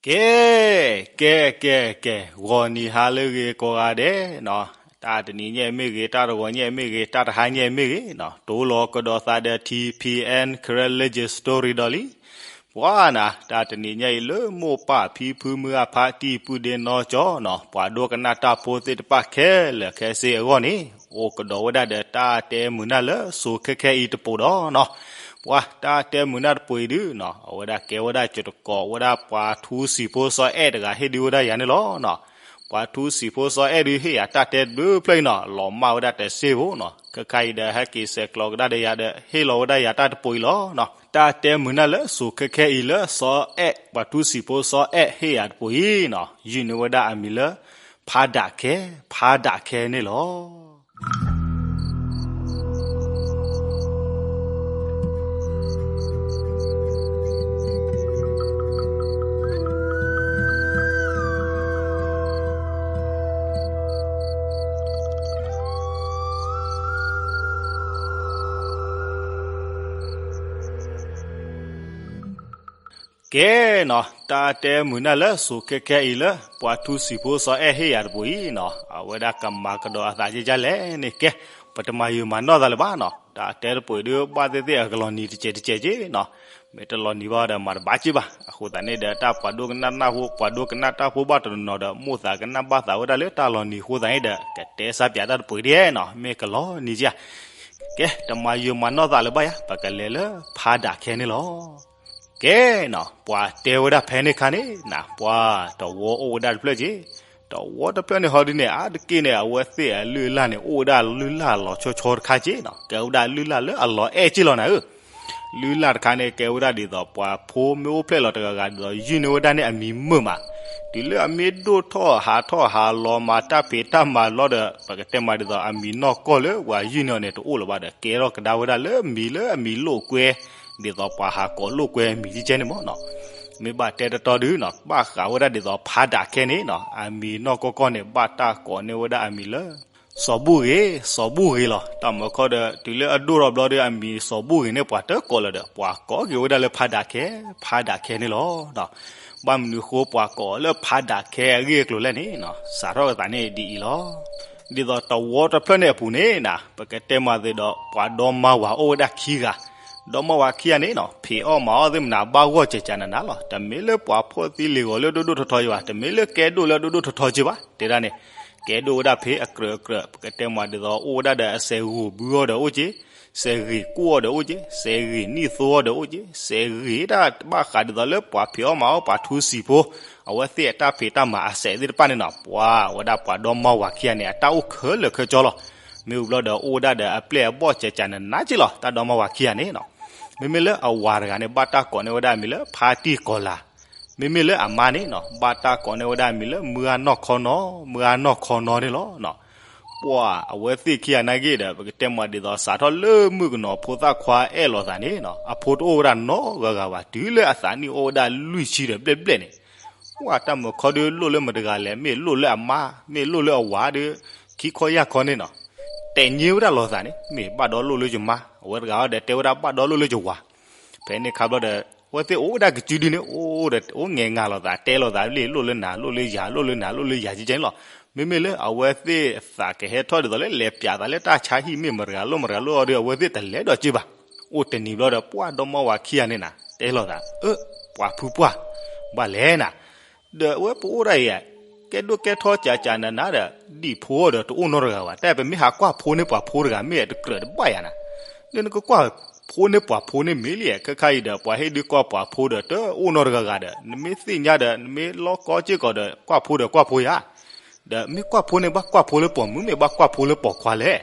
ကဲ, ကဲ, ကဲ, ကဲ, ဂီၤနံၤဟါလၢအဂ့ၤကိးဂၤဒဲးနီၤ, တၢ်တနံၤညါမ့ၢ်ဂ့ၤ, တၢ်တဂီၤညါမ့ၢ်ဂ့ၤ, တၢ်တဟါညါမ့ၢ်ဂ့ၤနီၤ, တိၢ်လီၤကဒီးသးဒီး ထံၣ်ဖံၣ်အဲၣ် Karen Legend Story ဒီးလံ. ပှၤနီၤ, တၢ်တနံၤညါအံၤလၢမိၢ်ပၢ်ဖံဖုမုၢ်အဖါတံၢ်ပုၢ်ဒ့နီၢ်ကၠီနီၤ, ပှၤဒိကနၣ်တၢ်ဖိသ့ၣ်တဖၣ်ခဲလၢာ်ခဲဆ့အဂီၢ်န့ၣ်, အိၣ်ကဒီးဝဲဒၣ်ဒီးတၢ်တဲမုာ်နၢ်လၢစိၤခဲခဲအံၤတပိၤဒီးနီၤ. ပှၤတၢ်တဲမုာ်နၢ်တပိၤအံၤဒုနီၤ, အဝဲဒၣ်ကဲဝဲဒၣ်ကၠိတကိး ဝဲဒၣ်ပှၤထူစံာ်ဖိစီၤအဲၣ်တဂၤဟ့ၣ်ဒုးဝဲဒၣ်ယၤန့ၣ်လီၤနီၤ. ပှၤထူစံာ်ဖိစီၤအဲၣ်ဒုးဟ့ၣ်ယၤတၢ်တဲတဖျၢၣ်အံၤနီၤ, လီၤမၢ်ဝဲဒၣ်တစ့ဖိနီၤ, ခဲခါအံၤဒီးဟဲက့ၤဆဲးကျိးကဒါဒီးယၤဒီး ဟ့ၣ်လီၤဝဲဒၣ်ယၤတၢ်တပိၤအံၤလီၤနီၤ. တၢ်တဲမုာ်နၢ်လၢစိၤခဲခဲအံၤလၢစီၤအဲၣ် ပှၤထူစံာ်ဖိစီၤအဲၣ်ဟ့ၣ်ယၤတပိၤအံၤနီၤ, ယုၢ်န့ၢ်ဝဲဒၣ်အမံၤလၢ ဖါဒးခဲ, ဖါဒးခဲန့ၣ်လီၤ. ကဲနီၤ, တၢ်တဲမုာ်နၢ်လၢစိၤခဲခဲအံၤလၢ ပှၤထူစံာ်ဖိစီၤအဲၣ်ဟ့ၣ်ယၤတပိၤအံၤနီၤ, အဝဲဒၣ်ကမၤကဒီးအသးကကလဲၣ်န့ၣ်ကဲ, ပတမၤယုာ်မၤနီၢ်သးလၢၤဘၣ်နီၤ. တၢ်တဲတပိၤဒုးဘၣ်သ့ၣ်သ့ၣ်အကလီၤနံၤတစဲးတစဲးက့နီၤ, မ့ၢ်တလီၤနံၤဘၣ်ဒီးမၤတဘၣ်က့ဘၣ်. အဃိသတးန့ၣ်ဒီး တၢ်ပှၤဒိကနၣ်တၢ်ဖိ, ပှၤဒိကနၣ်တၢ်ဖိဘၣ်တနီၤနီၤဒီး မိၣ်သးကနၣ်ဘၣ်သးဝဲဒၣ်လၢတၢ်လီၤနံၤအဃိသတးန့ၣ်ဒီး ကတဲစၢ်ပၠးတၢ်တပိၤဒ်နီၤ, မ့ၢ်ကလီၤနံၤက့ဧါ. ကဲ, တမၤယုာ်မၤနီၢ်သးလၢၤဘၣ်ယၤ, ပကလဲၤလၢဖါဒးခဲန့ၣ်လီၤ. ကဲနီၤ, ပှၤတဲဝဲဒၣ်ဖဲန့ၣ်ခါန့ၣ်နီၤ, ပှၤတဝီအိၣ်ဝဲဒၣ်တဖျၢၣ်က့, တဝီတဖျၢၣ်န့ၣ်ဟီဒုန့ၣ် အါတက့ၢ်န့ၣ် အဝဲသ့ၣ်အလုၢ်အလၢ်န့ၣ် အိၣ်ဝဲဒၣ်လုၢ်လၢ်လီၤဆီဆီတခါက့နီၤ, ကဲဝဲဒၣ်လုၢ်လၢ်လၢအလီၤအဲၣ်က့လီၤနၤဧၢ. လုၢ်လၢ်တခါန့ၣ် ကဲဝဲဒၣ်ဒ်သိးပှၤဖိမ့ၢ်အိၣ်ဖျဲၣ်လီၤတဂၤဂၤဒ်သိး ယုၢ်န့ၢ်ဝဲဒၣ်န့ၣ်အမံၤမုာ်မး, တုၤလၢအမ့ၢ်ဒိၣ်ထီၣ်ဟးထီၣ်ဟးလီၤမၤတၢ်ဖံးတၢ်မၤလီၤဒီး ပကတဲမးဒ်သိးအမံၤနီၢ်ကီၢ်လၢပှၤယုၢ်န့ၢ်အီၤန့ၣ် တအိၣ်လၢၤဘၣ်ဒီး ကဲထီၣ်ကဒါဝဲဒၣ်လၢမံၤလၢအမံၤလိာ်ကွဲ, ဒ်သိးပှၤဟးကိးလိာ်ကွဲမံၤကဲန့ၣ်မ့ၢ်နီၤ. မ့ၢ်ဘၣ်တဲတတီဒုနီၤ, ဘၣ်ဃးဝဲဒၣ်ဒ်သိးဖါဒးခဲန့ၣ်နီၤ, အမံၤနီၢ်ကီၢ်ကီၢ်န့ၣ် ဘၣ်တၢ်ကိးန့ၢ်ဝဲဒၣ်အမံၤလၢ စီၤဘူၣ်ဂ့ၤ, စီၤဘူၣ်ဂ့ၤလီၤ. တၢ်မၤခီဒီး တုၤလၢအဒိၣ်ထီၣ်ဘျီဒီး အမံၤစီၤဘူၣ်ဂ့ၤန့ၣ် ပှၤတကိးလၢၤဒီး ပှၤကိးက့ၤဝဲဒၣ်လၢဖါဒးခဲ, ဖါဒးခဲန့ၣ်လီၤ. ဘၣ်မနုၤဃိပှၤကိးလၢဖါဒးခဲအဂ့ၢ်အကျိၤလဲၣ်န့ၣ်နီၤ, စးထီၣ်အသးန့ၣ်ဒ်အံၤလီၤ. ဒ်သိးတဝီတဖျၢၣ်န့ၣ်အပူၤန့ၣ်နီၤ, ပကတဲမးသ့ဒီး ပှၤဒီမါဝၤအိၣ်ဝဲဒၣ်ခံဂၤ, ဒီမါဝၤခံဂၤန့ၣ်နီၤ, ဖံးအီၣ်မၤအီၣ်သ့ၣ်မနၤ ဘၣ်ဂီၢ်ကဲးကဲးနးနးလီၤ. တမ့ၢ်လၢပှၤဖှီၣ်သံလ့ၤဂီၤလၢဒိၣ်ဒိၣ်ထီထီယဘၣ်, တမ့ၢ်လၢကဲဒိၣ်လၢဒိၣ်ဒိၣ်ထီထီက့ဘၣ်, တဲဒၣ်န့ၣ် ကဲဒိၣ်ဝဲဒၣ်ဖံးအကြၢးအကြၢး, ပကတဲမးဒ်သိးအိၣ်ဝဲဒၣ်ဒီးအစဲးဂိာ်ဘုအီၤဒီးအိၣ်က့, စဲးဂ့ၤကိၣ်အီၤဒီးအိၣ်က့, စဲးဂ့ၤနံၣ်သိအီၤဒီးအိၣ်က့, စဲးဂ့ၤတၢ်ဘၣ်ဃးဒ်သိးလၢပှၤဖံးအီၣ်မၤအီၣ် ပှၤထူစံာ်ဖိ အဝဲသ့ၣ်အတၢ်ဖံးတၢ်မၤအစဲးသ့ၣ်တဖၣ်န့ၣ်နီၤ, ပှၤဝဲဒၣ်ပှၤဒီမါဝၤခံဂၤန့ၣ် အတၢ်အိၣ်ခဲလၢာ်ခဲဆ့လီၤ. မ့ၢ်ဝံၤဘျီဒီးအိၣ်ဝဲဒၣ်ဒီးအပျဲၢ်အဘီၣ်ကဲးကဲးနးနးက့လီၤ, တၢ်ဒီမါဝၤခံဂၤန့ၣ်နီၤ. မ့မ့ၢ်လၢအဝၤတဂၤန့ၣ် ဘၣ်တၢ်ကိးန့ၢ်ဝဲဒၣ်အမံၤလၢဖါတံၢ်ကီၤလၤ, မ့မ့ၢ်လၢအမါန့ၣ်နီၤ, ဘၣ်တၢ်ကိးန့ၢ်ဝဲဒၣ်အမံၤလၢမုၢ်ဂၢ်နီၢ်ခီနီၤ, မုၢ်ဂၢ်နီၢ်ခီနီၤန့ၣ်လီၤ. ပှၤအဝဲသ့ၣ်ခံဂၤနာ်က့ဒီး ပကတဲမးဒ်သိး စးထီၣ်လၢမုၣ်ကနီၤဖိသၣ်ခွါအဲၣ်လိာ်သးန့ၣ်နီၤ, အဖိတအိၣ်ဝဲဒၣ်နီတဂၤဂၤဘၣ်, တုၤလၢအသးနံၣ်အိၣ်ဝဲဒၣ်လွံၢ်ဆံဒီးဘျဲၣ်ဘျဲၣ်န့ၣ်, ပှၤတၢ်မၤခီဒုးလိၣ်လၢမတၤတဂၤလဲၣ်, မ့ၢ်လိၣ်လၢအမါ, မ့ၢ်လိၣ်လၢအဝၤဒီး ခံခီယၢ်ခီန့ၣ်နီၤ, တဲာ်ညါဝဲဒၣ်လိာ်သးန့ၣ်, မ့ၢ်ဘၣ်ဒီးလိၣ်လၢယမါ, အဝဲတဂၤဒီးတဲဝဲဒၣ်ဘၣ်ဒီးလိၣ်လၢယဝၤ. ဖဲန့ၣ်ခါဘျီဒီး အဝဲသ့ၣ်အိၣ်ဝဲဒၣ်ကစုဒုန့ၣ် အိၣ်ဒီးအိၣ်ငဲၤငါလိာ်သး, တဲလိာ်သးလၢလိၣ်လၢနၤ, လိၣ်လၢယၤ, လိၣ်လၢနၤ, လိၣ်လၢယၤကဲကဲန့ၣ်လီၤ. မ့မ့ၢ်လၢအဝဲသ့ၣ်အသးကဟဲထီၣ်ဒ်သိးလၢလဲၤပၠးသးလၢတၢ်ဆါဟံၣ် မ့ၢ်မတၤတဂၤလိၣ်မတၤတဂၤလိၣ်အီၤဒီး အဝဲသ့ၣ်တလဲၤဒီးက့ဘၣ်. အိၣ်တနံၤဘျီဒီး ပှၤဒီမါဝၤခံဂၤန့ၣ်နၤ တဲလိာ်သး, အၢ ပှၤဖုပှၢ်, ဘၣ်လဲၣ်နၤ, ဒီးအဝဲပအိၣ်ဒၣ်အံၤ ကဲဒိၣ်ကဲထီကးကးနးနးဒီး ဒံၣ်ဖိအီၤဒီးတအိၣ်နီတဂၤဘၣ်, တၢ်ပမ့ၢ်ဟးကွၢ်ဖိန့ၢ်ပှၤဖိတဂၤ မ့ၢ်တကြၢးတဘၣ်ယၤနၤ, ဒီးနကကွၢ်ဖိန့ၢ်ပှၤဖိန့ၣ်မ့ၢ်လံ, ခဲခါအံၤဒီး ပှၤဟ့ၣ်ဒုးကွၢ်ပှၤဖိဒီး တအိၣ်နီတဂၤဂၤဒီး နမ့ၢ်သ့ၣ်ညါဒီး နမ့ၢ်လီကီက့ၢ်ကီးဒီး ကွၢ်ဖိဒီးကွၢ်ဖိယၤ, ဒီးမ့ၢ်ကွၢ်ဖိန့ၣ် ဘၣ်ကွၢ်ဖိလၢပိာ်မုၣ် မ့ၢ်ဘၣ်ကွၢ်ဖိလၢပိာ်ခွါလဲၣ်.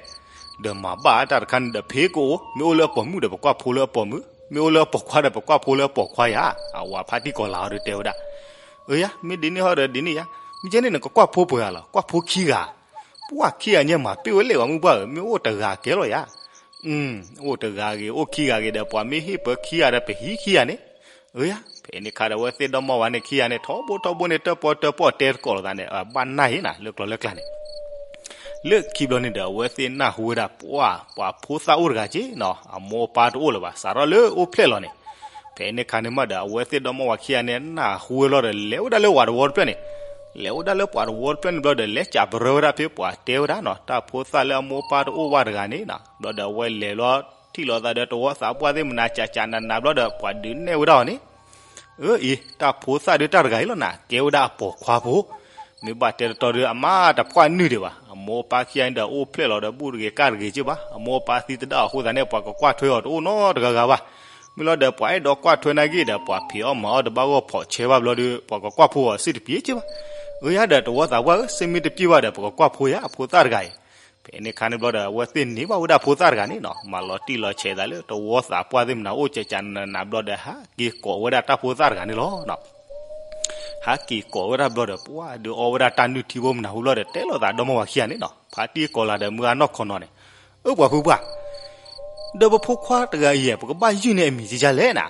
ဒီးမၤဘၣ်အတၢ်တခါန့ၣ်ဒီး ဖံးကအိၣ်, မ့ၢ်အိၣ်လၢအပိာ်မုၣ်ဒီး ပကွၢ်ဖိလၢအပိာ်မုၣ်, မ့ၢ်အိၣ်လၢအပိာ်ခွါဒီး ပကွၢ်ဖိလၢအပိာ်ခွါယၤ. အဝၤဖါတံၢ်ကီၤလၤအီၤဒီးတဲဝဲဒၣ်, အၢယၤ မ့ၢ်ဒ်န့ၣ်ဟီဒီးဒ်န့ၣ်ယၤ, မ့ၢ်ကဲန့ၣ် နကကွၢ်ဖိပှဲၤဂၤလီၤ, ကွၢ်ဖိခံဂၤ, ပှၤခံဂၤညါမၤပ့ၢ်ဝဲလဲၣ်ဝဲ မုၢ်ပှၢ်ဧၢ, မ့ၢ်အိၣ်တဂၤကဲလီၤယၤ. အိၣ်တဂၤဂ့ၤ အိၣ်ခံဂၤဂ့ၤဒီး ပှၤမ့ၢ်ဟ့ၣ်ပၢခံဂၤဒီး ပဟံးခံဂၤန့ၣ်, အၢယၤ. ဖဲန့ၣ်ခါဒီး အဝဲသ့ၣ်ဒီမါဝၤန့ၣ်ခံဂၤန့ၣ် ထီဘိထီဘိန့ၣ် တၢၣ်ပီၣ်တၢၣ်ပီၣ်တဲတကိးလိာ်သးန့ၣ် ဘၣ်နၢ်ဟ့နၤ လၢကျိာ်လၢကျါန့ၣ် လၢခံဘျီန့ၣ်ဒီး အဝဲသ့ၣ်နၢ်ဟူဝဲဒၣ် ပှၤ ပှၤဖိသၣ်အိၣ်တဂၤက့နီၤ, အမိၢ်အပၢ်တအိၣ်လၢၤဘၣ်, စးထီၣ်လၢအိၣ်ဖျဲၣ်လီၤန့ၣ်, ဖဲန့ၣ်ခါန့ၣ်မးဒီး အဝဲသ့ၣ်ဒီမါဝၤခံဂၤန့ၣ် နၢ်ဟူဝဲလီၤဒီး လဲၤဝဲဒၣ်လၢဝၤတဝီတဖျၢၣ်န့ၣ်, လဲၤဝဲဒၣ်လၢပှၤတဝီတဖျၢၣ်န့ၣ်ဘျီဒီး လဲၤစံးပရၢဝဲဒၣ်ဖဲပှၤတဲဝဲဒၣ်နီၤ, တၢ်ဖိသၣ်လၢအမိၢ်အပၢ်တအိၣ်ဘၣ်တဂၤန့ၣ်နီၤ, ဘျီဒီးအဝဲလဲၤလီၤထံၣ်လိာ်သးဒီးတဝီသးပှၢ်သ့ၣ်မနၤ ကၠးကၠးနးနးဘျီဒီး ပှၤဒုးနဲၣ်ဝဲဒၣ်အီၤန့ၣ်, အၢအံၤ တၢ်ဖိသၣ်ဒုးတၢ်တဂၤအံၤလီၤနၤ, ကဲဝဲဒၣ်အပိာ်ခွါဖိ မ့ၢ်ဘၣ်တဲတတီဒီး အမါတပှၢ်နုၢ်ဒံးဘၣ်, အမိၢ်အပၢ်ခံဂၤန့ၣ်ဒီး အိၣ်ဖျဲၣ်လီၤဒီး ဘူၣ်တဂ့ၤကၢ်တဂ့ၤက့ဘၣ်, အမိၢ်အပၢ်သံသဒၣ်အဃိသတးန့ၣ် ပှၤကကွၢ်ထွဲအီၤတအိၣ်နီတဂၤဂၤဘၣ်. မ့ၢ်လီၤဒီးပှၤအဲၣ်ဒိးကွၢ်ထွဲနာ်က့ဒီး ပှၤဖံးအီၣ်မၤအီၣ်တဘၣ်ဂီၢ် ဖီၣ်ဆဲဘၣ်ဘျီဒီး ပှၤကကွၢ်ဖိအီၤစ့ၢ်တပျ့ၤက့ဘၣ်. အၢယၤဒီးတဝီသးပှၢ်ဧၢ, စ့မ့ၢ်တပျ့ၤဘၣ်ဒီး ပကကွၢ်ဖိယၤ အဖိသၣ်တဂၤအံၤ. ဖဲန့ၣ်ခါန့ၣ်ဘျီဒီး အဝဲသ့ၣ်န့ၢ်ဘၣ်ဝဲဒၣ်ဖိသၣ်တဂၤန့ၣ်နီၤ, မၤလီၤတံၢ်လီၤဆဲးသးလၢတဝီသးပှၢ်သ့ၣ်မနၤအိၣ် ကၠးကၠးနးနးဘျီဒီး ဟးက့ၤကိးဝဲဒၣ်တၢ်ဖိသၣ်တဂၤန့ၣ်လီၤ. ဟးက့ၤကိးဝဲဒၣ်ဘျီဒီး ပှၤဒုးအီဝဲဒၣ်တၢ်နုၢ်ထံဖိမနၤဟူဘျီဒီး တဲလိာ်သးဒီမါဝၤခံဂၤန့ၣ်နီၤ, ဖါတံၢ်ကီၤလၤဒီးမုၢ်ဂၤနီၢ်ခီနီၤန့ၣ်, အၢပှၤဖုပှၢ်, ဒီးပဖိခွါတဂၤအံၤ ပကဘၣ်ယုၢ်န့ၢ်အမံၤကယါလဲၣ်နၤ.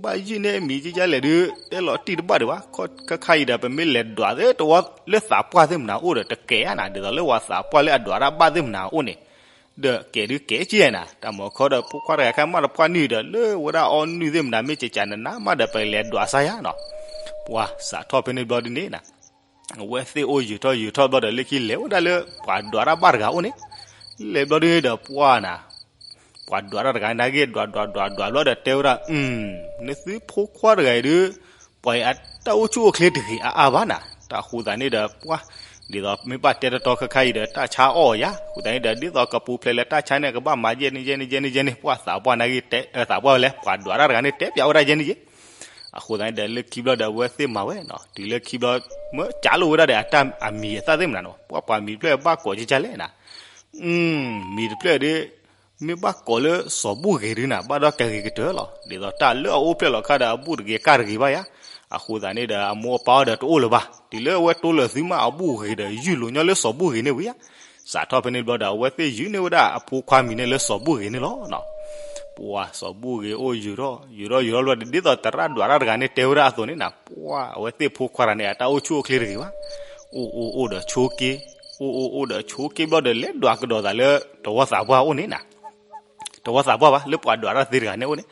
ဘၣ်ယုၢ်န့ၢ်အမံၤကယါလဲၣ်ဒုး တဲလီၤတံၢ်တဘၣ်ဒံးဘၣ်, ခါခါအံၤဒီး ပမ့ၢ်လဲၤဒွးသ့တဝီလၢသးပှၢ်သ့ၣ်မနၤအိၣ်ဒီး တကဲဧါနၤ, ဒ်သိးလၢပှၤသးပှၢ်လၢအဒွးတၢ်ဘၣ်သ့ၣ်မနၤအိၣ်န့ၣ်, ဒီးကဲဒုးကဲက့နၤ, တၢ်မၤခီဒီး ဖိခွါတဂၤခဲမးတပှၢ်နုၢ်ဒီး လၢဝဲဒၣ်အီနုၢ်သ့ၣ်မနၤ မ့ၢ်ကၠးကၠးနးနးမးဒီး ပလဲၤဒွးစါယၤနီၤ. ပှၤစးထီၣ်ဖဲန့ၣ်ဘျီဒုန့ၣ်နၤ အဝဲသ့ၣ်အိၣ်ယုာ်ထီၣ်ယုာ်ထီၣ်ဘျီဒီး လၢခံလဲၤဝဲဒၣ်လၢပှၤဒွးတၢ်ဘၣ်တဂၤအိၣ်န့ၣ်, လဲၤဘျီဒုဒီးပှၤနၤ, ပှၤဒွးတၢ်တဂၤနာ်က့ဒွးဒွးဒွးဒွးဘျီဒီးတဲဝဲဒၣ်, နသုဖိခွါတဂၤအံၤဒုး ပှၤအတၢ်အိၣ်ဆူၣ်အိၣ်ချ့တဂ့ၤအါအါဘၣ်နၤ, တၢ်ဃိသးန့ၣ်ဒီးပှၤ, ဒ်သိးမ့ၢ်ဘၣ်တဲတတီခဲခါအံၤဒီး တၢ်ဆါအီၣ်ယၤ, ဃိသးန့ၣ်ဒီး ဒ်သိးကပူၤဖျဲးလၢတၢ်ဆါန့ၣ် ကဘၣ်မၤယဲၢ်န့ၣ်ယဲၢ်န့ၣ်ယဲၢ်န့ၣ်ယဲၢ်န့ၣ်, ပှၤသးပှၢ်နာ်က့တဲ, သးပှၢ်ဝဲလဲၣ်, ပှၤဒွးတၢ်တဂၤန့ၣ် တဲပၠးဝဲဒၣ်ယဲၢ်န့ၣ်ယဲၢ် အဃိသတးန့ၣ်ဒီး လၢခံဘျီဒီး အဝဲသ့ၣ်မၤဝဲနီၤ, တုၤလၢခံဘျီ, မ့ၢ်ကးလိာ်ဝဲဒၣ်ဒီး အတၢ်အမံၤအသၣ်သ့ၣ်မနၤနီၤ, ပှၤပှၤမံၤတဖျၢၣ်ဘၣ်ကိးကကလဲၣ်နၤ, မံၤတဖျၢၣ်ဒီး, မ့ၢ်ဘၣ်ကိးလၢစီၤဘူၣ်ဂ့ၤဒုနၤ, ဘၣ်ဒီးကဂ့ၤကတၢၢ်လီၤ, ဒ်သိးတၢ်လၢအအိၣ်ဖျဲၣ်လီၤခါဒီး အဘူၣ်တဂ့ၤကၢ်တဂ့ၤဘၣ်ယၤ, အဃိသတးန့ၣ်ဒီး အမိၢ်အပၢ်အီၤဒီးတအိၣ်လၢၤဘၣ်, တုၤလၢအဝဲတိလၢာ်သုမး အဘူၣ်ဂ့ၤဒီး ယုၢ်လိာ်ညီလၢစီၤဘူၣ်ဂ့ၤန့ၣ်ဝံၤယၤ, စးထီၣ်ဖဲန့ၣ်ဘျီဒီး အဝဲသ့ၣ်ယုၢ်န့ၢ်ဝဲဒၣ်အဖိခွါမံၤန့ၣ်လၢစီၤဘူၣ်ဂ့ၤန့ၣ်လီၤ. ပှၤစီၤဘူၣ်ဂ့ၤအိၣ်ယုာ်ထီၣ်, ယုာ်ထီၣ်ယုာ်ထီၣ်ဘျီဒီး ဒ်သိးသရၣ်ဒွးတၢ်တဂၤန့ၣ်တဲဝဲဒၣ်အသိးန့ၣ်နၤ, ပှၤအဝဲသ့ၣ်ဖိခွါတဂၤန့ၣ် အတၢ်အိၣ်ဆူၣ်အိၣ်ချ့တဂ့ၤဘၣ်, အိၣ်အိၣ်အိၣ်ဒီးဆိက့, အိၣ်အိၣ်အိၣ်ဒီးဆိက့ဘျီဒီး လဲၤဒွးကဒီးသးလၢတဝီသးပှၢ်အိၣ်န့ၣ်နၤ တဝီသးပှၢ်ဘၣ်, လၢပှၤဒွးတၢ်သ့တဂၤန့ၣ်အိၣ်န့ၣ်,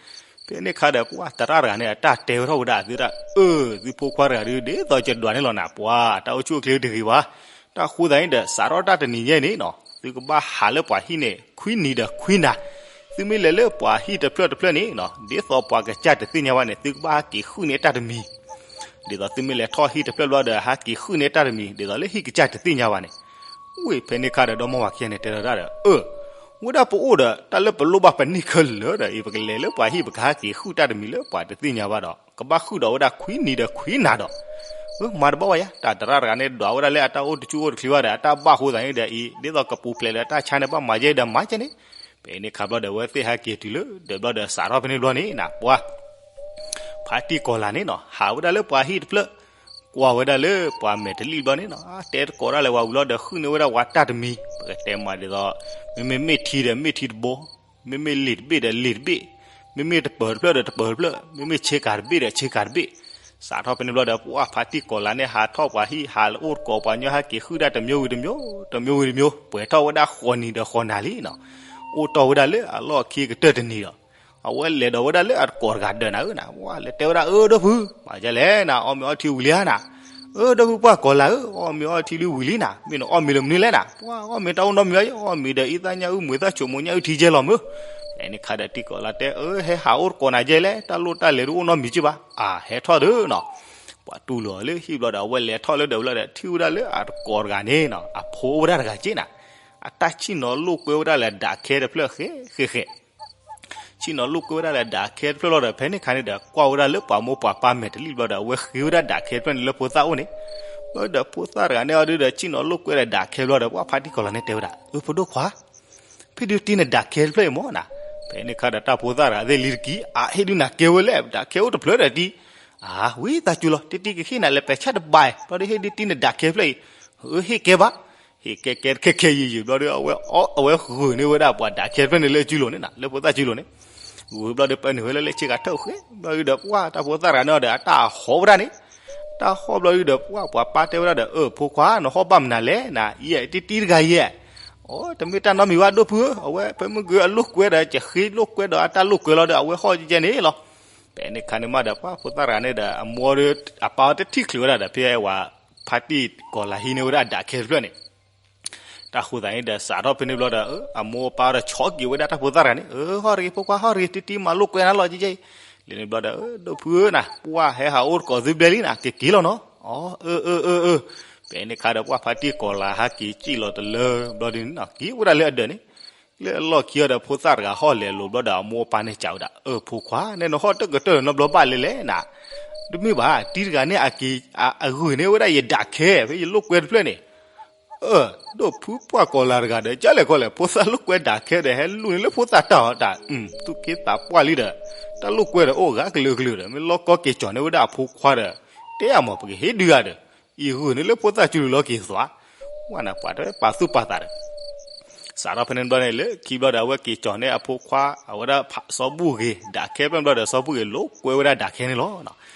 ဖဲန့ၣ်ခါဒီး ပှၤသရၣ်တဂၤန့ၣ် အတၢ်တဲဝဲထီၣ်ဝဲဒၣ်အသုဒၣ်, အၢ သုဖိခွါတဂၤဒုး ဒ်သိးယဒွးန့ၣ်လီၤနၤ, ပှၤတၢ်အိၣ်ဆူၣ်အိၣ်ချ့တဂ့ၤဘၣ်, တၢ်ဃိသတးန့ၣ်ဒီး စးထီၣ်တၢ်တနံၤညါန့ၣ်နီၤ, သုကဘၣ်ဟးလၢပှၤဟံၣ်န့ၣ် ခွံနံၤဒီးခွံနၤ, သုမ့ၢ်လဲၤလၢပှၤဟံၣ်တဖျၢၣ်တဖျၢၣ်န့ၣ်နီၤ, ဒ်သိးပှၤကစၢ်တသ့ၣ်ညါဘၣ်န့ၣ် သုကဘၣ်ဟးက့ၤဃုန့ၢ်တၢ်တမံၤ ဒ်သိးသုမ့ၢ်လဲၤထီၣ်ဟံၣ်တဖျၢၣ်ဘျီဒီး ဟးက့ၤဃုန့ၢ်တၢ်တမံၤ ဒ်သိးလၢဟံၣ်ကစၢ်တသ့ၣ်ညါဘၣ်န့ၣ်, ဝ့ၢ်ဖဲန့ၣ်ခါဒီး ဒီမါဝၤခံဂၤန့ၣ် တဲထီၣ်ဒၣ်ဒီး အၢ, ဝဲဒၣ်ပအိၣ်ဒီးတၢ်လၢပလိၣ်ဘၣ်ပန့ၢ်ခဲလၢာ်ဒီး အံၤပကလဲၤလၢပှၤဟံၣ် ပကဟးက့ၤဃုတၢ်တမံၤလၢပှၤတသ့ၣ်ညါဘၣ်ဒီး ကဘၣ်ဃုဒီးဝဲဒၣ်ခွံနံၤဒီးခွံနၤဒီး, အၢ မၤတဘၣ်ဝဲယၤ, တၢ်သရၣ်တဂၤန့ၣ် ဒွးဝဲဒၣ်လၢအတၢ်အိၣ်တဆူၣ်အိၣ်တချ့ဘၣ်ဒီး အတၢ်ဘၣ်ဃိသးန့ၣ်ဒီးအံၤ ဒ်သိးကပူၤဖျဲးလၢတၢ်ဆါန့ၣ် ဘၣ်မၤယဲၢ်ဒီးမၤကဲန့ၣ်, ဖဲန့ၣ်ခါဘျီဒီး အဝဲသ့ၣ်ဟးက့ၤတုၤလၢဒီးဘျီဒီး စးထီၣ်ဖဲန့ၣ်ဘျီန့ၣ်နၤ ပှၤ ဖါတံၢ်ကီၤလၤန့ၣ်နီၤ ဟးဝဲဒၣ်လၢပှၤဟံၣ်တဖျၢၣ်, ကွၢ်ဝဲဒၣ်လၢပှၤမဲာ်တလံၣ်ဘျီန့ၣ်နီၤ တဲတကိးဒၣ်လဲာ်ဝဲဝံၤလီၤဒီး ဃုန့ၢ်ဝဲဒၣ်ဝဲတၢ်တမံၤ, ပကတဲမးဒ်သိး, မ့မ့ၢ်မ့ၢ်ထံဒီးမ့ၢ်ထံတဘိ, မ့မ့ၢ်လံာ်တဘ့ၣ်ဒီးလံာ်တဘ့ၣ်, မ့မ့ၢ်တပၢၤတဖျၢၣ်ဒီးတပၢၤတဖျၢၣ်, မ့မ့ၢ်ဆ့ကၤတဘ့ၣ်ဒီးဆ့ကၤတဘ့ၣ်, စးထီၣ်ဖဲန့ၣ်ဘျီဒီး ပှၤဖါတံၢ်ကီၤလၤန့ၣ် ဟးထီၣ်ပှၤဟံၣ် ဟးအိၣ်တကိးပှၤညီ ဟဲက့ၤဃုတၢ်တမျိုးဝံၤတမျိုး, တမျိုးဝံၤတမျိုး, ပှဲၤထီၣ်ဝဲဒၣ်ဃိးနံၤဒီးဃိးနၤလံနီၤ, အိၣ်တီၢ်ဝဲဒၣ်လၢအလီၢ်ခံကတၢၢ်တနံၤဒီး အဝဲလဲၤဒီးဝဲဒၣ်လၢအတကိးတဂၤဒၢးနၤဧၢနၤ, ပှၤလဲၤတဲဝဲဒၣ် အၢ ဒီပုၢ်, မၤဒ်လဲၣ်နၤ အီၣ်မ့ၤအီထံဝံၤလံဧါနၤ, အၢ ဒီပုၢ်ပှၢ်ကီၤလၤဧၢ, အီၣ်မ့ၤအီထံလံဝံၤလံနၤ, မ့ၢ်နအီၣ်မ့ၤဒီးမနုၤလဲၣ်နၤ, ပှၤအီၣ်မ့ၤတၢ်အိၣ်နီတမံၤဘၣ်, အီၣ်မ့ၤဒီးအံသၣ်ညၣ်အုၣ် မူၤသၣ်ဆိး မိၢ်ညၣ်အုၣ်ထံယဲၢ်လီၤမၢ်, ဖဲန့ၣ်ခါဒီးတံၢ်ကီၤလၤတဲ အၢ ဟဲဟးအိၣ်တကိးနၤယဲၢ်လဲၣ်, တၢ်လိၣ်တၢ်လဲၤဒုးအိၣ်နီတမံၤက့ဘၣ်, အဟဲထီၣ်ဒီးနီၤ, ပှၤတူၢ်လိာ်အီၤလၢဟံၣ်ဘျီဒီး အဝဲလဲၤထီၣ်လၢဒီးဝဲလီၤဒီး ထံၣ်ဝဲဒၣ်လၢအတကိးတဂၤန့ၣ်နီၤ အဖိအိၣ်ဝဲဒၣ်တဂၤက့နၤ, အတၢ်ဆ့ၣ်နီၤလိာ်ကွဲဝဲဒၣ်လၢဒၣ်ခဲတဖျၢၣ်ဃဲဃဲဃဲ ဆ့ၣ်နီၤလိာ်ကွဲဝဲဒၣ်လၢဒၣ်ခဲတဖျၢၣ်လီၤဒီး ဖဲန့ၣ်ခါန့ၣ်ဒီး ကွၢ်ဝဲဒၣ်လၢပှၤမိၢ်ပှၤပၢ်မဲာ်တလံၣ်ဘျီဒီး အဝဲဃ့ဝဲဒၣ်ဒၣ်ခဲတဖျၢၣ်န့ၣ်လၢဖိသၣ်အိၣ်န့ၣ်, ဘျီဒီးဖိသၣ်တဂၤန့ၣ်အီၤဒုဒီး ဆ့ၣ်နီၤလိာ်ကွဲဒီးဒၣ်ခဲဘျီဒီး ပှၤဖါတံၢ်ကီၤလၤန့ၣ်တဲဝဲဒၣ် အၢ ဖိဒိၣ်ခွါ ဖဲဒုးတ့န့ၣ်ဒၣ်ခဲတဖျၢၣ်အံၤမၢ်နၤ, ဖဲန့ၣ်ခါဒီးတၢ်ဖိသၣ်တဂၤသ့ၣ်လံတက့ၢ် အဟ့ၣ်ဒုးနၤကဲဝဲလဲၣ် ဒၣ်ခဲအိၣ်တဖျၢၣ်ဒီးတံၢ်, အဝံသးစူၤလီၤ တံၢ်တံၢ်ကဟ့ၣ်နၤလၢပဲာ်ဆၣ်တဘၣ်, ဘျီဒီးဟ့ၣ်ဒုးတ့န့ၣ်ဒၣ်ခဲတဖျၢၣ်အံၤ, အၢ ဟ့ၣ်ကဲဘၣ်, ဟ့ၣ်ကဲကဲတခဲခဲယံာ်ယံာ်ဘျီဒီး အဝဲဂုာ်န့ၢ်ဝဲဒၣ်ပှၤဒၣ်ခဲတဖျၢၣ်န့ၣ်လၢအစုလိၤန့ၣ်နၤ လၢဖိသၣ်စုလိၤန့ၣ်, ဂုာ်ဘျီဒီးပၢနုာ်ဝဲလၢလၢဆ့ကၤထၢၣ်ဃဲ, ဘျီဒီးပှၤတၢ်ဖိသၣ်တဂၤန့ၣ်ဒီး အတၢ်ဟီၣ်ဝဲဒၣ်န့ၣ်, တၢ်ဟီၣ်ဘျီဒီး ပှၤပှၤပၢ်တဲဝဲဒၣ်ဒီး အၢ ဖိခွါ နဟီၣ်ဘၣ်မနုၤလဲၣ်နၤ, အံၤတံၢ်တံၢ်တဂၤအံၤ, အိ တမ့ၢ်တၢ်နီတမံၤဘၣ်ဒိၣ်ဖုဧၢ, အဝဲဖဲမုၢ်ဂ့ၤအလိာ်ကွဲဒီး ကဃ့လိာ်ကွဲဒီးအတၢ်လိာ်ကွဲလီၤဒီး အဝဲဟီၣ်ကဲကဲန့ၣ်လီၤ, ဖဲန့ၣ်ခါန့ၣ်မးဒီး ပှၤဖိသၣ်တဂၤန့ၣ်ဒီး အမိၢ်ဒီး အပၢ်အီၤတထံၣ်ချုးဝဲဒၣ်ဒီး ဖဲအဝဲ ဖါတံၢ်ကီၤလၤဟံးန့ၢ်ဝဲဒၣ်ဒၣ်ခဲတဖျၢၣ်န့ၣ် တၢ်ဃိသးန့ၣ်ဒီး စးထီၣ်ဖဲန့ၣ်ဘျီဒီး အမိၢ်အပၢ်ဒီးဆီက့ၤဝဲဒၣ်တၢ်ဖိသၣ်တဂၤန့ၣ်, အၢ ဟီၣ်တဂ့ၤ ဖိခွါ ဟီၣ်တဂ့ၤ တံတံမၤလိာ်ကွဲနၤလီၤကဲကဲအံၤ. လၢန့ၣ်ဘျီဒီး ဒိၣ်ဖုဧၢနၤ ပှၢ်ဟဲဟးအိၣ်တကိးသုဘျဲလံနၤ ကက့ၤလီၤနီၤ. အီ အၢ အၢ အၢ အၢ. ဖဲန့ၣ်ခါဒီး ပှၢ်ဖါတံၢ်ကီၤလၤဟဲက့ၤစံၣ်လီၤတလၢဘျီဒ်န့ၣ်နီၤ က့ၤဝဲဒၣ်လၢအဒၢးန့ၣ် လၢအလီၢ်ခံအီၤဒီး ဖိသၣ်တဂၤဟီၣ်လဲၤလိၤဘျီဒီး အမိၢ်အပၢ်န့ၣ်စံးဝဲဒၣ်, အၢ ဖိခွါ နဲနဟီၣ်တကတၢၢ်လၢၤနီတဘျီဘၣ်လဲၣ်လဲၣ်နၤ. တမ့ၢ်ဘၣ် တံၤတဂၤန့ၣ် အဂုာ်န့ၢ်ဝဲဒၣ်ယဒၣ်ခဲ ဖဲယလိာ်ကွဲတဖျၢၣ်န့ၣ်. အၢ ဒိၣ်ဖုပှၢ်ကီၤလၤတဂၤဒီး ကလဲၣ်ကီလဲၣ် ဖိသၣ်လိာ်ကွဲဒၣ်ခဲဒီး ဟဲလူၤန့ၢ်လၢဖိသၣ်တၢ်အီၤတၢ် သူၣ်က့သးပှၢ်လံဒီး တၢ်လိာ်ကွဲဒီးအိၣ်ဂၤကလုာ်ကလုာ်ဒီး မ့ၢ်လီၢ်ကီက့ၤကီၤန့ၢ်ဝဲဒၣ်အဖိခွါဒီး တဲအမၤပကဟ့ၣ်ဒုးဂၤဒီး ယဂုာ်န့ၢ်လၢဖိသၣ်ကၠူလူၤလီၤက့ၤသွး, ဝဲနၤပှၤတပာ်သူၣ်ပာ်သးဒီး စးထီၣ်ဖဲန့ၣ်ဘျီန့ၣ် လၢခံဘျီဒီး အဝဲက့ၤကီၤန့ၢ်အဖိခွါ အဝဲဒၣ်စီၤဘူၣ်ဂ့ၤ ဒၣ်ခဲဖဲန့ၣ်ဘျီဒီး စီၤဘူၣ်ဂ့ၤလိာ်ကွဲဝဲဒၣ်ဒၣ်ခဲန့ၣ်လီၤ.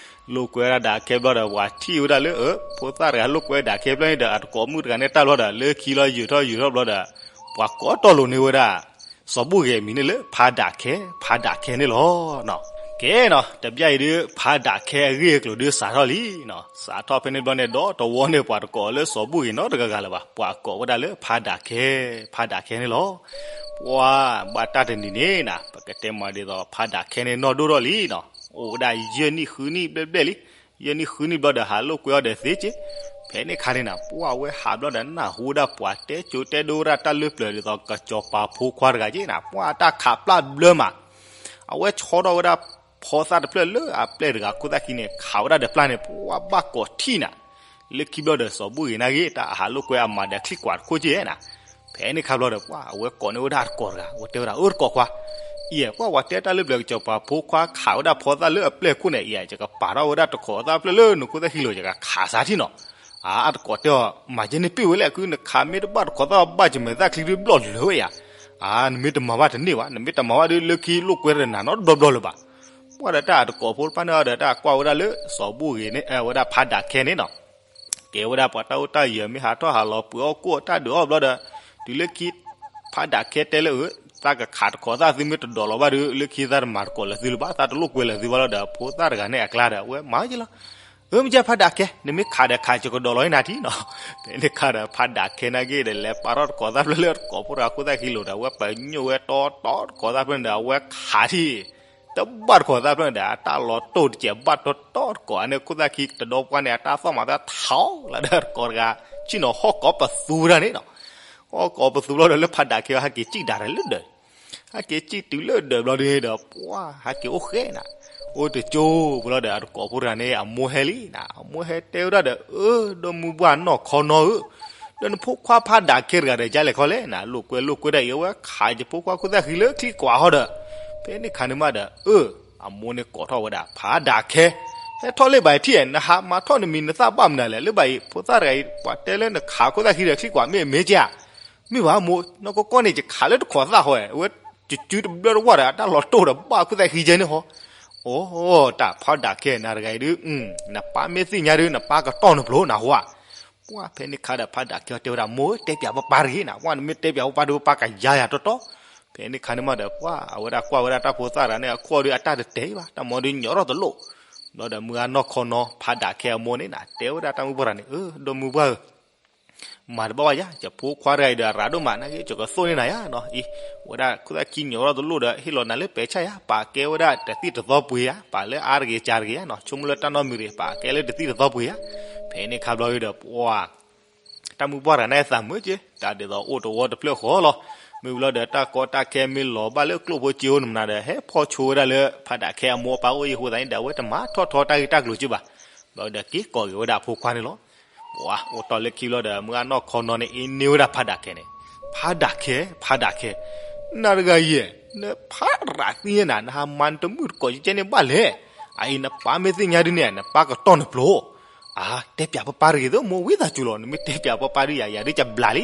လိာ်ကွဲဝဲဒၣ်ဒၣ်ခဲဘျီဒီး ပှၤထံၣ်ဝဲဒၣ်လၢ အၢ ဖိသၣ်တဂၤလိာ်ကွဲဒၣ်ခဲဖျၢၣ်န့ၣ်ဒီး အတကိးမုၣ်တဂၤန့ၣ်တၢ်ဘျီဒီး လၢခံလီၤယုာ်ထီၣ်ယုာ်ထီၣ်ဘျီဒီး ပှၤကိးတီၢ်လိာ်န့ၢ်ဝဲဒၣ် စီၤဘူၣ်ဂ့ၤအမံၤန့ၣ်လၢ ဖါဒၣ်ခဲ ဖါဒၣ်ခဲန့ၣ်လီၤ. ကဲနီၤ တဘျီအံၤဒုး ဖါဒၣ်ခဲအဂ့ၢ်အကျိၤဒုးစးထီၣ်လံနီၤ. စးထီၣ်ဖဲန့ၣ်ဘျီန့ၣ် ဒီတဝီန့ၣ် ပှၤတကိးလၢစီၤဘူၣ်ဂ့ၤနီတဂၤဂၤလၢၤဘၣ်, ပှၤကိးဝဲဒၣ်လၢဖါဒၣ်ခဲ ဖါဒၣ်ခဲန့ၣ်လီၤ. ပှၤဘၣ်တၢ်တနံၤန့ၣ်နၤ ပကတဲမၤဒ်သိးဖါဒၣ်ခဲန့ၣ်နီၢ်ဒိၣ်ထီၣ်လံနီၤ. အိၣ်ဝဲဒၣ်ယဲၢ်နံၣ်ဃုနံၣ်ဘျဲၣ်ဘျဲၣ်လံ. ယဲၢ်နံၣ်ဃုနံၣ်ဘျီဒီး ဟးလိာ်ကွဲအီၤဒီးသ့က့. ဖဲန့ၣ်ခါန့ၣ်နၤ ပှၢ်ဝဲဟးဘျီဒီး နၢ်ဟူဝဲဒၣ်ပှၤတဲကၠိတဲဒိဝဲဒၣ်တၢ်လၢပျၢၤ ဒ်သိးကစီၤပၤဖိခွါတဂၤက့နၤ ပှၢ်တၢ်ခးပျၢ်ဘျၢမး. အဝဲဆီထီၣ်ဝဲဒၣ်ဖီသၣ်တဖျၢၣ်လၢအပျဲၢ်တဂၤခိၣ်သၣ်ခံန့ၣ် ခးဝဲဒၣ်ဒီးပျၢ်န့ၣ် ပှၢ်ဘၣ်ကိးထံၣ်နၤ. လၢခံဘျီဒီး စီၤဘူၣ်ဂ့ၤနာ်က့ တၢ်အဟးလိာ်ကွဲအမၤဒီးချံၣ်ကွၢ်တခိၣ်က့နၤ. ဖဲန့ၣ်ခါဘျီဒီး ပှၢ်အဝဲကိးန့ၢ်ဝဲဒၣ်တကိးတဂၤ အဝဲတဲဝဲဒၣ် အၢ တကိးခွါ အံၤ ပှၢ်ဝဲတဲတၢ်လၢပျၢၤ ကစီၤပၤဖိခွါခးဝဲဒၣ်ဖီသၣ်လၢအပျဲၢ်ခိၣ်န့ၣ် အံၤ ယကပာ်ထီၣ်ဝဲဒၣ်တခိးသၣ်ဖျၢၣ်လၢနခိၣ်သၣ်ခံလိၤ ယကခးစးထံၣ်နီၤ. အါ အတကိးတဲအီၤ မၤကဲန့ၣ်ပ့ၢ်ဝဲလဲၣ် ခုနခးမ့ၢ်တဘၣ်တခိးသၣ်ဘၣ် ယမဲာ်သၣ်ချံဒုးဘျီၣ်လၢာ်ဝဲယၤ. အါ နမ့ၢ်တမၤဘၣ်တန့ၢ်ဘၣ် နမ့ၢ်တမၤဘၣ်ဒီး လၢခံလိာ်ကွဲတနၤနီတဘျီဘျီလၢၤဘၣ်. ပှၢ်ဒီးတၢ်အတကိးဖိတဖၣ်န့ၣ်ဒီး တၢ်ကွၢ်ဝဲဒၣ်လၢ စီၤဘူၣ်ဂ့ၤန့ၣ် ဝဲဒၣ်ဖါဒၣ်ခဲန့ၣ်နီၤ ကဲဝဲဒၣ်ပှၤတၢ်အိၣ်တၢ်ယၢၤ မ့ၢ်ဟးထီၣ်ဟးလီၤ ပှ့ၤအီၣ်ကိၣ်အတၢ်ဒုးအီၣ်ဘျီဒီး တုၤလၢခံ ဖါဒၣ်ခဲတဲလၢ အၢ သးကခးတခိးသၣ် သုမ့ၢ်တဒိးလီၤဘၣ်ဒီး လၢခံသးတမၤတကိးလၢၤသုလၢၤဘၣ် သးတလိာ်ကွဲလၢၤသုဘၣ်လီၤဒီး ဖိသၣ်တဂၤန့ၣ်အကျါဒီး အဝဲမၤက့လီၤ. အၢ မ့ၢ်ကဲဖါဒၣ်ခဲ နမ့ၢ်ခးဒီးခး ယကဒိးလီၤအံၤနၤထံနီၤ. ဖဲန့ၣ်ခါဒီး ဖါဒၣ်ခဲနာ်က့ဒီး လဲၤပာ်ထီၣ်တကိးသၣ်ဖျၢၣ်လၢတကိးဖိတဂၤ ခိၣ်သၣ်ခံလိၤဒီး အဝဲပညိၣ်ဝဲတီတီတကိးသၣ်ဖျၢၣ်န့ၣ်ဒီး အဝဲခးထံၣ် တဘၣ်တကိးသၣ်ဖျၢၣ်န့ၣ်ဒီး အတၢ်လီၤတိၢ်တစဲးဘၣ်တီတီတကိးန့ၣ် ခိၣ်သၣ်ခံတဒီပှၢ်န့ၣ် အတၢ်သီၣ်မၤသးထီလၢတကိးတဂၤ ဆ့ၣ်နီၤဟီၣ်ကိးပသူဝဲဒၣ်န့ၣ်နီၤ. ဟီၣ်ကိးပသူဘျီဒီး လၢဖါဒၣ်ခဲဟဲက့ၤစံၣ်ဒၣ်ဒီးလၢဒၢး ဟဲက့ၤစံၣ်တုၤလၢဒၢးဘျီဒုးဒီး ပှၢ်ဟဲက့ၤအိၣ်ဃဲနၤ. အိၣ်တကၠိဘျီဒီး အတကိးဖိတဂၤန့ၣ် အမိၢ်ဟဲလံနၤ. အမိၢ်ဟဲတဲဝဲဒၣ်ဒီး အၢ ဒီမုၢ်ဘှၢ်နီၢ်ခီနီဧၢ ဒီးနဖိခွါဖါဒၣ်ခဲတဂၤဒီး ကလဲၣ်ခီလဲၣ်နၤ လိာ်ကွဲလိာ်ကွဲဒၣ်အံၤ အဝဲခးယဖိခွါခိၣ်သၣ်ဃံလၢချံကွၢ်ဟီဒီး ဖဲန့ၣ်ခါန့ၣ်မးဒီး အၢ အမိၢ်န့ၣ်ကိးထီၣ်ဝဲဒၣ် ဖါဒၣ်ခဲ ဟဲထီၣ်လၢဘၣ်အံၤထံၣ် နဟးမၤထီၣ်နမံၤနသၣ်ဘၣ်မနုၤလဲၣ် လၢဘၣ်အံၤ ဖိသၣ်တဂၤအံၤ ပှၤတဲလၢနခးခိၣ်သၣ်ဃံဒီးချံကွၢ် မ့ၢ်အမ့ၢ်ကဲဧါ. မ့ၢ်ဘၣ်မိၢ် နီၢ်ကီၢ်ကီၢ်န့ၣ် ယခးလၢတခိးသၣ်ဟီ အဝဲ ကစုတဘျၢတဝၢ်ဒီး အတၢ်လီၤတိၢ်ဒီးဘၣ်ခိၣ်သၣ်ဃံကဲန့ၣ်ဟီ အိ တၢ်ဖါဒၣ်ခဲနၤတဂၤအံၤဒုး နပၢ်မ့ၢ်သ့ၣ်ညါဒုး နပၢ်ကတီၢ်နပျိနဟါ. ပှၢ်ဖဲန့ၣ်ခါဒီး ဖါဒၣ်ခဲတဲဝဲဒၣ် မိၢ် တဲပၠးပၢ်ပၢ်တဂ့ၤနၤ ပှၢ်နမ့ၢ်တဲပၠးပၢ်ပၢ်ဒုး ပၢ်ကယၤယၤတီတီ. ဖဲန့ၣ်ခါန့ၣ်မးဒီး ပှၢ်အဝဲဒၣ်ကွၢ်ဝဲဒၣ်တၢ်ဖိသၣ်တဂၤန့ၣ် အခိၣ်ဒုးအတၢ်တတဲာ်ဘၣ် တၢ်မၤဒုးညီထီၣ်တလိၣ်. ဘျီဒီးမုၢ်ဂၤနီၢ်ခီနီ ဖါဒၣ်ခဲအမိၢ်န့ၣ်နၤ တဲဝဲဒၣ်တၢ်မုၢ်ပှၢ်တဂၤန့ၣ် အၢ ဒီမုၢ်ပှၢ်ဧၢ မၤတဘၣ်ဘၣ်ယၤ ယဖိခွါတဂၤအံၤဒီး အရၤဒိၣ်မး နာ်က့ ယကသိၣ်န့ၢ်နၤယၤနီၤ အံၤ ဝဲဒၣ်ခိၣ်သၣ်ခံညီထီၣ်တလိၣ်ဒီး ဟ့ၣ်လီၤနၤလၢပဲာ်ဆၣ်ယၤ ပာ်ကဲဝဲဒၣ်တသံၣ်တသီပှ့ၤယၤ ပာ်လၢအါတဂ့ၤစှၤတဂ့ၤယၤနီၤ ဆိကမိၣ်လၢတၢ်နီတမံၤတဂ့ၤ ပာ်ကဲလၢတသံၣ်တသီပှ့ၤယၤ. ဖဲန့ၣ်ခါဘျီဒီး ပှၢ် တၢ်မုၢ်ပှၢ်တဂၤန့ၣ်သးမုာ်က့ တၢ်ဒ်သိးအိၣ်တဝီတဖျၢၣ်ဃီလီၤ. မ့ၢ်ဘျီဒီး တၢ်ကီတၢ်ခဲမ့ၢ်လီၤဘၣ်လၢကျိၣ်ဖိစ့အိၣ်နမနၤဒီး ဟဲဖီၣ်ဆိဝဲဒၣ်လၢ ဖါဒၣ်ခဲအမိၢ်အပၢ်အိၣ်အံၤအဃိသတးန့ၣ်ဒီး အဝဲတမၤထီၣ်ထီတၢ်ဂ့ၢ်တၢ်ကျိၤက့ဘၣ်. ဘျီဒီးက့ၤကိးက့ၤဝဲဒၣ်အဖိခွါန့ၣ်လီၤ. ပှၢ်အိၣ်တီၢ်လၢခံဘျီဒီး မုၢ်ဂၤနီၢ်ခီနီန့ၣ် အ့န့ၢ်ဝဲဒၣ်ဖါဒၣ်ခဲန့ၣ်, ဖါဒၣ်ခဲ, ဖါဒၣ်ခဲ, နၤတဂၤယဲၢ်, နဖးရးသ့ၣ်ညါနၤ, နဟးမၤနတမုာ်တကိးကဲန့ၣ်ဘၣ်လဲၣ်. အအံၤနပၢ်မ့ၢ်သ့ၣ်ညါဒုးန့ၣ် နပၢ်ကတီၢ်နပျိ. အါ, တဲပၠးပၢ်ပၢ်တဂ့ၤသိး မိၢ်ဝံသးစူၤလီၤ, နမ့ၢ်တဲပၠးပၢ်ပၢ်ဒုးယၤ ယၤဒုးကဘျးလံ.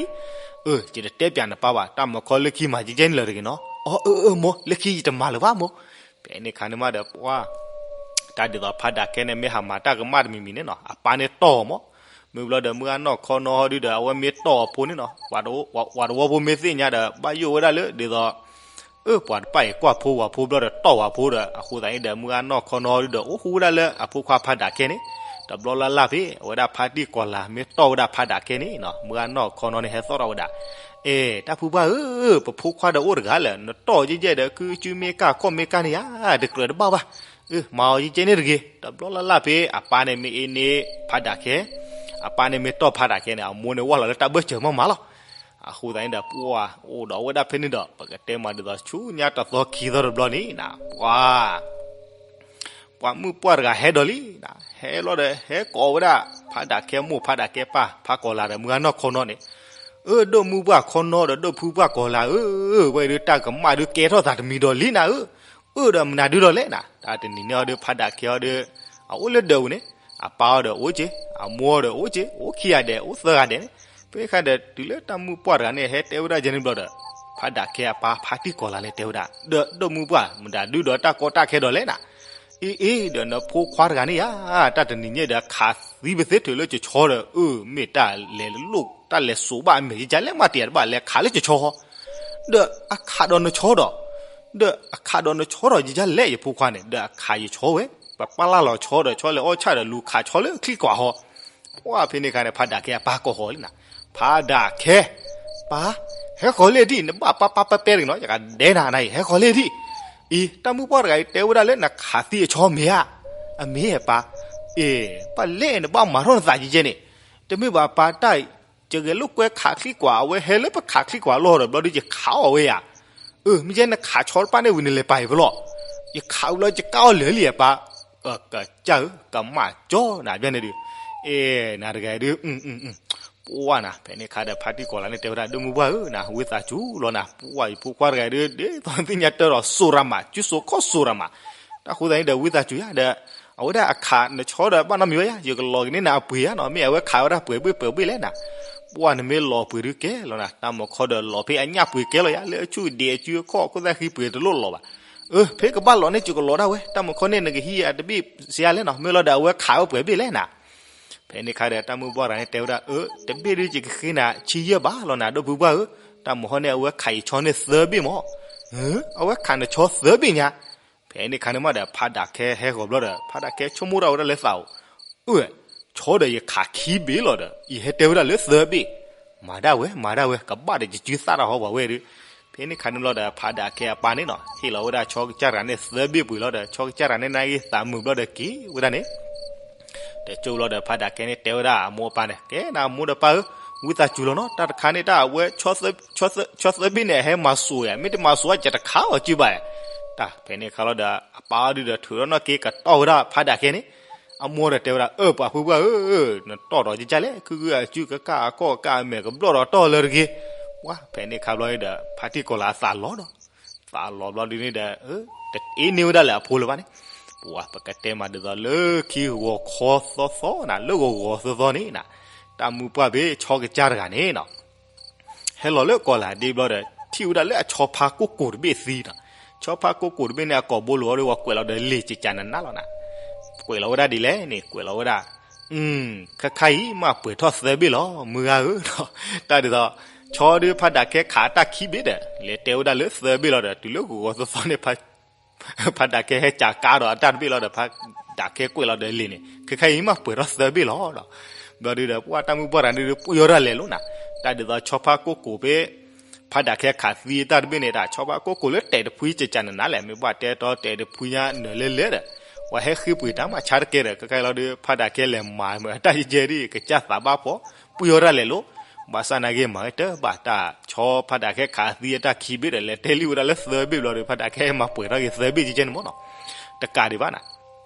အၢ ယတတဲပၠးနပၢ်ဘၣ်, တၢ်မၤခီလၢခံမၤကဲကဲန့ၣ်လၢာ်တဂ့ၤနီၤ. အီ အၢ အၢ မိၢ် လၢခံယတမၤလၢၤဘၣ်မိၢ်. ဖဲန့ၣ်ခါန့ၣ်မးဒီး ပှၤ တၢ်ဒ်သိးဖါဒၣ်ခဲန့ၣ် မ့ၢ်ဟးမၤတၢ်ကမၣ်တမံၤမံၤန့ၣ်နီၤ အပၢ်န့ၣ်တီၢ်အီၤမး. မ့ၢ်ဘျီဒီး မုၢ်ဂၤနီၢ်ခီနီဟီဒုဒီး အဝဲမ့ၢ်တီၢ်အီၤဖိန့ၣ်နီၤ, ပှၤတဝီဖိမ့ၢ်သ့ၣ်ညါဒီး ဘၣ်ယိၣ်ဝဲဒၣ်လၢ ဒ်သိး အၢ ပှၤတဖၣ်အံၤကွၢ်ဖိဝၤဖိဘျီဒီးတီၢ်ဝၤဖိဒီး အဃိသတးန့ၣ်ဒီး မုၢ်ဂၢ်နီၢ်ခီနီၣ်ဒီး အိၣ်ဃူဝဲဒၣ်လၢအဖိခွါဖးဒၣ်ခဲန့ၣ်, တဘျီလၢ်လၢ်ဖဲ အဝဲဒၣ်ဖါတံၢ်ကီၤလၤမ့ၢ်တီၢ်ဝဲဒၣ်ဖးဒၣ်ခဲန့ၣ်နီၤ, မုၢ်ဂၢ်နီၢ်ခီနီၣ်န့ၣ် ဟဲသီၣ်ထီၣ်ဝဲဒၣ်, အဲ တၢ်ဖုပှၢ်ဧၢ, ပဖိခွါဒီးအိၣ်တဂၤလၢာ် နတီၢ်ကဲကဲဒီး ကုစုမ့ၢ်ကၢ်ခီၣ်မ့ၢ်ကၢ်န့ၣ်ဧါ, တကြၢးတဘၣ်ဘၣ်, အၢ မၤအီၤကဲကဲန့ၣ်တဂ့ၤ. တဘျီလၢ်လၢ်ဖဲ အပၢ်န့ၣ်မ့ၢ်အ့န့ၢ်ဖးဒၣ်ခဲ, အပၢ်န့ၣ်မ့ၢ်တီၢ်ဖးဒၣ်ခဲန့ၣ် အမိၢ်န့ၣ်ဝၢ်လီၤလၢတၢ်ဘၢၣ်စၢၤမးမးလီၤ. အဃိသတးန့ၣ်ဒီး ပှၢ်အိၣ်ဒီးဝဲဒၣ်ဖဲန့ၣ်ဒီး ပကတဲမးဒ်သိးဆူညါတသီခံသီတဘျီန့ၣ်နၤ, ပှၤ ပှၤမုၣ်ပှၢ်တဂၤဟဲဒီးလံနၤ, ဟဲလီၤဒီး ဟဲကိးဝဲဒၣ် ဖးဒၣ်ခဲမိၢ် ဖးဒၣ်ခဲပၢ် ဖးကီၤလၤဒီး မုၢ်ဂၢ်နီၢ်ခီနီၣ်န့ၣ်, အၢ ဒိၣ်မုၢ်ပှၢ်ခီနီၣ်ဒီး ဒိၣ်ဖုပှၢ်ကီၤလၤဧၢ, ဝဲဒုးတၢ်ကမၣ်ဒုးကဲထီၣ်သးတမံၤဒီးလံနၤဧၢ, အၢ ဒီးမနုၤဒုဒီးလဲၣ်နၤ, တၢ်တနံၤန့ၣ်အီၤဒီး ဖးဒၣ်ခဲအီၤဒီး အအိၣ်လၢဒၢးပူၤန့ၣ်, အပၢ်အီၤဒီးအိၣ်က့ၤ, အမိၢ်အီၤဒီးအိၣ်က့ၤ, အိၣ်ခံဂၤဒဲး အိၣ်သၢဂၤဒဲးန့ၣ်, ဖဲခါဒီးတုၤလၢတၢ်မုၣ်ပှၢ်တဂၤန့ၣ် ဟဲတဲဝဲဒၣ်ယဲန့ၣ်ဘျီဒီး ဖးဒၣ်ခဲအပၢ်ဖါတံၢ်ကီၤလၤန့ၣ်တဲဝဲဒၣ်, ဒီးဒိၣ်မုၢ်ပှၢ် မတၤဒုဒီးတၢ်ကီတၢ်ခဲဒီးလဲၣ်နၤ, အ့အ့ ဒီးနဖိခွါတဂၤန့ၣ်ဧါ, တၢ်တနံၤညါဒီးခးသံပသ့ထုးလၢကဆီဒီး အၢ မ့ၢ်တၢ်လဲၤလိၣ်တၢ်လဲၤစိာ်ဘၣ်အမဲာ်ယကလဲၣ်မးတယၤတဘၣ်လဲၤခးလၢကဆီ, ဒီးအခးဒီးနဆီဒီး ဒီးအခးဒီးနဆီဒီးယကလဲၣ် ယဖိခွါန့ၣ် ဒီးအခးယဆီဝဲ, ပပာ်လၢလီၤဆီဒီး ဆီလဲၤအီၣ်ဆၣ်ဒီး လူၤခးဆီလၢချံကွၢ်ဟီ, ပှၢ်ဖဲန့ၣ်ခါန့ၣ် ဖးဒၣ်ခဲအပၢ်ကိးဃီၤလံနၤ, ဖးဒၣ်ခဲ, ပၢ်, ဟဲဃီၤလ့ၢ်ဒံၣ် နဘၣ်ပၢ်ပၢ်ပဲပဲတဂ့ၤနီၤ ယကဒဲနၤနၤအံၤ ဟဲဃီၤလ့ၢ်ဒံၣ်, အံၤ တၢ်မုၣ်ပှၢ်တဂၤအံၤတဲဝဲဒၣ်လၢနခးသံအဆီမ့ၢ်ဧါ, အမ့ၢ်ပၢ်, အ့ ပၢ်လဲၣ်နဘၣ်မၤထီၣ်နသးကဲကဲန့ၣ်, တမ့ၢ်ဘၣ်ပၢ်တၢ် ယဂဲၤလိာ်ကွဲခးချံကွၢ် အဝဲဟဲလၢပခးချံကွၢ်လီၢ်ဒီး ဘျီဒုးယခးအီၣ်ဝဲယၤ, အၢ မ့ၢ်ကဲနခးဆီတပၣ်န့ၣ်ဝံၤနလဲၤပာ်အံၤဖဲလီၤ, ယခးဝံၤလီၤယကၢ်အီၣ်လၢာ်လံပၢ်, ကစၢ်ဧၢ ကမၣ်ကၠီနၤဘျီန့ၣ်ဒုး, အဲ နၤတဂၤဒုး, ပှၢ်နၤ ဖဲန့ၣ်ခါဒီး ဖါတံၢ်ကီၤလၤန့ၣ်တဲဝဲဒၣ် ဒိၣ်မုၢ်ပှၢ်ဧၢ နၤဝံသးစူၤလီၤနၤ ပှၢ်ယဖိခွါတဂၤဒုး ဒ်သိးသ့ၣ်ညါတၢ်ဒီးစိၤရၤမး စုစိၤခီၣ်စိၤရၤမး, တၢ်ဃိသတးန့ၣ်ဒီး ဝံသးစူၤယၤဒီး အဝဲဒၣ်အခးနဆီဒီးဘၣ်နီတမံၤဝဲယၤ ယကလီၤကန့ၢ်နၤအပှ့ၤဧါနီၤ မ့ၢ်အဝဲခးဝဲဒၣ်ပှဲၤဘ့ၣ်ပှဲၤဘ့ၣ်လဲၣ်နၤ, ပှၢ်နမ့ၢ်လီၤပှ့ၤဒုးကဲလီၤနၤ တၢ်မုၢ်ခီဒီးလီၤဖဲအညၣ်ပှ့ၤကဲလီၤယၤ လၢအဆူၣ်ဒံးအစုအခီၣ် ခိၣ်သၣ်ဃံပှ့ၤတလိၣ်လီၤဘၣ်, အၢ ဖဲကဘၣ်လီၤန့ၣ် ယကလီၤဒၣ်ဝဲ တၢ်မုၢ်ခီန့ၣ်နကဟံးယၤတဘ့ၣ်စ့ဧါလဲၣ်နီၤ မ့ၢ်လီၤဒီးအဝဲခးဝဲပှဲၤဘ့ၣ်လဲၣ်နၤ ဖဲန့ၣ်ခါဒီး တၢ်မုၢ်ပှၢ်တဂၤန့ၣ်တဲဝဲဒၣ် အၢ တဘ့ၣ်ဒုးယကဃ့နၤဆံယဲၢ်ဘးလီၤနၤ ဒိၣ်ဖုပှၢ်ဧၢ, တၢ်မုၢ်ခီန့ၣ် အဝဲခးယဆီန့ၣ်သၢဘ့ၣ်မး, အဝဲခးနဆီသၢဘ့ၣ်ညါ, ဖဲန့ၣ်ခါန့ၣ်မးဒီး ဖးဒၣ်ခဲဟဲဂီၤဘျီဒီး ဖးဒၣ်ခဲဆိကမိၣ်တၢ်ဝဲဒၣ်လၢသးအိၣ်, အၢ ဆီဒီးယခးခံဘ့ၣ်လီၤဒီး ယဟဲတဲဝဲဒၣ်လၢသၢဘ့ၣ်, မၤဒၣ်ဝဲ မၤဒၣ်ဝဲ ကဘၣ်ဒီးယစုသၣ်တၢ်ဟီပှၤဝဲဒုး, ဖဲန့ၣ်ခါန့ၣ်ဘျီဒီး ဖးဒၣ်ခဲအပၢ်န့ၣ်နီၤ ဟ့ၣ်လီၤဝဲဒၣ်ဆီကစၢ်တဂၤန့ၣ်သၢဘ့ၣ်ပှ့ၤလီၤဒီး ဆီကစၢ်တဂၤန့ၣ်နာ်က့ၤသးမုာ်ဘျီဒီးက့ၤဝဲဒၣ်န့ၣ် တကၠိဘျီဒီး ဖးဒၣ်ခဲန့ၣ်တဲဝဲဒၣ်အမိၢ်အပၢ်န့ၣ် ကဲနၤအမိၢ်ဒီးပၢ်ဧၢ, ဝံသးစူၤလီၤနီၤ တၢ်တခါန့ၣ်တၢ်အဝဲ ဆီသၢဘ့ၣ်န့ၣ် အဟဲမၤစိာ်ယၤ မ့ၢ်တမၤစိာ်အကတခးအီၤစုဘၣ်, တၢ်ဖဲန့ၣ်ခါလီၤဒီး အပၢ်အီၤဒုးဒီးထုးထီၣ်နီၣ်က့ၤကတီၢ်ဝဲဒၣ်ဖးဒၣ်ခဲန့ၣ်, အမိၢ်ဒီးတဲဝဲဒၣ် အၢ ပှၤဖုပှၢ်ဧၢ, နတီၢ်ဒီးကကလဲၣ် ခုခုအစုကကၢ်အကီၢ်ကၢ်အမဲာ်ကဘျီၣ်ဒီးတီၢ်လၢတဂ့ၤ, ပှၢ်ဖဲန့ၣ်ခါဘျီဒီး ဖါတံၢ်ကီၤလၤအသးလီၤဒီး သးလီၤဘျီဒုးန့ၣ်ဒီး တအ့န့ၢ်ဝဲဒၣ်လၢအဖိလၢၤဘၣ်န့ၣ်, ပှၢ်ပကတဲမးဒ်သိးလၢခံဂီၤခီသီသီနၤ လၢဂီၤဂီၤသီသီန့ၣ်နၤ, တၢ်မုၢ်ပှၢ်ဖဲဆီကစၢ်တဂၤန့ၣ်နီၤ ဟဲလီၤလၢကီၤလၤဒ့ဘျီဒီး ထံၣ်ဝဲဒၣ်လၢအဆီဖါကိၢ်ကိၢ်တဘ့ၣ်သံနီၤ, ဆီဖါကိၢ်ကိၢ်တဘ့ၣ်န့ၣ် အကိာ်ဘိလိၤအီၤဒီး ပှၤကွဲးလီၤဒီးလံာ်ကကနနါလီၤနၤ, ကွဲးလီၤဝဲဒၣ်ဒ်လဲၣ်န့ၣ် ကွဲးလီၤဝဲဒၣ် ခါခါအံၤမးပှဲၤထီၣ်သၢဘ့ၣ်လီၤ မုၢ်ဂၤဧၢ, တၢ်ဒ်သိး ဆီဒုးဖးဒၣ်ခဲခးအတၢ်ခံဘ့ၣ်ဒီး လဲၤတဲဝဲဒၣ်လၢသၢဘ့ၣ်လီၤဒီး တုၤလၢဂီၤဂီၤသီသီန့ၣ် ဖးဒၣ်ခဲဟဲကးကါဒီးအတၢ်တဘ့ၣ်လီၤဒီး ဖးဒၣ်ခဲကွဲးလီၤဒီးလံာ်န့ၣ် ခါခါအံၤမးပှဲၤထီၣ်သၢဘ့ၣ်လီၤဒီး, ဘျီဒုးဒီး ပှၢ်တၢ်မုၢ်ပှၢ်တဂၤဒုးဒီး ပှံၢ်အီၣ်တၢ်လဲၤလိာ်နၤ, တၢ်ဒ်သိးဆီဖါကိၢ်ကိၢ်ဖဲ ဖးဒၣ်ခဲခးသံအတၢ်တဘ့ၣ်န့ၣ် တၢ်ဆီဖါကိၢ်ကိၢ်လၢတဲာ်တဖှံကကနနါလဲၣ် မ့ၢ်ဘၣ်တဲတီတဲာ်တဖှံညါနၢၤလဲလဲဒီး ပှၤဟဲဃ့ပှ့ၤတၢ်မးဆါတကဲဒီး ခါခါအံၤလီၤဒုး ဖးဒၣ်ခဲလဲၤမၤမ့ၢ်အတၢ်ယဲၢ်ဒ် ကစၢ်သးဘၣ်ဖှီၣ် ပှံၢ်အီၣ်တၢ်လဲၤလိာ်, ဘၣ်ဆၣ်နာ်က့မၤဝဲတဘၣ်တၢ် ဆီဖးဒၣ်ခဲခးသံအတၢ်ခံဘ့ၣ်ဒီး လဲၤတဲလံဝဲဒၣ်လၢသၢဘ့ၣ်ဘျီဒီး ဖးဒၣ်ခဲမၤပှဲၤထီၣ်က့ၤသၢဘ့ၣ်ကကဲန့ၣ်မ့ၢ်နီၤ, တကးဒံးဘၣ်နၤ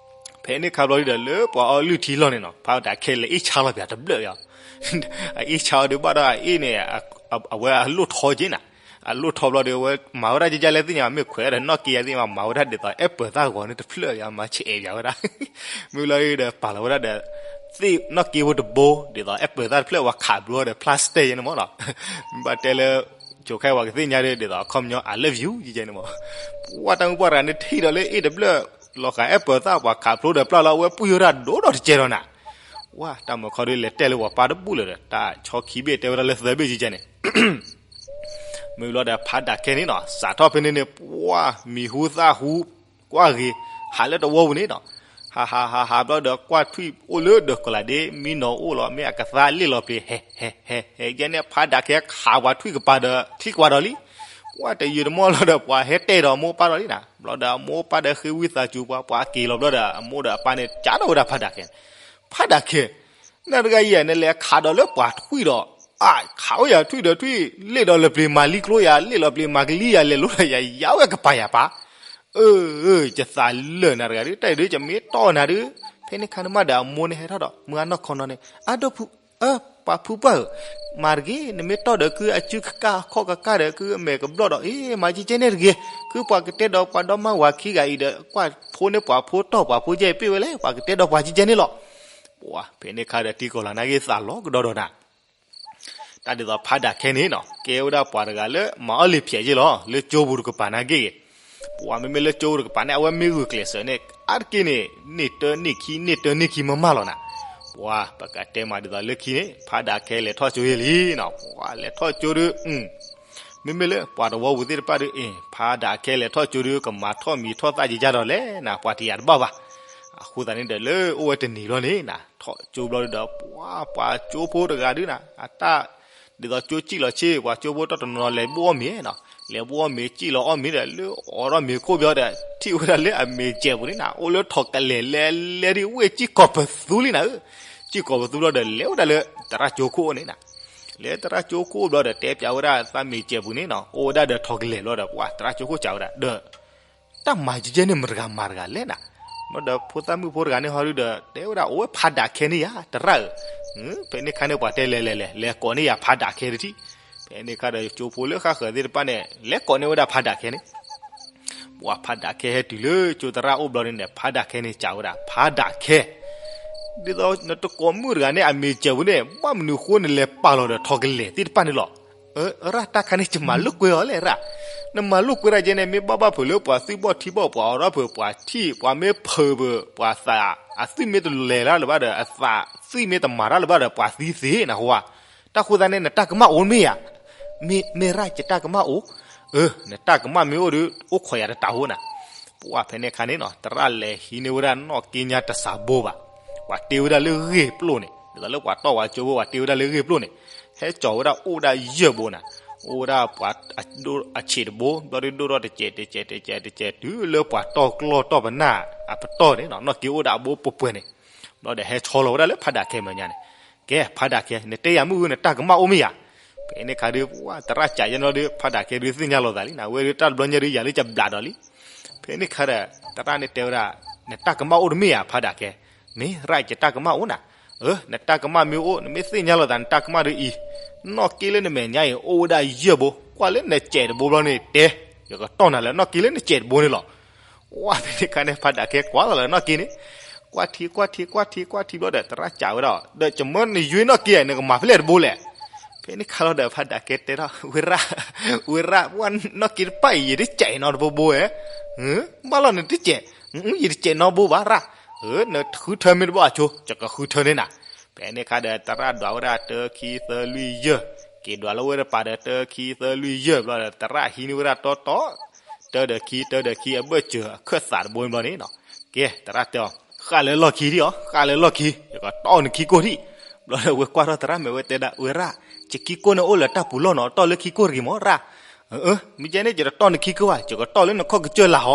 ဖဲန့ၣ်ခါဘျီဒုးဒီး လၢပှၤအီလုၢ်ထံလီၢ်န့ၣ်နီၤ ဖးဒၣ်ခဲလဲၤအ့ၣ်ဆါလီၤပၠးတဘျၢၣ်ယီၤ, အအ့ၣ်ဆါအီၤဒုးဘၣ်ဒီးအအ့ၣ်န့ၣ် အဝဲအလိၣ်ထီက့ၤနၤ, အလိၣ်ထီဘျီဒီး အဝဲမၤဝဲဒၣ်ကကလဲၣ်သ့ၣ်ညါ မ့ၢ်ခွဲးဒီးနီၣ်က့ၤယၤသ့ၣ်ညါ မၤဝဲဒၣ်ဒ်သိးအဲၣ်ပၢၤသၣ်ဂီၤန့ၣ်တဖျၢၣ်ယၤ မၤဆဲးယၤဝဲဒၣ်, မ့ၢ်လီၤဒီးပာ်လီၤဝဲဒၣ်ဒီး သ့ၣ်နီၣ်က့ၤဖိတဘိ ဒ်သိးအဲၣ်ပၢၤသၣ်တဖျၢၣ် ပှၤခးဘျီဒီး plastic ယဲန့ၣ်မ့ၢ်နီၤ, ဘၣ်တဲလၢ ကိးခဲအံၤပှၤကသ့ၣ်ညါဒီး ဒ်သိးအခီပညီ I love you ယဲန့ၣ်မ့ၢ်, ပှၢ်တၢ်မုၢ်ပှၢ်တဂၤန့ၣ်ထံၣ်ဒီးလၢအ့ၣ်တဘျၢၣ် လီၤဃာ်အဲၣ်ပၢၤသၣ် ပှၤခးဖျိဒီးပျၢ်လီၤ အဝဲပှံၢ်ဝဲဒၣ်ဒိၣ်ဒီးတကဲဒီးနၤ, ဝါ တၢ်မုၢ်ခီဒုးလဲၤတဲလၢပှၤပၢ်တဘူၣ်လၢၤဒီး တၢ်ဆီခံဘ့ၣ်တဲဝဲဒၣ်လၢသၢဘ့ၣ်ကကဲန့ၣ် မ့ၢ်ဘျီဒီးဖးဒၣ်ခဲန့ၣ်နီၤ စးထီၣ်ဖဲန့ၣ်န့ၣ် ပှၤမံၤဟူသၣ်ဟူ ကွၢ်ဂ့ၤ ဟးလၢတဝီပူၤန့ၣ်နီၤ, ဟးဟးဟးဟးဘျီဒီး ကွၢ်ထွံၣ်အိၣ်လၢဒၢးကီၤလၤဒ့ မံနီၤအိၣ်လီၤ မ့ၢ်အကသါလ့ၣ်လီၤပျ့ၤ ဟဲ ဟဲ ဟဲ ဟဲ ယဲန့ၣ် ဖးဒၣ်ခဲခးပှၤထွံၣ်ကပၤဒီး ချံကပၤဒီးလံ, ကွၢ်တယုာ်တမီၢ်လီၤဒီး ပှၤဟဲတဲာ်ဒီးမိၢ်ပၢ်ဒီးလံနီၤ, ဘျီဒီးအမိၢ်ပၢ်ဒီးဃ့ဝံသးစူၤပှၤ ပှၤက့ၤလီၤဘျီဒီး အမိၢ်ဒီးအပၢ်န့ၣ် ကးထီၣ်ဝဲဒၣ်ဖးဒၣ်ခဲန့ၣ်, ဖးဒၣ်ခဲ နတဂၤအံၤ နလဲၤခးဒီးလၢပှၤထွံၣ်ဒီး အါ ခးဝဲယၤထွံၣ်ဒီးထွံၣ် လ့ၣ်ဒီးလၢပျ့ၤမၤလံကျိယၤ လ့ၣ်လီၤပျ့ၤမၤကလံယၤ လဲၤလိဒီးယၤ ယၤဝဲကပၤယၤပၢ်, အၢ ယသးလၢာ်နၤတဂၤဒုး တၢ်အံၤဒုး ယမ့ၢ်တီၢ်နၤဒုး, ဖဲန့ၣ်ခါန့ၣ်မးဒီးအမိၢ်န့ၣ်ဟဲထီၣ်ဒီး မုၢ်အနီၢ်ခီနီၤန့ၣ် အဒိၣ်ဖု အၢ ပှၤဖုပှၢ်ဧၢ, မၤတဂ့ၤ နမ့ၢ်တီၢ်ဒီး ခုအစုကကၢ်အခီၣ်ကကၢ်ဒီး ခုအမဲာ်ကဘျီၣ်ဒီး အ့ မၤကဲကဲန့ၣ်တဂ့ၤ, ခုပှၤကတဲဒီးပှၤဒီမါဝၤခံဂၤအံၤဒီး ကွၢ်ဖိန့ၢ်ပှၤဖိတီၢ်ပှၤဖိယဲၢ်ပ့ၢ်ဝဲလဲၣ်, ပှၤကတဲဒီးပှၤကဲကဲန့ၣ်လီၤ. ပှၤဖဲန့ၣ်ခါဒီး တံၤကီၤလၤနာ်က့သးလီၤကဒီးဒီးနၤ တၢ်ဒ်သိးဖးဒၣ်ခဲန့ၣ်နီၤ ကဲဝဲဒၣ်ပှၤတဂၤလၢမၤအီၣ်လံာ်ဖျဲးက့လီၤ လၢကၠိပူၤတကပၤနာ်က့ဂ့ၤ, ပှၤမ့မ့ၢ်လၢကၠိပူၤတကပၤန့ၣ် အဝဲမ့ၢ်ဂုာ်ကျဲးစၢးန့ၣ် အါတက့ၢ်န့ၣ် န့ၢ်တၢ်န့ၢ်ခံ န့ၢ်တၢ်န့ၢ်ခံမးမးလီၤနၤ, ပှၤပကတဲမးဒ်သိးလၢခံန့ၣ် ဖးဒၣ်ခဲလဲၤထီၣ်ကၠိယဲၢ်လံနီၤ, ပှၤလဲၤထီၣ်ကၠိဒုး မ့မ့ၢ်လၢပှၤတဝီပူၤသ့ၣ်တဖၣ်ဒုး အ့ၣ် ဖးဒၣ်ခဲလဲၤထီၣ်ကၠိဒုး ကမၤထီၣ်မံၤထီၣ်သၣ်က့ၤကဒီးလဲၣ်နၤ ပှၤတယာ်တဘၣ်ဘၣ်. အဃိသတးန့ၣ်ဒီး လၢအိၣ်ဝဲတနံၤဘျီန့ၣ်နၤ ထီၣ်ကၠိဘျီဒုးဒီး ပှၤ ပှၤကၠိဖိတဂၤဒုးနၤ အတၢ် ဒ်သိးကၠိစံၣ်လီၤဆ့ ပှၤကၠိဖိတီၢ်တနီၤနီၤ လဲၤဘှီအီၣ်မ့ၤနီၤ, လဲၤဘှီအီၣ်မ့ၤ စံၣ်လီၤအီၣ်မ့ၤဒီး လၢအိးထီၣ်မ့ၤခိၣ်ဘျီဒီး ထံၣ်ဝဲဒၣ်လၢအမ့ၤစဲးပူၤန့ၣ်နၤ အိၣ်လၢထိးကလဲာ်လဲၤလဲၤဒ်ဝ့ၢ်စံၣ်ကီးပသူလံနၤဧၢ, စံၣ်ကီးပသူဘျီဒီး လဲၤဝဲဒၣ်လၢသရၣ်ကၠိခိၣ်န့ၣ်နၤ လၢသရၣ်ကၠိခိၣ်ဘျီဒီး တဲပၠးဝဲဒၣ်သးမ့ၤစဲးပူၤန့ၣ်နီၤ အိၣ်ဝဲဒၣ်ဒီးထိးကလဲာ်ဘျီဒီး ပှၤသရၣ်ကၠိခိၣ်စံးဝဲဒၣ်ဒီး တၢ်မၤကဲကဲန့ၣ် မတဂၤမၤတဂၤလဲၣ်နၤ, ဘျီဒီးဖိသၣ်မုၣ်ဖိတဂၤန့ၣ်ဟီဒုးဒီး တဲဝဲဒၣ်အိၣ်ဝဲဖးဒၣ်ခဲန့ၣ်ယၤ သရၣ်ဧၢ, ဖဲန့ၣ်ခါန့ၣ် ပှၤတဲလဲၤလဲၤလဲၤ လဲၤကိးန့ၢ်ယၤဖးဒၣ်ခဲတထံၣ်, ဖဲန့ၣ်ခါဒီးကၠိဖိလၢဃၣ်ဃၢၤသ့ၣ်တဖၣ်န့ၣ် လဲၤကိးန့ၢ်ဝဲဒၣ်ဖးဒၣ်ခဲန့ၣ် ပှၤဖးဒၣ်ခဲဟဲတုၤလၢကၠိသရၣ်အိၣ်ဘျီန့ၣ်ဒီး ဖးဒၣ်ခဲန့ၣ်စံးဝဲဒၣ် ဖးဒၣ်ခဲ ဒ်သိးနတကိးမုၣ်တဂၤန့ၣ် အမ့ၤစဲးပူၤန့ၣ် ဘၣ်မနုၤဃိနလဲၤပာ်လီၤဒီးထိးကလဲာ်သ့ၣ်တဖၣ်န့ၣ်လီၤ. အၢ ရၣ်တၢ်ခါန့ၣ် ယမၤလိာ်ကွဲအီၤလဲၣ်ရၣ်, နမၤလိာ်ကွဲတၢ်ကဲန့ၣ် မ့ၢ်ဘၣ်ဘၣ်ဖုးလၢပှၤသွံၣ်ဘီၣ်ထံဘီၣ် ပှၤအိးထီၣ်ဖုးပှၤထံၣ် ပှၤမ့ၢ်ဖုးဖုး ပှၤသး အသွံၣ်မ့ၢ်တလဲၤတၢ်လၢၤဘၣ်ဒီး အသးသွံၣ်မ့ၢ်တမၤတၢ်လၢၤဘၣ်ဒီး ပှၤသံသ့နဟူဧါ, တၢ်ဃိသတးန့ၣ် နတၢ်ကမၣ်အိၣ်မ့ၢ်ဧါ, မ့ၢ် မ့ၢ်ရၣ် ယတၢ်ကမၣ်အိၣ်, အၢ နတၢ်ကမၣ်မ့ၢ်အိၣ်ဒီး အိၣ်ခိးယၤတတးဧိၤနၤ, ပှၤဖဲန့ၣ်ခါန့ၣ်နီၤ သရၣ်လဲၤဟံးန့ၢ်ဝဲဒၣ်နီၣ်က့ညါတစးဘိဘၣ်, ပှၤတ့ဝဲဒၣ်လၢဂ့ၢ်ပျိၢ်န့ၣ် ဒ်သိးလၢပှၤတီၢ်ပှၤကၠိဖိ ပှၤတ့ဝဲဒၣ်လၢဂ့ၢ်ပျိၢ်န့ၣ်, ဟဲကၠီၤဝဲဒၣ်အိၣ်ဝဲဒၣ်ယဲၢ်ဘိနၤ, အိၣ်ဝဲဒၣ်ပှၤအဆံးတဘိ ဘျီဒုးဒိၣ်ထီၣ်တစဲးတစဲးတစဲးတစဲး တုၤလၢပှၤတီၢ်ကျီၢ်တီၢ်ပနၢ်အပတီၢ်န့ၣ်နီၤ နီၣ်က့အိၣ်ဒၣ်အဘိပှဲၤပှဲၤန့ၣ်, ဘျီဒီးဟဲဆီလီၤဝဲဒၣ်လၢဖးဒၣ်ခဲမဲာ်ညါန့ၣ်, ကဲ ဖးဒၣ်ခဲ နတဲယၤမုၢ်ဧိၤ နတၢ်ကမၣ်အိၣ်မ့ၢ်ဧါ, ဖဲန့ၣ်ခါဒုး ပှၤသရၣ်စံးယဲၢ်နီၤဒုး ဖးဒၣ်ခဲဒုးသ့ၣ်ညါလိာ်သးလံနၤ ဝဲဒုးတၢ်တဘျီညါဒုး ယၤလၢယဘျးဒီးလံ, ဖဲန့ၣ်ခါဒီး သရၣ်န့ၣ်တဲဝဲဒၣ်, နတၢ်ကမၣ်အိၣ်တမ့ၢ်ဧါ ဖးဒၣ်ခဲ, မ့ၢ်ရၣ် ယတၢ်ကမၣ်အိၣ်နၤ, အၢ နတၢ်ကမၣ်မ့ၢ်အိၣ် နမ့ၢ်သ့ၣ်ညါလိာ်သး နတၢ်ကမၣ်ဒုးအံၤ, နီၣ်က့လၢနမဲာ်ညါအံၤ အိၣ်ဝဲဒၣ်ယဲၢ်ဘိ ကွၢ်လၢနစဲးတဘိဘျီန့ၣ်တဲ, ယကတီၢ်နၤလၢနီၣ်က့လၢနစဲးတဘိန့ၣ်လီၤ. ဝဲဖဲန့ၣ်ခါန့ၣ် ဖးဒၣ်ခဲကွၢ်လီၤလၢနီၣ်က့န့ၣ်, ကွၢ်ထံကွၢ်ထံကွၢ်ထံကွၢ်ထံဘျီဒီး သရၣ်စံးဝဲဒၣ်, ဒီးကမၢနယွ့နီၣ်က့ နကမၤဖဲလဲၣ်တဘိလဲၣ်. ဖဲန့ၣ်ခါလီၤဒီး ဖးဒၣ်ခဲတဲထီၣ် ဝဲရၣ်, ဝဲရၣ် ပှၤနီၣ်က့တဖၣ်အံၤ ယတစဲးနီတဘိဘိဧဲ, ဘၣ်လီၤနတစဲး, ယတစဲးနီတဘိဘၣ်ရၣ်, နဃုထၢမ့ၢ်တဘၣ်အဆိ ယကဃုထၢန့ၢ်နၤ. ဖဲန့ၣ်ခါဒီး သရၣ်ဒွးဝဲဒၣ်တၢ ခံ သၢ လွံၢ် ယဲၢ်, က့ၤဒွးလီၤဝဲတပၤဒီး တၢ ခံ သၢ လွံၢ် ယဲၢ်ဘျီဒီး သရၣ်ဟံးန့ၢ်ဝဲဒၣ်တီတီ တၢဒီးခံ တၢဒီးခံ အဘၢၣ်စၢၤအခၢၣ်သးတဘိန့ၣ်ဘျီန့ၣ်နီၤ. ကဲ သရၣ်တဲအီၤ, ဃၣ်လၢလီၢ်ခံဒံးအီၤ, ဃၣ်လၢလီၢ်ခံ, ယကတီၢ်နခံကိၢ်ဒံး. ဘျီဒီးဝဲကွၢ်ထီၣ်သရၣ်မဲာ်ဝဲတဲဒၣ်, ဝဲရၣ်, ယခံကိၢ်န့ၣ်အိၣ်လၢတၢ်ပူၤလီၢ်နီၤ, တီၢ်လၢခံကိၢ်တဂ့ၤမၢ်ရၣ်. အၢ မ့ၢ်ကဲန့ၣ် ယတတီၢ်နခံကိၢ်ဘၣ်, ယကတီၢ်လၢနခီၣ်ကစၢၢ်လၢ်ဟီ.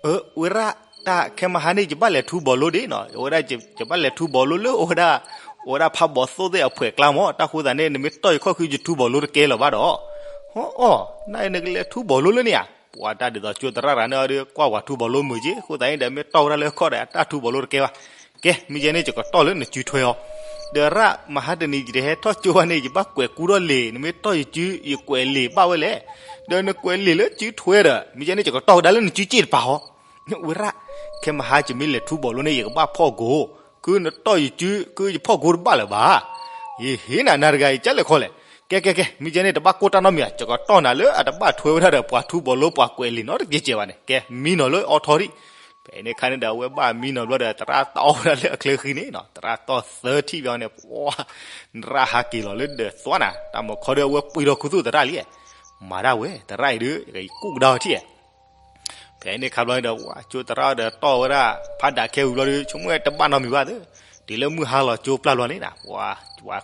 အၢ ဝဲရၣ်, တၢ်ခဲမဟါန့ၣ် ယဘၣ်လဲၤထူဘီလိဒံးနီၤ, ဝဲဒၣ်ယဘၣ်လဲၤထူဘီလိလၢအိၣ်ဝဲဒၣ်, အိၣ်ဝဲဒၣ်ဖးဘီသိၣ်သ့ၣ်အဖှဲးကျါမၢ်, တၢ်ဃိသတးန့ၣ် နမ့ၢ်တီၢ်ယခီၣ်ခု ယထူဘီလိတကဲလၢၤဘၣ်ဒီး. ဟီအီၤ, နနကလဲၤထူဘီလိလၢန့ၣ်ဧါ. ပှၤတၢ်ဒ်သိးကၠိသရၣ်တဂၤန့ၣ်ဒီး ကွၢ်ပှၤထူဘီလိမုာ်က့, အဃိသတးန့ၣ်ဒီး မ့ၢ်တီၢ်ဝဲဒၣ်လၢခီၣ်ဒီး အတၢ်ထူဘီလိတကဲဘၣ်. ကဲ မ့ၢ်ယဲန့ၣ် ယကတီၢ်လၢနစုထွဲအီၤ. ဒီးရၣ်မဟါတနံၤ ယတဟဲထီၣ်ကၠိဘၣ်န့ၣ် ယဘၣ်ကွဲးကူထီၣ်လံာ်, နမ့ၢ်တီၢ်ယစု ယကွဲးလံာ်ဘၣ်ဝဲလဲၣ်. ဒီးနကွဲးလံာ်လၢစုထွဲဒီး မ့ၢ်ယဲန့ၣ် ယကတီၢ်ဝဲဒၣ်လၢနစုစ့ၣ်တပၤဟီ. ဝဲရၣ်, ခဲမဟါယမ့ၢ်လဲၤထူဘီလိန့ၣ် ယကဘၣ်ဖီၣ်ကိာ်, ခုနတီၢ်ယစု ခုယဖီၣ်ကိာ်တဘၣ်လၢၤဘၣ်. ယဟ့ၣ်နၤနၤတဂၤအံၤ ကၢ်လဲၣ်ခီလဲၣ်. ကဲ ကဲ ကဲ မ့ၢ်ယဲန့ၣ် တဘၣ်ကိၢ်တၢ်နီတမံၤဧါ, ယကတီၢ်နၤလၢအတဘၣ်ထွဲဝဲဒၣ်ဒီး ပှၤထူဘီလိပှၤကွဲးလံာ်နီတကဲးကဲးဘၣ်န့ၣ်, ကဲ မံနီၤလၢအီထီဒံး. ဖဲန့ၣ်ခါန့ၣ်ဒီး အဝဲဘၣ်မံနီၤဘျီဒီး သရၣ်တီၢ်ဝဲဒၣ်လၢအချၢဃံန့ၣ်နီၤ, သရၣ်တီၢ်သၢထံၣ်ဘၣ်န့ၣ်, ပှၤ နရၣ်ဟးက့ၤလီၤလၢဒၢးသွါနၤ, တၢ်မီၤခီဒီး အဝဲပှ့ၤထီၣ်ခူသူၣ်သရၣ်လံ. မၤဒၣ်ဝဲ သရၣ်အံၤဒုး ယကူၣ်ကဒါအီၤထံၣ်ဧါ. ဖဲန့ၣ်ခါဘျီန့ၣ်ဒီး ကၠိသရၣ်ဒီးတီၢ်ဝဲဒၣ် ဖးဒၣ်ခဲဝံၤဘျီဒီး ဆိကမိၣ်ဝဲတဘၣ်နီတမံၤဘၣ်သ့ၣ်, တုၤလၢမုၢ်ဟါလီၤကၠိပျၢ်ဘျီန့ၣ်နီၤ, သရၣ်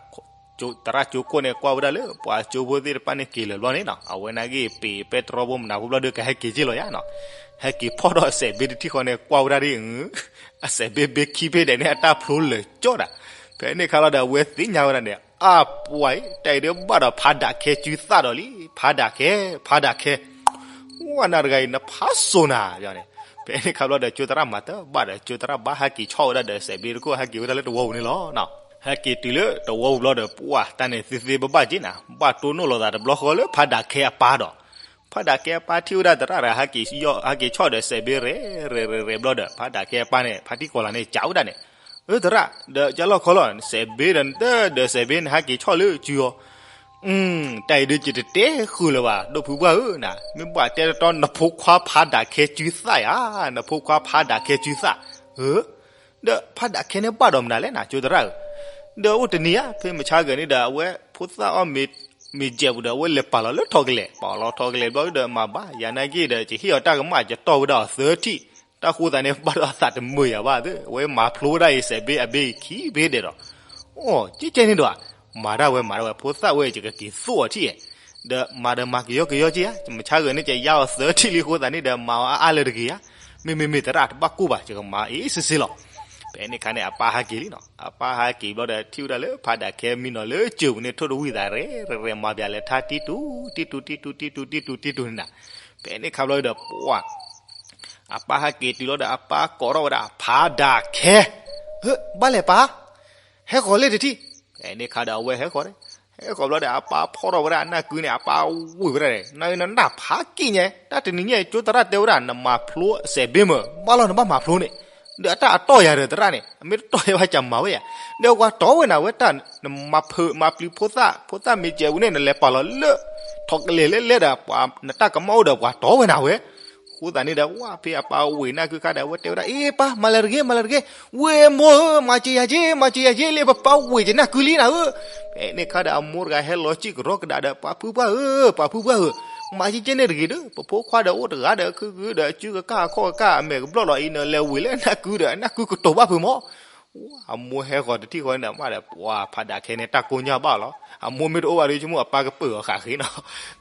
ကၠိခိၣ်န့ၣ်ကွၢ်ဝဲဒၣ်လၢ ပှၤကၠိဖိသ့ၣ်တဖၣ်န့ၣ်က့ၤလၢာ်ဘျီန့ၣ်နီၤ, အဝဲနာ်က့ၤပ့ၤပဲတြီဖိမနုၤဖိဘျီဒီး ကဟဲက့ၤက့ၢ်လီၤယါနီၤ, ဟဲက့ၤဖီၣ်ထီၣ်စဲးဘ့တထံၣ်ဃီန့ၣ် ကွၢ်ဝဲဒၣ်ဒ် အစဲးဘ့ဘ့ခံဖဲဒဲးန့ၣ် အတၢ်ဖျိလၢာ်ကၠီဒၣ်. ဖဲန့ၣ်ခါလီၤဒီး အဝဲသ့ၣ်ညါဝဲဒၣ်န့ၣ် အပှၤအံၤ တၢ်အံၤဒုးဘၣ်ဒီးဖးဒၣ်ခဲစုသၣ်ဒီးလံ, ဖးဒၣ်ခဲ, ဖးဒၣ်ခဲ, ဝဲနၤတဂၤအံၤ နဖးစိၤနၤန့ၣ်. ဖဲန့ၣ်ခါဘျီဒီး ကၠိသရၣ်မၤတဘၣ်ဒီး ကၠိသရၣ်ဘၣ်ဟဲက့ၤဆီၣ်ဝဲဒၣ်ဒီးစဲးဘ့တခိၣ် ဟဲက့ၤဝဲဒၣ်လၢတဝီပူၤန့ၣ်လီၤ. ဟဲက့ၤတုၤလၢတဝီပူၤဘျီဒီး ပှၤတၢ်န့ၣ်သ့သ့ဘၣ်ဘၣ်က့ၤနၤ, ဘၣ်တိၢ်နီၣ်လိာ်သးတဘျီဃီလၢဖးဒၣ်ခဲအပၢ်ဒီး ဖးဒၣ်ခဲအပၢ်ထံၣ်ဝဲဒၣ်သရၣ်တဂၤ ဟဲက့ၤဆီၣ်ဒီးစဲးဘ့ ရဲၣ်ရဲၣ်ရဲၣ်ရဲၣ်ဘျီဒီး ဖးဒၣ်ခဲအပၢ်န့ၣ် ဖါတံၢ်ကီၤလၤန့ၣ် ကးဝဲဒၣ်န့ၣ်, အၢ သရၣ် ဒီးကလီၢ်ခီလီၤ စဲးဘ့ဒီးနတၢ်ဒီးစဲးဘ့န့ၣ် ဟဲက့ၤဆီၣ်လၢစုအီၤ, တၢ်အံၤဒုးယတတဲဃုာ်လၢၤဘၣ် ဒိၣ်ဖုပှၢ်ဧၢနၤ, မ့ၢ်ဘၣ်တဲတတီ နဖိခွါဖးဒၣ်ခဲစုသၣ်ယါ, နဖိခွါဖးဒၣ်ခဲစုသၣ်, အၢ ဒီးဖးဒၣ်ခဲန့ၣ်ဘၣ်ဒီးမနုၤလဲၣ်နၤ ကၠိသရၣ်ဧၢ, ဒီးအိၣ်တနံၤဧါ ဖဲမုၢ်ဆါဂဲၤန့ၣ်ဒီး အဝဲဖိသၣ်အီၣ်မ့ၤ မ့ၢ်ကဲးပူၤဒီး အဝဲလဲၤပာ်လီၤလၢထီၣ်ကလဲာ်, ပာ်လီၤထီၣ်ကလဲာ်ဘျီဒီး မၤဘၣ် ယၤနာ်က့ဒီး ကဟ့ၣ်အီၤတၢ်ကမၣ် ကတီၢ်ဝဲဒၣ်အီၤသၢထံၣ်, တၢ်ဃိသးန့ၣ် ဘၣ်ဒီးအသးတမုာ်ယၤဘၣ်သ့ၣ်, အဝဲမၤဖျိဝဲဒၣ်အံၤ စဲးဘ့အဘ့ခံဘ့ဒဲးဒီး, အိၣ် ကဲကဲန့ၣ်ဒီး, မၤဒၣ်ဝဲ မၤဒၣ်ဝဲ ဖိသၣ်ဝဲ ယကက့ၤသိၣ်အီၤထံၣ်, ဒီးမၤဒီးမၤကယီကယီက့ဧါ, မုၢ်ဆါဂဲၤန့ၣ် ကယါအီၤသၢထံၣ်လံအဃိသတးန့ၣ်ဒီး မၤအီၤအါအါလၢၤတဂ့ၤဧါ, မ့မ့မ့ၢ်သရၣ်တဘၣ်ကိၢ်ဘၣ် ယကမၤအ့ၣ်စ့စ့လီၤ. ဖဲန့ၣ်ခါန့ၣ် အပၢ်ဟဲက့ၤလံနီၤ, အပၢ်ဟဲက့ၤဘျီဒီး ထံၣ်ဝဲဒၣ်လၢဖးဒၣ်ခဲမံနီၤလၢစၢၤပူၤန့ၣ် ထိၣ်တဝံၣ်သးရဲၣ်ရဲၣ် မၤပၠးလဲၤထါတံတူာ် တံတူာ် တံတူာ် တံတူာ် တံတူာ် တံတူာ်န့ၣ်နၤ, ဖဲန့ၣ်ခါဘျီဒီး ပှၤ အပၢ်ဟဲက့ၤတုၤလီၤဒီး အပၢ်ကိးထီၣ်ဝဲဒၣ် ဖးဒၣ်ခဲ, ဟၢ ဘၣ်လဲၣ်ပၢ်, ဟဲဃီၤလၢတထံၣ်, ဖဲန့ၣ်ခါဒီးအဝဲဟဲဃီၤ, ဟဲဃီၤဘျီဒီး အပၢ်ဖီၣ်ထီၣ်ဝဲဒၣ်အနၢ်ကုန့ၣ် အပၢ်ဝ့ၢ်ဝဲဒၣ်န့ၣ် နနၢ်ဖးက့ၣ်ညါ, တၢ်တနံၤညါအံၤ ကၠိသရၣ်တဲဝဲဒၣ် နမၤဖျိစဲးဘ့မ့ၢ် ဘၣ်လီၤနဘၣ်မၤဖျိန့ၣ်, ဒီးအတၢ်အတီၢ်ယၤဒီးသရၣ်န့ၣ် အမ့ၢ်တတီၢ်ယၤဘၣ်ကမၤဝဲယၤ, ဒီးပှၤတီၢ်ဝဲနၤဝဲတၢ်, နမၤဖုးမၤပျံၤဖိသၣ်, ဖိသၣ်မ့ၢ်ကဲးပူၤန့ၣ် နလဲၤပာ်လီၤလၢ ထီၣ်ကလဲၤလဲၤလဲၤဒီး ပှၤနတၢ်ကမၣ်အိၣ်ဒီးပှၤတီၢ်ဝဲနၤဝဲ အဃိသတးန့ၣ်ဒီး ဝဲဖဲအပၢ်ဝ့ၢ်နၢ်ကုခါဒီး အဝဲတဲဝဲဒၣ် အ့ ပၢ် မၤလၢတဂ့ၤ မၤလၢတဂ့ၤ, ဝ့ၢ်မိၢ်ဧၢ မၤစၢၤယၤက့ၤ မၤစၢၤယၤက့ၤ လၢပပၢ်ဝ့ၢ်ကနၢ်ကုလံနၤဧၢ, ဖဲန့ၣ်ခါဒီးအမိၢ်တဂၤဟဲလီၤစံၣ်ကရီကဒါဒီး ပှၤဖုပှၢ်ဧၢ ပှၤဖုပှၢ်ဧၢ, မၤက့ၤက့ၤန့ၣ်တဂ့ၤဒီး ပဖိခွါဒီးအိၣ်တဂၤဒီး ခုၣ်ခုၣ်ဒီး အစုကကၢ်အခီၣ်ကကၢ် အမဲာ်ကဘျီၣ်လီၤအံၤ နလဲၤဝံၤလၢနၢ်ကုဒီး အနၢ်ကုကတိၤဘၣ်ဖုးမး အမိၢ်ဟဲဃီၤတထံၣ်ဃီန့ၣ်ဒီး မ့ၢ်ဒီး ပှၤဖးဒၣ်ခဲန့ၣ် တၢ်ကိၢ်ညါဘၣ်လီၤ. အမိၢ်မ့ၢ်တအိၣ်ဘၣ်ဒီး ဆိကမိၣ်အပၢ်ကပၢၢ်အီၤဃာ်ဃ့နီၤ.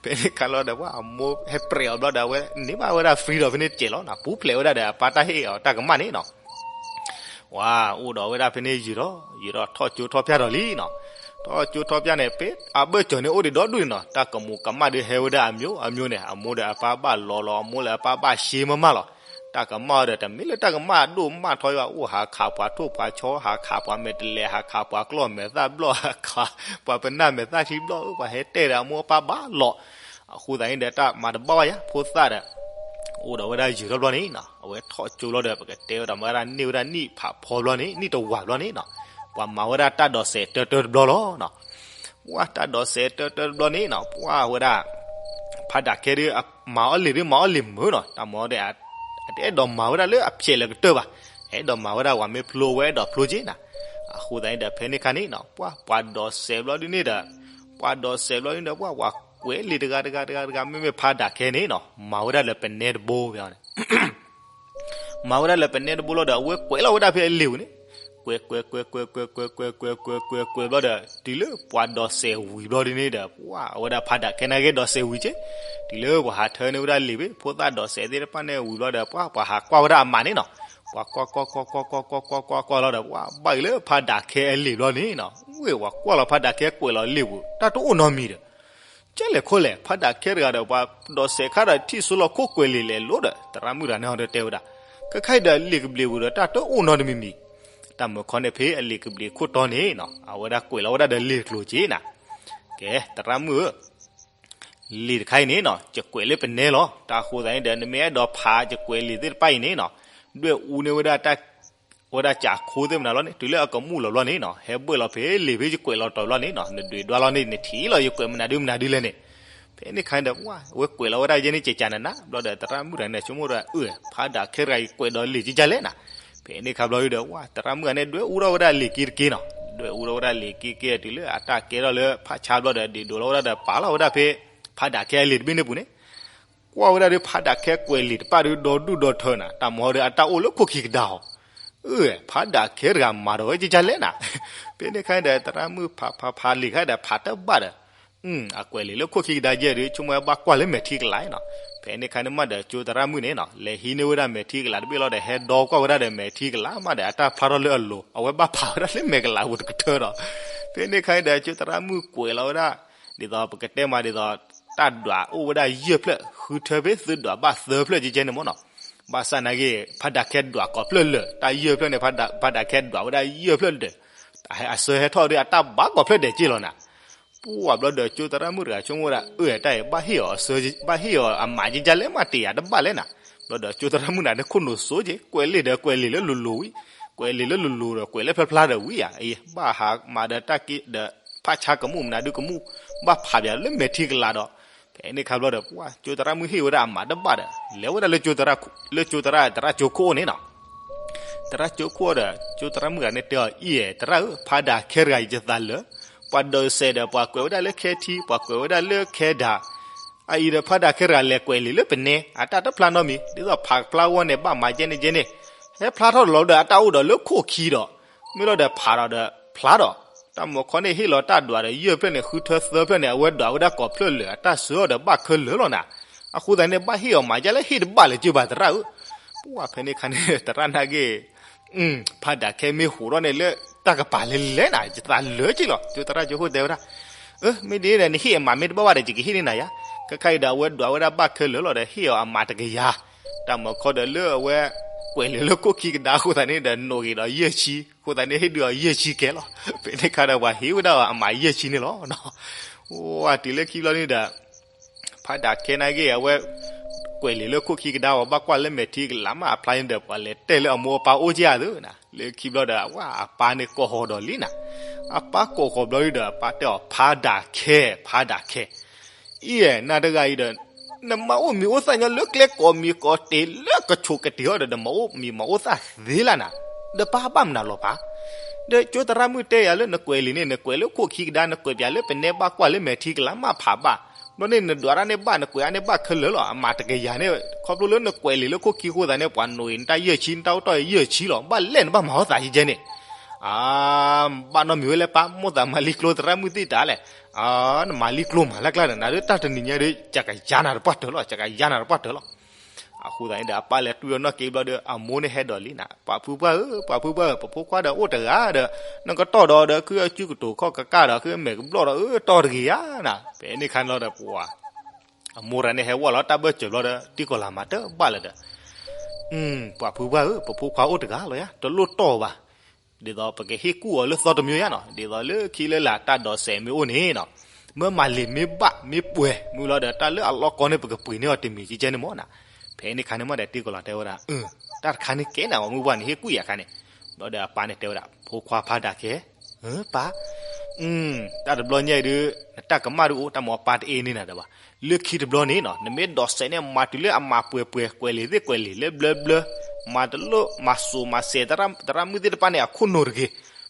ဖဲန့ၣ်ခါလီၤဒီး ပှၤအမိၢ်ဟဲပြဲးအီၤဘျီဒီး အဝဲန့ၢ်ဘၣ်ဝဲဒၣ် freedom ဖဲန့ၣ်တစဲးလီၤနီၤ. ပူၤဖျဲးဝဲဒၣ်ဒီး အပၢ်တၢ်ဟ့ၣ်အီၤတၢ်ကမၣ်န့ၣ်နီၤ. ဝဲအိၣ်ဒီးဝဲဒၣ်ဖဲန့ၣ်ယံာ်ထီၣ်ယံာ်ထီၣ် ထီၣ်ကၠိထီၣ်ဖၠၣ်ဒီးလံနီၤ. ထီၣ်ကၠိထီၣ်ဖၠၣ်န့ၣ် ဖဲအဘၢၣ်စၢၤန့ၣ် အိၣ်ဒံးဒီဒူၣ်န့ၣ်နီၤ. တၢ်ကမူးကမၣ်ဒုးဟဲဝဲဒၣ်အမျိုးအမျိုးန့ၣ် အမိၢ်ဒီးအပၢ်ဘၣ်လီၤလီၤ အမိၢ်လၢအပၢ်ဘၣ်ရှဲမးမးလီၤ. တၢ်ကမၣ်အီၤဒီး တမ့ၢ်လၢတၢ်ကမၣ်အဒိၣ်မးထီၣ်ဘၣ် အိၣ်ဟးခးပှၤထိၣ်ပှၤဆီ ဟးခးပှၤမဲာ်တဲးလဲး ဟးခးပှၤကျီၢ်မဲာ်သၣ်ဘျီၣ် ဟးခးပှၤပနၢ်မဲာ်သၣ်ထံဘျီၣ် ပှၤဟဲတဲဒီးအမိၢ်အပၢ်ဘၣ်လီၤ. အဃိသတးန့ၣ်ဒီး တၢ်မၤတဘၣ်ဘၣ်ယၤ ဖိသၣ်ဒီး အိၣ်ဒီးဝဲဒၣ်ယံာ်ထီၣ်ဘျီန့ၣ်နီၤ အဝဲထီၣ်ကၠိလီၤဒီး ပကတဲဝဲဒၣ်မၤဝဲဒၣ်န့ၢ်ဝဲဒၣ်နံၣ်ဖးဖီဘျီန့ၣ် နံၣ်တဝာ်ဘျီန့ၣ်နီၤ ပှၤမၤဝဲဒၣ်တၢ်ဒိးစဲးတၢတၢတဘျီလီၤနီၤ. ပှၤတၢ်ဒိးစဲးတၢတၢတဘျီန့ၣ်နီၤ ပှၤဝဲဒၣ် ဖးဒၣ်ခဲဒုး မၤအီၣ်လံာ်ဒုး မၤအီၣ်လံာ်မုာ်နီၤ တၢ်မၤအီၤဒီး အတအဲၣ်ဒိးမၤဝဲဒၣ်လၢအဖျဲးလၢကတၢၢ်ဘၣ် အဲၣ်ဒိးမၤဝဲဒၣ်ဝဲမ့ၢ်ဖျိဝဲအဲၣ်ဒိးဖျိက့ၤနၤ. အဃိသတးန့ၣ်ဒီး ဖဲန့ၣ်ခါန့ၣ်နီၤ ပှၤ ပှၤဒိးစဲးဘျီဒုးန့ၣ်ဒီး ပှၤဒိးစဲးဘျီဒုးန့ၣ်ဒီး ပှၤ ပှၤကွဲးလံာ်တဂၤတဂၤတဂၤတဂၤ မ့မ့ၢ်ဖးဒၣ်ခဲန့ၣ်နီၤ မၤဝဲဒၣ်လၢပနဲတဘိ မၤဝဲဒၣ်လၢပနဲတဘိလီၤဒီး အဝဲကွဲးလီၤဝဲဒၣ်ဖဲအလံာ်ပူၤန့ၣ် ကွဲး ကွဲး ကွဲး ကွဲး ကွဲး ကွဲး ကွဲး ကွဲး ကွဲး ကွဲး ကွဲး ဘျီဒီး တုၤလၢပှၤဒိးစဲးဝံၤဘျီဒုးန့ၣ်ဒီး ပှၤ အဝဲဒၣ်ဖးဒၣ်ခဲနာ်က့ ဒိးစဲးဝံၤက့ၤ တုၤလၢပှၤဟးထၢန့ၢ်ဝဲဒၣ်လံာ်ဖဲ ဖိသၣ်ဒိးစဲးသ့ၣ်တဖၣ်န့ၣ်ဝံၤဘျီဒီး ပှၤ ပှၤဟးကွၢ်ဝဲဒၣ်အမးန့ၣ်နီၤ ပှၤကွၢ် ကွၢ် ကွၢ် ကွၢ် ကွၢ် ကွၢ် ကွၢ် ကွၢ် ကွၢ် ကွၢ် လီၤဒီး ပှၤဘၣ်အံၤလၢဖးဒၣ်ခဲအလံာ်ဘျီန့ၣ်နီၤ ဝ့ၢ် ပှၤကွၢ်လီၤဖးဒၣ်ခဲကွဲးလီၤလံာ်ပူၤ တၢ်တအိၣ်နီတမံၤဒီး ကဲလဲၣ်ခိၣ်လဲၣ် ဖးဒၣ်ခဲတဂၤဒီး ပှၤဒိးစဲးခါဒီးထံၣ်ဆိလီၤခိၣ်ကွဲးလံာ်လဲၤလိၤဒီး သရၣ်မုၣ်တဂၤန့ၣ်ဟီဒီးတဲဝဲဒၣ် ခဲခါအံၤဒီးလံာ်ကဘျံးပူၤဒီး တၢ်တအိၣ်နီတမံၤမံၤ တၢ်မုၢ်ခီန့ၣ်ဖဲအလံာ်ကဘျံးခိၣ်တီန့ၣ်နီၤ အဝဲဒၣ်ကွဲးလီၤဝဲဒၣ်ဒီးလံာ်တကျိၤက့ၤနၤ ကဲ သရၣ်မုၣ်ဧၢ လံာ်တခါအံၤန့ၣ်နီၤ ယကွဲးလၢပနဲလီၤ တၢ်အဃိသတးန့ၣ်ဒီး နမ့ၢ်အဲၣ်ဒိးဖးယကွဲးလံာ်သ့ၣ်တဖၣ်အံၤန့ၣ်နီၤ ဒွဲၣ်အူန့ၢ်ဝဲဒၣ် ဝဲဒၣ်ကးခိသ့ၣ်မနုၤလီၤန့ၣ် တုၤလၢအကမူၣ်လီၤဘျီန့ၣ်နီၤ ဟဲဘှဲၣ်လီၤဖဲလံာ်ဖဲယကွဲးလီၤတီၤဘျီန့ၣ်နီၤ နဒွဲၣ်ဒွးလီၤန့ၣ် နထံၣ်လီၤယကွဲးမနုၤဒုမနုၤဒုလဲၣ်န့ၣ် ဖဲန့ၣ်ခါန့ၣ်ဒီး ပှၤ အဝဲကွဲးလီၤဝဲဒၣ်ယဲန့ၣ် ကကနနၤ ဘျီဒီးသရၣ်မုၣ်တဂၤန့ၣ် ဆိကမိၣ်ဒီး အၢ ဖးဒၣ်ခဲတဂၤအံၤကွဲးဒီးလံာ်ကကလဲၣ်နၤ ဖဲန့ၣ်ခါဘျီဒီး ပှၤ သရၣ်မုၣ်တဂၤန့ၣ် ဒွဲၣ်အူထီၣ်ဝဲဒၣ်လံာ်က့ၤတက့ၢ်နီၤ ဒွဲၣ်အူထီၣ်ဝဲဒၣ်လံာ်က့ၤက့ၤ တုၤလၢအတၢ်ကဲထီၣ်လၢဖးဆါဘျီဒီး ဒ့ၣ်ဒိးလီၤဝဲဒၣ်ဒီး ပာ်လီၤဝဲဒၣ်ဖဲ ဖးဒၣ်ခဲအလံာ်တဘ့ၣ်န့ၣ်ပူၤန့ၣ် ကွၢ်ဝဲဒၣ်ဒီးဖးဒၣ်ခဲကွဲးလံာ်တပၣ်ဒီးဒီဒူၣ်ဒီထၢနၤ, တၢ်မၤဒီးအတၢ်အိၣ်လၢခိၣ်ခံကဒါအီၤ, အၢ ဖးဒၣ်ခဲတဂၤမၤဒီးဝဲကကလဲၣ်နၤ, ဖဲန့ၣ်ခါဒီးသရၣ်မုၣ်ဖးဖးဖးလံာ်ခါဒီးဖးတဘၣ်ဒီး အကွဲးလံာ်လၢခိၣ်ခံကဒါယဲၢ်ဒီး ဆိကမိၣ်ဝဲဘၣ်ကွၢ်လၢမဲာ်ထံကလၤနီၤ. ဖဲန့ၣ်ခါန့ၣ်မးဒီးကၠိသရၣ်မုၣ်န့ၣ်နီၤ လဲၤဟံးန့ၢ်ဝဲဒၣ်မဲာ်ထံကလၤတဘ့ၣ်လီၤဒီး ဟဲဒီကွၢ်ဝဲဒၣ်ဒီးမဲာ်ထံကလၤမးဒီး အတၢ်ဖျါထီၣ်လၢအလိၤ အဝဲဘၣ်ဖးဝဲဒၣ်လၢမဲာ်ကလၤပူၤတကထၢဒီး ဖဲန့ၣ်ခါဒီးကၠိသရၣ်မုၣ်ကွဲးလီၤဝဲဒၣ် ဒ်သိးပကတဲမးဒ်သိး တၢ်ဒွးအိၣ်ဝဲဒၣ်ယဲၢ်ဖျၢၣ် ဃုထၢဖဲသုဒွးဘၣ်သၢဖျၢၣ်ကကဲန့ၣ်မးနီၤ. ဘၣ်ဆၣ်နာ်က့ ဖးဒၣ်ခဲဒွးကိးဖျၢၣ်လၢာ် တၢ်ယဲၢ်ဖျၢၣ်န့ၣ် ဖးဒၣ်ခဲဒွးဝဲဒၣ်ယဲၢ်ဖျၢၣ်ဒီး အစၢဟဲထီၣ်ဒီးအတၢ်ဘၣ်ကိးဖျၢၣ်ဒဲးက့လီၤနၤ. ပှၢ်ဘျီဒီးကၠိသရၣ်မုၣ်တဂၤဆိကမိၣ်ဝဲဒၣ် အၢ တၢ်အံၤဘၣ်ဟ့ၣ်အီၤအစၢ ဘၣ်ဟ့ၣ်အီၤအမးကကလဲၣ်မးတ့ၢ်ယၤတဘၣ်လဲၣ်နၤ. ဘျီဒီးကၠိသရၣ်မုၣ်န့ၣ် နခိၣ်နူာ်စိက့ ကွဲးလံာ်ဒီးကွဲးလံာ်လၢလိၤလိၤဝံၤ ကွဲးလံာ်လၢလိၤလိၤဒီးကွဲးလၢဖျါဖျါဒီးဝံၤဧါ အံၤ ဘၣ်ဟးမးဒီးတၢ်က့ဒီး ဖးဆါကမူၣ်မနုၤဒုကမူၣ် ဘၣ်ဖးပၠးလၢမဲာ်ထံကလၤဒီး ဖဲန့ၣ်ခါဘျီဒီး ပှၢ်ကၠိသရၣ်မုၣ်ဟ့ၣ်ဝဲဒၣ်အမးတဘၣ်ဒီး လဲၤဝဲဒၣ်လၢကၠိသရၣ် လၢကၠိသရၣ် သရၣ်ကၠိခိၣ်န့ၣ်နီၤ. သရၣ်ကၠိခိၣ်ဒီး ကၠိသရၣ်မုၣ်တဂၤန့ၣ်တဲအီၤ အံၤ သရၣ်ဧၢ ဖးဒၣ်ခဲတဂၤအံၤယသးလၢာ် ပှၤဒိးစဲးဒီးပှၤကွဲးဝဲဒၣ်လၢခဲထံ ပှၤကွဲးဝဲဒၣ်လၢခဲဒၣ် အအံၤဒီးဖးဒၣ်ခဲတဂၤလဲၤကွဲးလံာ်လၢပနဲ အတၢ်တဖျါနီတမံၤ ဒ်သိးဖးကဖျါဝဲန့ၣ် ဘၣ်မးကဲန့ၣ်ကဲန့ၣ် ဟဲဖျါထီၣ်လီၤဒီးအတၢ်အိၣ်ဒီးလၢခိၣ်ခံဒီး မ့ၢ်လီၤဒီးဖးဒီးဖျါဒီး တၢ်မၤခီန့ၣ်ဟ့ၣ်လီၤတၢ်ဒွးဒီးယဲၢ်ဖျၢၣ်န့ၣ် ဃုထၢသၢဖျၢၣ်န့ၣ် အဝဲဒွးဝဲဒၣ်ကိးဖျၢၣ်လၢာ် အတၢ်စၢအီၤဒီးဘၣ်ခဲလၢာ်လီၤနၤ. အဃိသတးန့ၣ် ဘၣ်ဟ့ၣ်အီၤမးကလဲၣ် ဟ့ၣ်တဘၣ်လၢၤက့ဘၣ်သရၣ်ဧၢ. ပှၢ်ဖဲန့ၣ်ခါန့ၣ် သရၣ်နာ်က့ ဖးဒၣ်ခဲမ့ၢ်ဟူးထီၣ်န့ၣ်လၢ တၢ်ကပၤလဲၤလဲၤနၤ ယသးလၢာ်က့လီၤ. ကၠိသရၣ်ကၠိခိၣ်တဲဝဲဒၣ် အၢ မ့ၢ်ဒ်န့ၣ်ဒီး နဟ့ၣ်အမးမ့ၢ်တဘၣ်ဘၣ်ဒီး ယကဟ့ၣ်န့ၢ်နၤယါ. ခဲခါအံၤဒီးအဝဲဒွးဝဲဒၣ်ဘၣ်ခဲလၢာ်လီၤဒီး ဟ့ၣ်အီၤအမးတကယၤ တၢ်မၤခီဒီးလၢအဝဲ ကွဲးလံာ်လၢခိၣ်ခံကဒါအဃိသတးန့ၣ်ဒီး နိးဂ့ၤဒီးယဲၢ်ဆံ အဃိသတးန့ၣ် ဟ့ၣ်ဒုးအီၤယဲၢ်ဆံကဲလီၤ. ဖဲန့ၣ်ခါဒီးပှၤဟ့ၣ်ဝဲဒၣ်အီၤအမးယဲၢ်ဆံန့ၣ်လီၤ. အိၣ်တုၤလၢခံဘျီန့ၣ်ဒီး ဖးဒၣ်ခဲနာ်က့ အဝဲ ကွဲးလံာ်လၢခိၣ်ခံကဒါဝဲ ဘၣ်ကွၢ်လၢမဲာ်ထံကလၤမးအဖျါန့ၣ်ဒီး ပှၤလဲၤတဲလၢအမိၢ်အပၢ်အိၣ်က့ဧါသ့နၤ. လၢခံဘျီဒီး ဝဲအပၢ်န့ၣ်ကိးဃီၤဒီးလံနၤ. အပၢ်ကိးဃီၤဘျီဒီး အပၢ်တဲအီၤ ဖးဒၣ်ခဲ ဖးဒၣ်ခဲ အံၤ နၤတဂၤအံၤဒီး နမၤအိၣ်မံၤအိၣ်သၣ်ညီလၢကျဲကိးမံၤကိးတ့ၢ်လၢကဆိးကတ့ၤအီၤဒီး နမၤအိၣ်မံၤမၤအိၣ်သၣ်သ့လၢနၤ. ဒီးပၢ်ဘၣ်မနုၤလီၤပၢ်. ဒီးကၠိသရၣ်မုၣ်တဲယၤလၢနကွဲးလံာ်န့ၣ် နကွဲးလၢခိၣ်ခံကဒါ နကွဲးပၠးလၢပနဲ ဘၣ်ကွၢ်လၢမဲာ်ထံကလၤမးဖးဘၣ်. ဘျီန့ၣ်နဒွးတၢ်န့ၣ်ဘၣ် နကွဲးအါန့ၣ်ဘၣ်ခဲလၢာ်လီၤ. အမးတကယၤန့ၣ် ခီဖျိလၢနကွဲးလံာ်လၢခိၣ်ခံအဃိသတးန့ၣ် ပှၤနိးအံၤနတၢ်ယဲၢ်ဆံ နတၢ်အိၣ်တီၢ်အံၤယဲၢ်ဆံလီၤ. ဘၣ်လဲၣ်နဘၣ်မၤအီၣ်သးယကဲန့ၣ် အါ ဘၣ်နီတမံၤဝဲလဲၣ်ပၢ် မိၣ်သးမၤလံကျိသရၣ်မုၣ်သ့တၢ်လဲၣ်. အါ နမၤလံကျိမၤလၢကျါဒီး နၤဒုးတၢ်တနံၤညါဒီး ကကယၤနၤတပှၢ်တၢၢ်လီၤ ကကယၤနၤတပှၢ်တၢၢ်လီၤ. အဃိသတးန့ၣ်ဒီး အပၢ်လဲၤတွံၢ်အီၤနီၢ်က့ဘျီဒီး အမိၢ်န့ၣ်ဟဲဒီးလံနၤ ပှၤဖုပှၢ်ဧၢ ပှၤဖုပှၢ်ဧၢ ပဖိခွါဒီးအိၣ်တဂၤဒီး နကတီၢ်ဒီးဒီး ခုအစုကတိၤခီၣ်ကကၢ်ဒီး ခုအမဲာ်ကဘျီၣ်ဒီး အၢ တီၢ်တဂ့ၤဧါနၤ. ဖဲန့ၣ်ခါန့ၣ်လီၤဒီး ပှၤ အမိၢ်တဂၤန့ၣ်ဟဲဝဲလီၤတၢ်ဘၢၣ်စၢၤဘျီဒီး တံၢ်ကီၤလၤမၤတဘၣ်လၢၤဒီး ပှၤဖုပှၢ်ဧၢ ပဖိခွါအိၣ်တဂၤလီၤယါ တလိၣ်တီၢ်ဘၣ်. ဒ်သိးပကဟ့ၣ်ကူၣ်အီၤလၢသီတမံၤယါနီၤ ဒ်သိးလၢခံလၢလာ်တၢ်ဒိးစဲးမ့ၢ်အိၣ်န့ၣ်နီၤ မ့ၢ်မၤလံာ်မ့ၢ်ဘၣ်မ့ၢ်ပှဲၤ မ့ၢ်လီၤဒီးတၢ်လၢအလီၢ်ကီန့ၣ် ပကပှ့ၤန့ၢ်အီၤတမံၤကကဲန့ၣ်မ့ၢ်နီၤ. ဖဲန့ၣ်ခါန့ၣ်မ့ၢ်ဒီးတံၢ်ကီၤလၤတဲဝဲဒၣ် အၢ တၢ်တခါန့ၣ်ကဲနၤ ပှၤမုၢ်ပှၢ်န့ၣ် ဟ့ၣ်ကူၣ်ယၤခါန့ၣ်. ဘျီဒီးအပၢ်န့ၣ်တဲဝဲဒၣ် ဖိခွါဖးဒၣ်ခဲ ပၢ် တၢ်တဘျီညါအံၤဒုး နတၢ်ကမၣ်ဒုးအိၣ် တၢ်မၤပၢ်တအ့န့ၢ်နၤဒီးဘၣ်. လၢခံတဘျီန့ၣ်နီၤ နမ့ၢ်ဒိးစဲးန့ၣ် မၤတုၤလၢအမၤပှဲၤပှဲၤ ကွဲးလံာ်သ့ၣ်ကွဲးလံာ်လၢဘျၢဘျၢ မၤတလိၣ်မၤစိၤမၤစဲး သရၣ်မုၣ်သ့ၣ်တဖၣ်န့ၣ် အခိၣ်နူာ်တဂ့ၤ.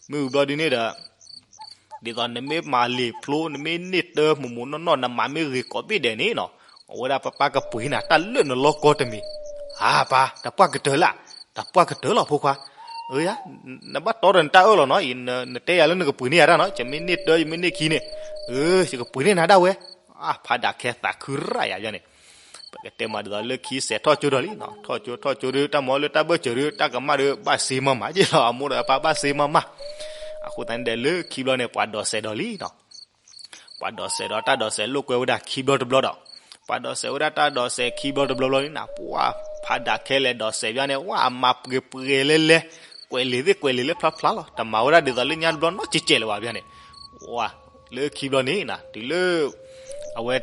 မ့ၢ်ဝံၤဘျီဒုးန့ၣ်ဒီး ဒ်သိးနမ့ၢ်မၤလံာ်ဖျိ နမ့ၢ်န့ၢ်တၢ်မိၢ်မိၢ်နီၢ်နီၢ် နမၤမ့ၢ်ဂ့ၤကိးဘ့ၣ်ဒဲးန့ၣ်နီၤ အဝဲဒၣ်ပၢ်ပၢ်ကပှ့ၤနၤတၢ်လၢနလီၢ်ကီတမံၤ. အၢ ပၢ် တပှၢ်ကတၢၢ်လၢ တပှၢ်ကတၢၢ်လီၤဖိခွါ. အၢ ယါ နဘၣ်တီဒီးနတၢ်အၢၣ်လီၤနီၤ နတဲယၤလၢနကပှ့ၤန့ၢ်ယၤတၢ်နီၤ ယမ့ၢ်န့ၢ်တၢ် ယမ့ၢ်န့ၢ်ခံန့ၣ် အၢ ယကပှ့ၤန့ၢ်နၤဒၣ်ဝဲ. အၢ ဖးဒၣ်ခဲသးခုရၣ်ယၤယါန့ၣ် ပကတဲမးဒ်သိးလၢခံစဲးထီၣ်ကၠိဒီးလံနီၤ ထီၣ်ကၠိထီၣ်ကၠိဒုး တၢ်မၤလၢတၢ်ဘၢၣ်စၢၤဒုး တၢ်ကမၣ်ဒုး ဘၣ်စ့မၤမးက့လီၤ အမိၢ်ဒီးအပၢ်ဘၣ်စ့မၤမး. အဃိသတးန့ၣ်ဒီးလၢခံဘျီန့ၣ် ပှၤဒိးစဲးဒီးလံနီၤ ပှၤဒိးစဲးဒီးတၢ်ဒိးစဲးလိာ်ကွဲဝဲဒၣ်ခံဘျီတဘျီဒီး ပှၤဒိးစဲးဝဲဒၣ်တၢ်ဒိးစဲးခံဘျီတဘျီဘျီလံနီၤ ပှၤဖးဒၣ်ခဲလဲၤဒိးစဲးဘၣ်န့ၣ် ဝဲအမၤပှဲၤပှဲၤလဲၤလဲၤ ကွဲးလံာ်သ့ၣ်ကွဲးလံာ်လၢဖျါဖျါလီၤ တမၤဝဲဒၣ်ဒ်သိးလၢညါတဘျီနီတစဲးစဲးလၢၤဘၣ်ဘၣ်န့ၣ် ဝဲ လၢခံဘျီန့ၣ်နီၤ တုၤလၢ အဝဲ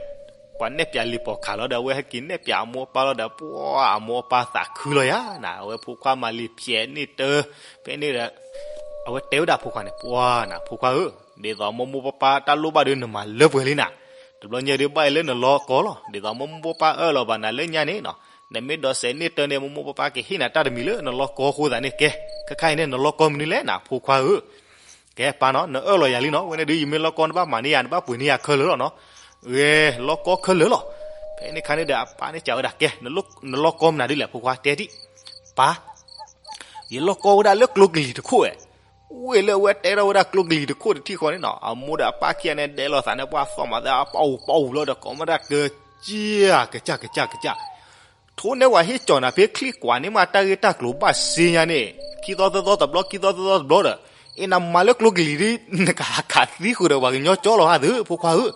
ပှၤနဲၣ်ပၠးလံာ်ပိာ်ခးလီၤဒီး အဝဲဟဲက့ၤနဲၣ်ပၠးအမိၢ်အပၢ်လီၤဒီး ပှၤအမိၢ်အပၢ်သးခုလီၤယါနီၤ အဝဲဖိခွါမၤလံာ်ဖျဲးန့ၢ်တၢ် ဖဲန့ၣ်ဒီး အဝဲတဲဝဲဒၣ်ဖိခွါန့ၣ် ပှၤနၤဖိခွါဧၢ ဒ်သိးမိၢ်မိၢ်ပၢ်ပၢ်တၢ်လိၣ်ဘၣ်ဒီးနမၤလၢပှဲၤလံနၤ တဘျီညါဒုးဘၣ်အံၤလၢနလီၢ်ကီလီၤ ဒ်သိးမိၢ်မိၢ်ပၢ်ပၢ်အၢၣ်လီၤဘၣ်နၤလၢညါန့ၣ်နီၤ နမ့ၢ်ဒိးစဲးန့ၢ်တၢ်န့ၣ် မိၢ်မိၢ်ပၢ်ပၢ်ကဟ့ၣ်နၤတၢ်တမံၤလၢနလီၢ်ကီအဃိသတးန့ၣ် ကဲ ခဲခါအံၤန့ၣ် နလီၢ်ကီမနုၤလဲၣ်နၤ ဖိခွါဧၢ ကဲပၢ်နီၤ နအၢၣ်လီၤယၤလံနီၤ ဝဲန့ၣ်ဒုး ယမ့ၢ်လီၢ်ကီနဘၣ်မၤန့ၢ်ယၤ နဘၣ်ပှ့ၤန့ၢ်ယၤခဲလၢာ်လီၤနီၤ ဂဲၤလီၢ်ကီခဲလၢာ်လီၤ. ဖဲန့ၣ်ခါန့ၣ်ဒီးအပၢ်န့ၣ်စံးဝဲဒၣ် ကဲ, နလီၢ်ကီမနုၤဒ်လဲၣ် ဖိခွါ တဲဒံး. ပၢ်, ယလီၢ်ကီဝဲဒၣ်လၢကျိကလံၤတခိၣ်ဝဲ. ဝ့ၢ်လၢအဝဲတဲထီၣ်ဝဲဒၣ်ကျိကလံၤတခိၣ်တထံၣ်ဃီန့ၣ်နီၤ, အမိၢ်ဒီးအပၢ်ခံဂၤန့ၣ် ဒဲးလိာ်သးန့ၣ် ပှၤသီၣ်မၤသး ပအူပအူလီၤဒီး ကိးမတၢ်ကစၢ် ကစၢ် ကစၢ် ကစၢ်. ထိၣ်န့ၢ်ဝဲဟ့ၣ်ကၠီၤနၤဖဲချံကွၢ်န့ၣ်မး တၢ်ဂ့ၢ်တၢ်ကျိၤဘၣ်စ့ညါန့ၣ် ခံသီသၢသီတဘျီ ခံသီသၢသီတဘျီဒီး, အ့ နမၤလၢကျိကလံၤဒ် နကဟးခးသံဃုာ်ဒီးပှၤကညီကၠီလီၤဧါသု ဖိခွါဧၢ.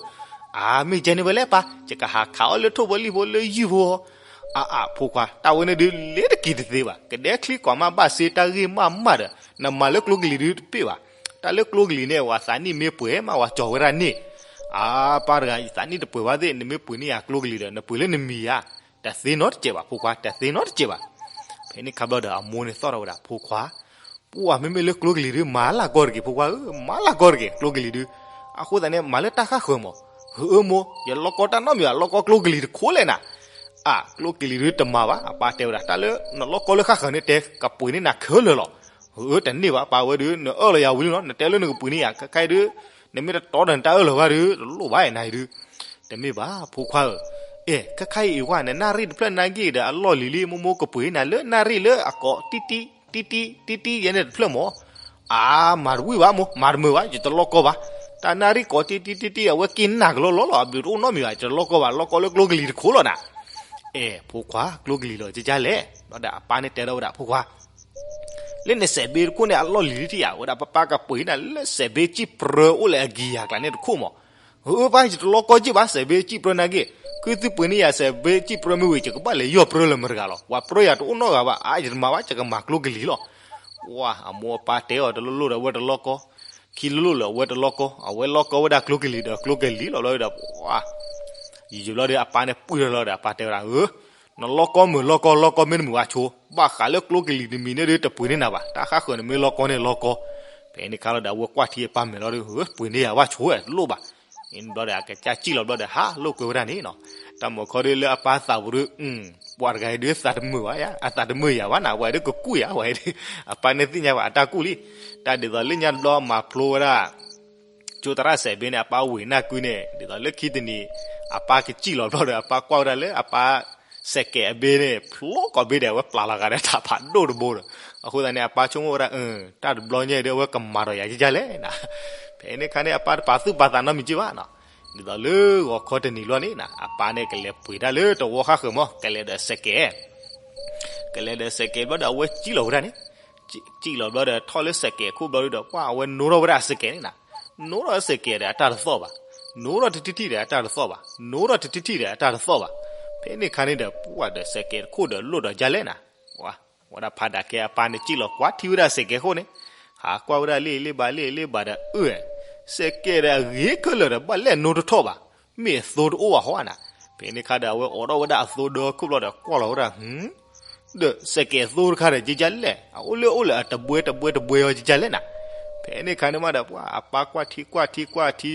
အါ မ့ၢ်ကဲန့ၣ်ဝဲလဲၣ်ပၢ်, ယကဟးခးအီၤလၢထိၣ်ဖိလံၣ်ဖိလၢယုၢ်ဖိ. အါအါ ဖိခွါ တၢ်ဝဲန့ၣ်ဒုး လဲၤတက့ၤတသ့ဘၣ်, ကဒဲချံကွၢ်မးဘၣ်စ့ တၢ်ဂ့ၢ်မးမးဒီး နမၤလၢကျိကလံၤဒုးတပ့ၢ်ဘၣ်. တၢ်လၢကျိကလံၤန့ၣ် ဝဲသးနံၣ်မ့ၢ်ပှဲၤမး ဝဲကၠီၤဝဲဒၣ်န့ၣ်. အါ ပၢ်တဂၤ ယသးနံၣ်တပှဲၤဘၣ်သ့ၣ် နမ့ၢ်ပှ့ၤန့ၢ်ယၤကျိကလံၤဒီး နပှ့ၤလၢနမံၤဧါ. တသ့နီတစဲးဘၣ် ဖိခွါ တသ့နီတစဲးဘၣ်. ဖဲန့ၣ်ခါဘျီဒီး အမိၢ်န့ၣ်သီၣ်ထီၣ်ဝဲဒၣ် ဖိခွါ, ပှၢ် မ့မ့ၢ်လၢကျိကလံၤဒုး မၤလၢကီတက့ၢ် ဖိခွါဧၢ, မၤလၢကီတက့ၢ် ကျိကလံၤဒုး. အဃိသတးန့ၣ် မၤလၢတၢ်ဃၣ်ဃၢၤမး. ဟုအၢမိၢ် ယလီၢ်ကီတၢ်နီတမံၤဘၣ်, လီၢ်ကီကျိကလံၤတခိၣ်လဲၣ်နၤ. အါ ကျိကလံၤဒုးတမၤဘၣ်, အပၢ်တဲဝဲဒၣ် တၢ်လၢနလီၢ်ကီလၢဃၣ်ဃၢၤန့ၣ် တဲကပှ့ၤန့ၢ်နၤခဲလၢာ်လီၤ. ဟုအၢ တန့ၢ်ဘၣ် ပၢ်ဝဲဒုး နအၢၣ်လီၤယၤဝံၤလံနီၤ, နတဲလၢနကပှ့ၤန့ၢ်ယၤ ခဲခါအံၤဒုး နမ့ၢ်တတီဒီးနတၢ်အၢၣ်လီၤဘၣ်ဒုး တလိၣ်ဘၣ်နၤအံၤဒုး. တမ့ၢ်ဘၣ် ဖိခွါဧၢ, အဲ ခဲခါအံၤအံၤဝဲ နနၣ်ရံၣ်တဖျၢၣ်နာ်က့ဒီး အလီၢ်လံၤလံ မိၢ်မိၢ်ကပှ့ၤနၤလၢနၣ်ရံၣ်လၢအကိးတံၢ်တံၢ် တံၢ်တံၢ် တံၢ်တံၢ်ယဲန့ၣ်တဖျၢၣ်မး. အါ မၤတဝံၣ်ဘၣ်မိၢ်, မၤတမုာ်ဘၣ်, ယတလီၢ်ကီဘၣ်. တၢ်နၣ်ရံၣ်ကိးတံၢ်တံၢ်တံၢ်တံၢ် အဝဲက့ၤနၢ်ကလီလီလီၤ, အဘျုးတအိၣ်နီတမံၤဘၣ်, ယတလီၢ်ကီဘၣ်, လီၢ်ကီလၢကျိကလံၤတခိၣ်လီၤနၤ. အဲ ဖိခွါ ကျိကလံၤလီၤကကလဲၣ်. ဘျီဒီးအပၢ်န့ၣ်တဲထီၣ်ဝဲဒၣ် ဖိခွါ လၢနစဲးဘ့တခိၣ်န့ၣ် အလီၢ်လံၤလံထံၣ်ဧါ, ဝဲဒၣ်ပၢ်ပၢ်ကပှ့ၤနၤလၢစဲးဘ့စံၣ်ပြၢအိၣ်လၢအကံၢ်ယၤကျါန့ၣ်တခိၣ်မး. အၢ ပၢ် ယတလီၢ်ကီက့ၢ်ဘၣ် စဲးဘ့စံၣ်ပြၢနာ်က့. ခုသုပှ့ၤန့ၢ်ယၤစဲးဘ့စံၣ်ပြၢမ့ၢ်ဝံၤ ယကဘၣ်လဲၤယီၢ်ပြၢလၢမတၤတဂၤလီၤ. ပှၤပြၢယၤတအိၣ်နီတဂၤဘၣ်. အါ ယတမၤဘၣ်, ယကမၤကျိကလံၤလီၤ. ပှၢ် အမိၢ်အပၢ်တဲအီၤတလိၣ်လိၣ်ဒီး အဝဲတလီၢ်ကီ, ခံလိၣ်လိၣ်လၢအဝဲတလီၢ်ကီ, အဝဲလီၢ်ကီဝဲဒၣ်ကျိကလံၤဒီးကျိကလံၤလီၤ. ဘျီဒီး ပှၢ် ယံာ်ယံာ်ဘျီဒီး အပၢ်န့ၣ်ပှ့ၤထီၣ်လီၤဒီး အပၢ်တဲဝဲဒၣ် အၢ နလီၢ်ကီမုာ်လီၢ်ကီ, လီၢ်ကီမ့ၢ်တမုာ်ဘၣ်ဆိ, ဘၣ်ဃးလၢကျိကလံၤတမံၤန့ၣ်ဒီး တပှ့ၤန့ၢ်နၤဘၣ်. တၢ်ဃၣ်ဃၢၤန့ၣ်မ့ၢ်လီၢ်ကီန့ၣ်လီၢ်ကီ. ဖဲန့ၣ်ခါလီၤဒီး အဝဲကွၢ်ထံအပၢ်မဲာ်လီၤဒီး ပှ့ၤန့ၢ်ယၤဘၣ်ဆိဝဲတလိၣ်ဘၣ်. န့ၣ်ဘျီဒီး အကစၢ်စံၣ်လီၤဘျီဒီး ဟးလိာ်ကွဲဝဲဒၣ်န့ၣ်နီၤ. တၢ်မုၢ်ခီဒုးလၢအပၢ်သးပူၤဒုး ပှၤတဂၤအံၤဒုး သးတမုာ်ဘၣ်ယါ, အသးတမုာ်ယၤဘၣ်နၤ, ပှၤအံၤဒုးကကူၣ်ယၤ, ပှၤအံၤဒုး အပၢ်န့ၣ်သ့ၣ်ညါဘၣ်အတၢ်ကူၣ်လံ. တၢ်ဒ်သိးလၢညါတဘျီမၤဖျိဝဲဒၣ် ကၠိသရၣ်စဲးဘ့န့ၣ် အပၢ်ဝ့ၢ်နၢ်ကုန့ၣ် ဒ်သိးလၢခံတနံၤ အပၢ်ကစံၣ်လီၤဘျီဒီး အပၢ်ကွၢ်ဝဲဒၣ်လၢအပၢ်စဲးကဲးအဘ့န့ၣ် ဖျိကိးဘ့ဒီး အဝဲပျၢ်လီၤဂာ်ဒီးတၢ်ဖးဒိၣ်တဘိဒီး အဃိသတးန့ၣ် အပၢ်ဆိကမိၣ်ဝဲဒၣ် တၢ်တဘျီညါအံၤဒီး အဝဲကမၤဒီးယၤကကလဲၣ်နၤ. ဖဲန့ၣ်ခါန့ၣ် အပၢ်တပာ်သူၣ်ပာ်သးနီတမံၤက့ဘၣ်နီၤ. ဒ်သိးလၢဂီၤခီတနံၤလီၤန့ၣ်နၤ အပၢ်န့ၣ်ကလဲၤပှ့ၤတၢ်လၢတဝီဃၣ်ဃၢၤမး ကလဲၤဒီးစဲးကဲး ကလဲၤဒီးစဲးကဲးဘျီဒီး အဝဲစံၣ်လီၤဝဲဒၣ်န့ၣ်, စံၣ်လီၤဘျီဒီး ထီၣ်လၢစဲးကဲးခိၣ်ဘျီဒီး ပှၢ် အဝဲနိထီၣ်ဝဲဒၣ်အစဲးကဲးန့ၣ်နၤ. နိထီၣ်စဲးကဲးဒီးအတၢ်တသီၣ်ဘၣ်, နိထီၣ်တထံၣ်ထံၣ်ဒီးအတၢ်တသီၣ်ဘၣ်, နိထီၣ်တထံၣ်ထံၣ်ဒီးအတၢ်တသီၣ်ဘၣ်. ဖဲန့ၣ်ခါန့ၣ်ဒီး ပှၢ်ဒီးစဲးကဲးတခိၣ်ဒီးလိၣ်ဒီးကလဲၣ်နၤ. ဝဲဒၣ်ဖးဒၣ်ခဲအပၢ်န့ၣ် စံၣ်လီၤကွၢ်ထံဝဲဒၣ်စဲးကဲးခိၣ်န့ၣ်, ဟးကွၢ်ဝဲဒၣ်လ့ၣ်လ့ၣ်ဘၣ်လ့ၣ်လ့ၣ်ဘၣ်ဒီး အၢ စဲးကဲးဒီးအဂ့ၤခဲလၢာ်ဒီး ဘၣ်လဲၣ်နိတထီၣ်ဘၣ်, မ့ၢ်အသိတအိၣ်ဘၣ်ဟီနၤ. ဖဲန့ၣ်ခါဒီး အဝဲအိးထီၣ်ဝဲဒၣ်အသိဒီခိၣ်ဘျီဒီး ကွၢ်လီၤဝဲဒၣ် ဒီးစဲးကဲးအသိတခါဒီး ကကလဲၣ်, အအိၣ်လၢအိၣ်လၢအတဘှဲတဘှဲတဘှဲအီၤ ကကလဲၣ်နၤ. ဖဲန့ၣ်ခါန့ၣ်မးဒီး ပှၢ် အပၢ်ကွၢ်ထံကွၢ်ထံကွၢ်ထံ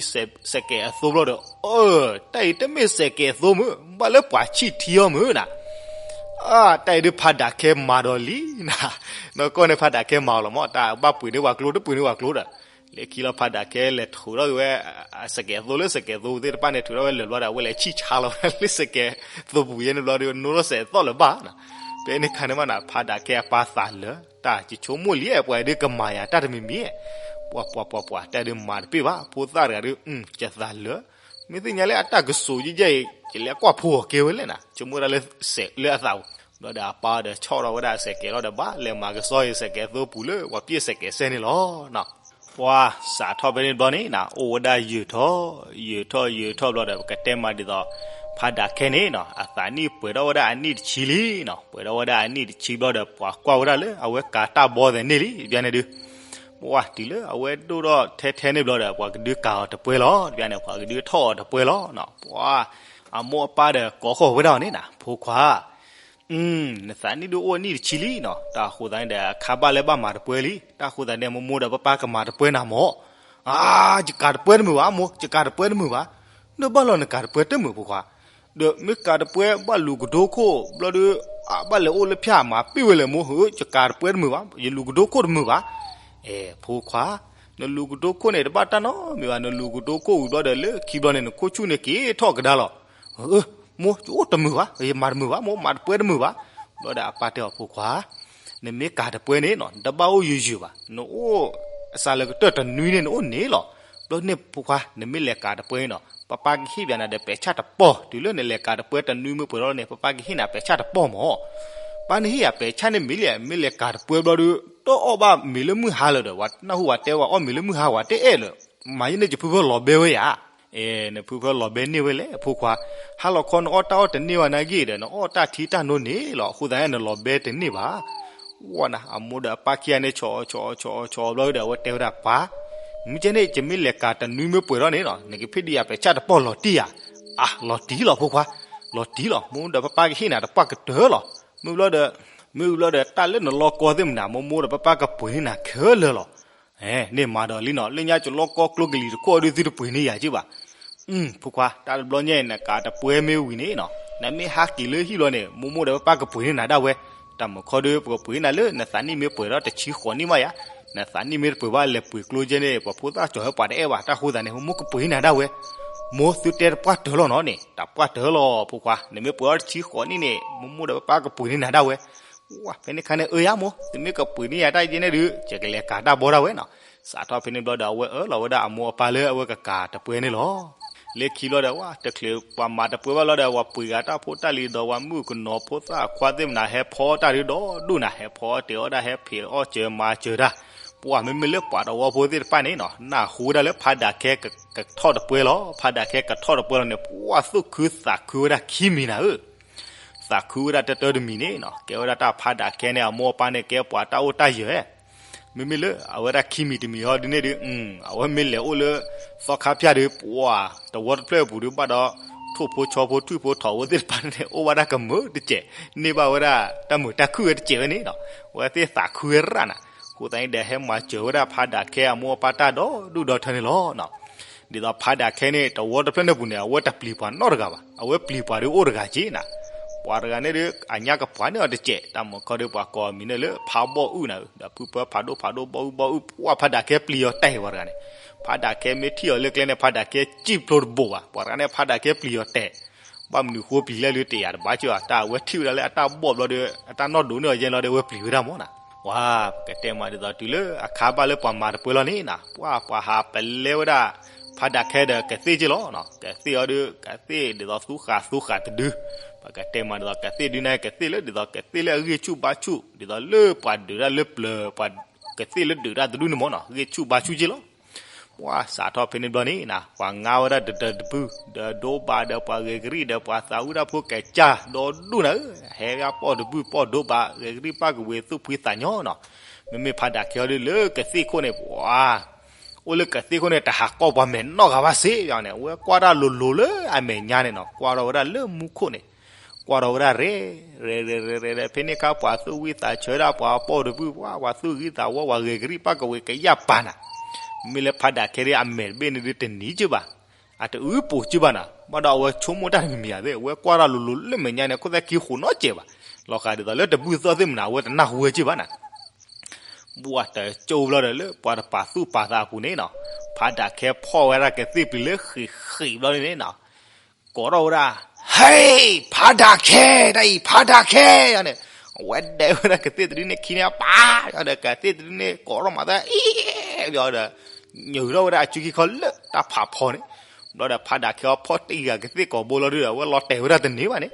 စဲးကဲးအသိဘျီဒီး အၢ တၢ်အံၤတမ့ၢ်စဲးကဲးအသိမုၢ်, ဘၣ်လၢပှၤဆံၣ်ထံအီၤမုၢ်နၤ. အၢ တၢ်အံၤဒုးဖးဒၣ်ခဲမၤဒီးလံနၤ. နီၢ်ကီၢ်န့ၣ် ဖးဒၣ်ခဲမၤအီၤလီၤမး, တၢ်ဘၣ်ပှ့ၤန့ၢ်ပှၤကျိ တပှ့ၤန့ၢ်ပှၤကျိဒီး လၢခံလီၤ ဖးဒၣ်ခဲလဲၤထုးထီၣ်က့ၤဝဲ စဲးကဲးအသိလၢစဲးကဲးအသိသ့ၣ်တဖၣ်န့ၣ် ထုးထီၣ်ဝဲလၢာ်ဘျီဒီး အဝဲလဲၤဆံၣ်ဆါလီၤဝဲဒၣ်လၢစဲးကဲးအသိပူၤယဲန့ၣ်ဘျီဒီး နိထီၣ်စဲးသီၣ်လၢၤဘၣ်နၤ. ဖဲန့ၣ်ခါန့ၣ်မးနၤ ဖးဒၣ်ခဲအပၢ်သးလၢာ်, တၢ်ယဆိကမိၣ်လံ ပှၤအံၤဒုးကမၤယၤတၢ်တမံၤမံၤ, ပှၤပှၤပှၤပှၤ တၢ်ဒုးမၤတပ့ၢ်ဘၣ်, ဖိသၣ်တဂၤဒုး ကသးလၢာ်, မ့ၢ်သ့ၣ်ညါလၢအတၢ်ကစီၣ်ယဲၢ်ယဲၢ်အံၤ ယလဲၤကွၢ်ဖိအီၤကဲဝဲလဲၣ်နၤ, ဆိကမိၣ်ဝဲဒၣ်လၢစဲးလၢအသးပူၤ, ဘျီဒီးအပၢ်ဒီးဆီၣ်ထီၣ်ဝဲဒၣ်စဲးကဲးလီၤဒီး ဘၣ်လဲၤမၤကစီၣ်အံၤစဲးကဲးအသိပူၤလၢ ပှၤပျဲၢ်စဲးကဲးစဲန့ၣ်လီၤ. ပှၤစးထီၣ်ဖဲန့ၣ်ဘျီန့ၣ်နၤ အိၣ်ဝဲဒၣ်ယုၢ်ထီၣ် ယုၢ်ထီၣ်ယုၢ်ထီၣ်ဘျီဒီး ပကတဲမးဒ်သိး ဖးဒၣ်ခဲန့ၣ်နီၤ အသးနံၣ်ပှဲၤထီၣ်ဝဲဒၣ်အနံၣ်တဆံလံနီၤ, ပှဲၤထီၣ်ဝဲဒၣ်အနံၣ်တဆံဘျီဒီး ပှၤကွၢ်ဝဲဒၣ်လၢအဝဲကၤတၢ်ဘီသဲးန့ၣ်လံ တဘျီန့ၣ်ဒုး, ပှၤတုၤလၢအဝဲဒိၣ်ထီၣ်ထဲထဲန့ၣ်ဘျီဒီး ပှၤကဒုးကၤအီၤတပှဲၤလီၤ တဘျီန့ၣ် ပှၤကဒုးထီၣ်အီၤတပှဲၤလီၤနီၤ, ပှၤ အမိၢ်အပၢ်ဒီးကိးဃီၤဝဲဒၣ်အီၤန့ၣ်နၤ ဖိခွါ နသးနံၣ်ဒုးအိၣ်နံၣ်တဆံလံနီၤ, တၢ်ဃိသးန့ၣ်ဒီး ခါဘၣ်လၢဘၣ်မၤတပှဲၤလံ, တၢ်ဃိသးန့ၣ် မိၢ်မိၢ်ဒီးပၢ်ပၢ်ကမၤတပှဲၤနၤမၢ်. အါ ယကၤတပှဲၤတမုာ်ဘၣ်မိၢ်, ယကၤတပှဲၤတမုာ်ဘၣ်. နဘၣ်လီၤနကၤတပှဲၤတမုာ်ဖိခွါ, ဒီးမ့ၢ်ကၤတပှဲၤဘၣ်လူၤကဒိခိၣ်ဘျီဒီး အဘၣ်လဲၤအိၣ်လၢဖၠၣ်မၤပ့ၢ်ဝဲလဲၣ်မိၢ်ဧၢ, ယကၤတပှဲၤတမုာ်ဘၣ်, ယလူၤကဒိခိၣ်တမုာ်ဘၣ်. အဲ ဖိခွါ နလူၤကတိၤခိၣ်န့ၣ် တဘၣ်တၢ်နီတမံၤဘၣ်, နလူၤကတိၤခိၣ်ဝံၤဘျီဒီး လၢခံဘျီန့ၣ် နခိၣ်ဆူၣ်န့ၣ်က့ၤထီၣ်ကဒါလီၤ. အၢ, မိၢ် ယအိၣ်တမုာ်ဘၣ်, ယမၤတမုာ်ဘၣ်, မိၢ်မၤတပှဲၤတမုာ်ဘၣ်. ဘျီဒီးအပၢ်တဲအီၤ ဖိခွါ, နမ့ၢ်ကၤတပှဲၤန့ၣ်နီၤ နတဘၣ်အိၣ်ယုာ်ယုာ်ဘၣ်, နအိၣ်အစှၤလၢကတၢၢ်တနွံန့ၣ် နအိၣ်န့ၣ်လီၤ. ဘျီန့ၣ်ဖိခွါ နမ့ၢ်လဲၤကၤတပှဲၤန့ၣ်နီၤ ပၢ်ပၢ်ကဟ့ၣ်ဘၣ်နၤဒီးပဲာ်ဆၣ်တပီၢ်, တုၤလၢနလဲၤကၤတပှဲၤတနွံမ့ၢ်ပှဲၤထီၣ်န့ၣ် ပၢ်ပၢ်ကဟ့ၣ်နၤပဲာ်ဆၣ်တပီၢ်မၢ်. ပၢ်နဟ့ၣ်ယၤပဲာ်ဆၣ်န့ၣ်မ့ၢ်လံ, မ့ၢ်လဲၤကၤတပှဲၤဘျီဒီး တအီၣ်ဘၣ်မ့ၤလၢမုၢ်ဟါလၢၤဒီး ဝဲနၢ်ဟူဝဲတဲဝဲအီၣ်မ့ၤလၢမုၢ်ဟါ ဝဲတအဲၣ်လၢၤ. မၤယန့ၣ် ယဖုဖၢလီၤဘဲဝဲယၤ. အဲ, နဖုဖၢလီၤဘဲန့ၢ်ဝဲလဲၣ် ဖိခွါ. ဟါလီၤခီနအီၣ်တၢ်အီၣ်တန့ၢ်ဘၣ်နာ်က့ဒီး နအီၣ်တၢ်ထံတၢ်နိန့ၣ်လီၤ. အဃိသတးန့ၣ် နလီၤဘဲတန့ၢ်ဘၣ်. ဝဲနၤ အမိၢ်ဒီးအပၢ်ခံဂၤန့ၣ် ဆီဆီဆီဆီဘျီဒီး အဝဲတဲဝဲဒၣ် ပၢ်, မ့ၢ်ကဲန့ၣ် ယမ့ၢ်လဲၤကၤတနွံမ့ၢ်ပှဲၤထီၣ်န့ၣ်နီၤ နကဖ့ၣ်ဒံးယၤပဲာ်ဆၣ်တပီၢ်လီၤတံၢ်ဧါ. အၢ, လီၤတံၢ်လီၤ ဖိခွါ, လီၤတံၢ်လီၤ. မိၢ်ဒီးပၢ်ပၢ်ကဟ့ၣ်နၤတပှၢ်ကတၢၢ်လီၤ. မ့ၢ်ဘျီဒီး, မ့ၢ်ဘျီဒီး တၢ်လၢနလီၢ်ကီသ့ၣ်မနၤ မိၢ်မိၢ်ဒီးပၢ်ပၢ်ကပှ့ၤန့ၢ်နၤခဲလၢာ်လီၤ. အဲ, န့ၣ်မၤဒီးလံနီၤ လၢညါကလီၢ်ကီကျိကလံၤတခိၣ်အဒုး သုတပှ့ၤန့ၢ်ယၤက့ဘၣ်. အု, ဖိခွါ, တၢ်တဘျီညါအံၤ နကၤတပှဲၤမ့ၢ်ဝံၤန့ၣ်နီၤ နမ့ၢ်ဟးက့ၤလၢဟံၣ်လီၤန့ၣ် မိၢ်မိၢ်ဒီးပၢ်ပၢ်ကပှ့ၤန့ၢ်နၤဒၣ်ဝဲ. တၢ်မုၢ်ခီဒီး ပကပှ့ၤနၤလၢ နသးနံၣ်မ့ၢ်ပှဲၤဒီးတဆံဃိးနံၣ်မးယၤ, နသးနံၣ်မ့ၢ်တပှဲၤဘၣ် လဲၤပှ့ၤကျိကဲန့ၣ် ပှၤဖိသၣ်ကၠီၤဝဲပှၤတအဲၣ်ဘၣ်. တၢ်ဃိသတးန့ၣ် မိၢ်မိၢ်ကပှ့ၤန့ၢ်နၤဒၣ်ဝဲ. မိၢ်သုတဲတပှၢ်တၢၢ်လီၤနီၤန့ၣ် တပှၢ်တၢၢ်လီၤ ဖိခွါ, နမ့ၢ်ပှဲၤဒီးတဆံဃိးနံၣ်န့ၣ် မိၢ်မိၢ်ဒီးပၢ်ပၢ်ကပှ့ၤန့ၢ်နၤဒၣ်ဝဲ. ဝဲ ဖဲန့ၣ်ခါန့ၣ် အၢယၤမိၢ် သုမ့ၢ်ကပှ့ၤန့ၢ်ယၤတၢ်ယဲန့ၣ်ဒီး ယကလဲၤကၤတၢ်ဘီဒၣ်ဝဲနီၤ. စးထီၣ်ဖဲန့ၣ်ဘျီဒီး အဝဲအၢၣ်လီၤဝဲဒၣ်အမိၢ်အပၢ်လၢအဝဲကကၤတပှဲၤန့ၣ်လီၤ. လၢခံဘျီဒီး ဝဲ တချုးပှၤမၤတပှဲၤဘၣ်လီၤဒီး ပှၤပှ့ၤဂၤတၢ်ဖိတၢ်လံၤဒီး ပှၤမုၣ်ကနီၤဖိသၣ်ခွါသ့ၣ်မနၤ ဟဲဖီတၢ်ဒုးဒီဒူၣ်နၤ ဟဲဖီအီၣ်တ့ၤအီၣ်ဒၣ် ဟဲဖံးအီၣ်စၢၤမၤစၢၤတၢ်. ပှၤမ့မ့ၢ်လၢပှၤတဝီဖိသ့ၣ်တဖၣ်န့ၣ်နီၤ နၢ်ဟူဝဲဒၣ်လၢဖးဒးခဲကထီၣ်တပှဲၤလီၤ. ဖးဒးခဲကထီၣ်တပှဲၤလီၤန့ၣ် ပှၤသူၣ်ခုသးခုဝဲဒၣ်ခံမံၤနၤဧၢ. သးခုဝဲဒၣ်တၢတၢတမံၤန့ၣ်နီၤ ကဲဝဲဒၣ်တၢ်ဖးဒးခဲန့ၣ် အမိၢ်အပၢ်န့ၣ် ကဲပှၤတၢ်အိၣ်တၢ်ယၢၤ မ့မ့ၢ်လၢအဝဲဒၣ်ခံမံၤတမံၤဟီဒုန့ၣ်ဒီး အဝဲမ့ၢ်လဲၤအိၣ်လၢ သီခါဖၠၣ်ဒီး ပှၤတဝီတဖျၢၣ်အပူၤဒီး ဘၣ်ဒီး ထိၣ်ဖိဆီဖိထွံၣ်ဖိထိးဖိသ့ၣ်တဖၣ်န့ၣ် အိၣ်ဘၣ်ဒၣ်ကမုာ်တစဲး န့ၢ်ဘၣ်ဝဲဒၣ်တၢ်မုာ်တၢ်ခုၣ်ဝဲတစဲးဝဲန့ၣ်နီၤ အဝဲသ့ၣ်သးခုဝဲရၣ်နၤ. အဃိသတးန့ၣ်ဒီး ဟဲမၤစၢၤဝဲဒၣ်ဖးဒးခဲအမိၢ်အပၢ်တၢ်ဒီဒူၣ်ဒီထၢန့ၣ်လီၤ. ဒ်သိးဖးဒးခဲန့ၣ် တဝီတဖျၢၣ်န့ၣ်ပူၤန့ၣ် အဝဲတပျံၤပှၤနီတဂၤဘၣ် အဝဲပျံၤပှၤဒီးအိၣ်တဂၤက့နၤ. ပှၤတဂၤန့ၣ်ဒီး အညါကပှၤန့ၢ်အီၤတစဲး တၢ်မုၢ်ခီဒီး ပှၤကိးအမံၤန့ၣ်လၢဖးဘီၣ်အုၣ်နၤဧၢ ဒီးဖုဖၢဖးဒိၣ်ဖးဒိၣ်ဘီၣ်အုၣ်ဘီၣ်အုၣ် ပှၤဖးဒးခဲပျံၤအီၤတဲာ်ပှၤတဂၤန့ၣ်. ဖးဒးခဲမ့ၢ်ထံၣ်အီၤလၢကျဲန့ၣ် ဖးဒးခဲစံၣ်ဖျိတဘိးဘၣ် ပှၤတဂၤန့ၣ် ဖးဒးခဲပျံၤအီၤတဲာ် ဘၣ်မနုၤဃိပျံၤလဲၣ်လၢတယာ်တဘၣ်ကၢ် တၢ်အဝဲထံၣ်ဝဲဒၣ်လၢအတၢ်ဘီၣ်ဘျီဒီး အတၢ်နီၢ်ဒိးန့ၢ်အီၤယဲလီၤဒီး အဝဲပျံၤဝဲဒၣ်မၢ်နၤ. ဝဲ ပကတဲမးဒ်သိးတုၤလၢအခါဘၣ်လၢပှၤမၤတပှဲၤလီၤန့ၣ်နၤ ပှၤ ပှၤဟးပလဲဝဲဒၣ် ဖးဒးခဲဒီးကသ့ၣ်က့လီၤ. ကသ့ၣ်အီၤဒီး ကသ့ၣ်ဒ်သိးသူဃာ်သူဃာ်တဒု ပကတဲမးဒ်သိးကသ့ၣ်ဒုန့ၣ် ကသ့ၣ်လၢဒ်သိးကသ့ၣ်လၢအဂံၢ်ဆူၣ်ဘါဆူၣ် ဒ်သိးလၢပှၤဒုးတၢ်လၢပျၢၤ ပှၤကသ့ၣ်လၢဒုးတၢ်တဒုန့ၣ်မၢ်နၤ ဂံၢ်ဆူၣ်ဘါဆူၣ်က့လီၤ. ပှၤစးထီၣ်ဖဲန့ၣ်ဘျီန့ၣ်နၤ ပှၤငါဝဲဒၣ်တဒၢတပုၢ် ဒီးဒိဘးဒီးပှၤဂဲၤကရံၣ်ဒီးပှၤသးဝံၣ်တၢ်ဖိကစၢ် ဒီဒူၣ်နၤဧၢ ဟဲဂၤပိာ်တပုၢ်ပိာ်ဒိဘး ဂဲၤကရံၣ်ပၢ်ကဝ့ၤသူၣ်ဖှံသးညီနီၤ. မ့မ့ၢ်ဖးဒးခဲအီၤဒုးလၢကသ့ၣ်ခိၣ်န့ၣ် ပှၤ အိၣ်လၢကသ့ၣ်ခိၣ်န့ၣ် တဟးကိးပှၤမဲာ်နီတဂၤဘၣ်စ့ၢ်ကီးန့ၣ် အဝဲကွၢ်တၢ်လိၤလိၤလၢအမဲာ်ညါန့ၣ်နီၤ ကွၢ်ထီၣ်ဝဲဒၣ်လၢမူခိၣ်န့ၣ် ကွၢ်ထီၣ်ဝဲဒၣ်ရဲၣ် ရဲၣ် ရဲၣ် ရဲၣ် ရဲၣ် ဖဲန့ၣ်ခါပှၤသူၣ်ဝံၣ်သးဆၢဒၣ် ပှၤပိာ်တပုၢ် ပှၤ ပှၤသူၣ်ဂံၢ်သးဝီ ပှၤဂဲၤကရံၣ်ပၢ်ကဝ့ၤကယၢ်ပာ်နၤ မ့ၢ်လၢဖးဒးခဲဒ်အမဲာ်တဘ့ၣ်န့ၣ်ဒ်တနံၤက့ဘၣ် အတအုၣ်ပိာ်က့ဘၣ်နၤ ဘၣ်ဒီးအဝဲဆိကမိၣ်တၢ်တမံၤမံၤဧါသ့ၣ် အဝဲကွၢ်တၢ်လိၤလိၤလၢမဲာ်ညါန့ၣ် ခိၣ်သၣ်ခံဃိးနီတစဲးဘၣ် လီၤဃးဒ်သိးလၢတဘုၣ်သီၣ်သ့ၣ်မနၤ အဝဲတနၢ်ဟူဝဲက့ဘၣ်နၤ ဘၣ်တကၠိဘျီဒီးလၢပှၤတပာ်သူၣ်ပာ်သးအပူၤန့ၣ်နီၤ ဖးဒးခဲဖီၣ်ဝဲဒၣ်ကသ့ၣ်ပျံၤလၢဃံးဃံးဘျီန့ၣ်နီၤ ကိးထီၣ်ဝဲဒၣ် ဟ့ၣ် ဖးဒးခဲ တၢ်အံၤ ဖးဒးခဲ ယၤန့ၣ် အဝဲဒဲဝဲဒၣ်ကသ့ၣ်တဒုန့ၣ်ခံန့ၣ် ပာ် ယၤဒီးကသ့ၣ်တဒုန့ၣ် ကိးထီၣ်မၤသး အံ ယၤဒီး ညၢၤထီၣ်ဝဲဒၣ်အစုခံခီလၢတၢ်ဖးဖီန့ၣ် ဘျီဒီးဖးဒးခဲအီၤဖီၣ်တံၢ်ဂၤကသ့ၣ်ကိးဘိလီၤဒုဒီး အဝဲလီၤတဲာ်ဝဲဒၣ်တန့ၢ်ဘၣ်န့ၣ်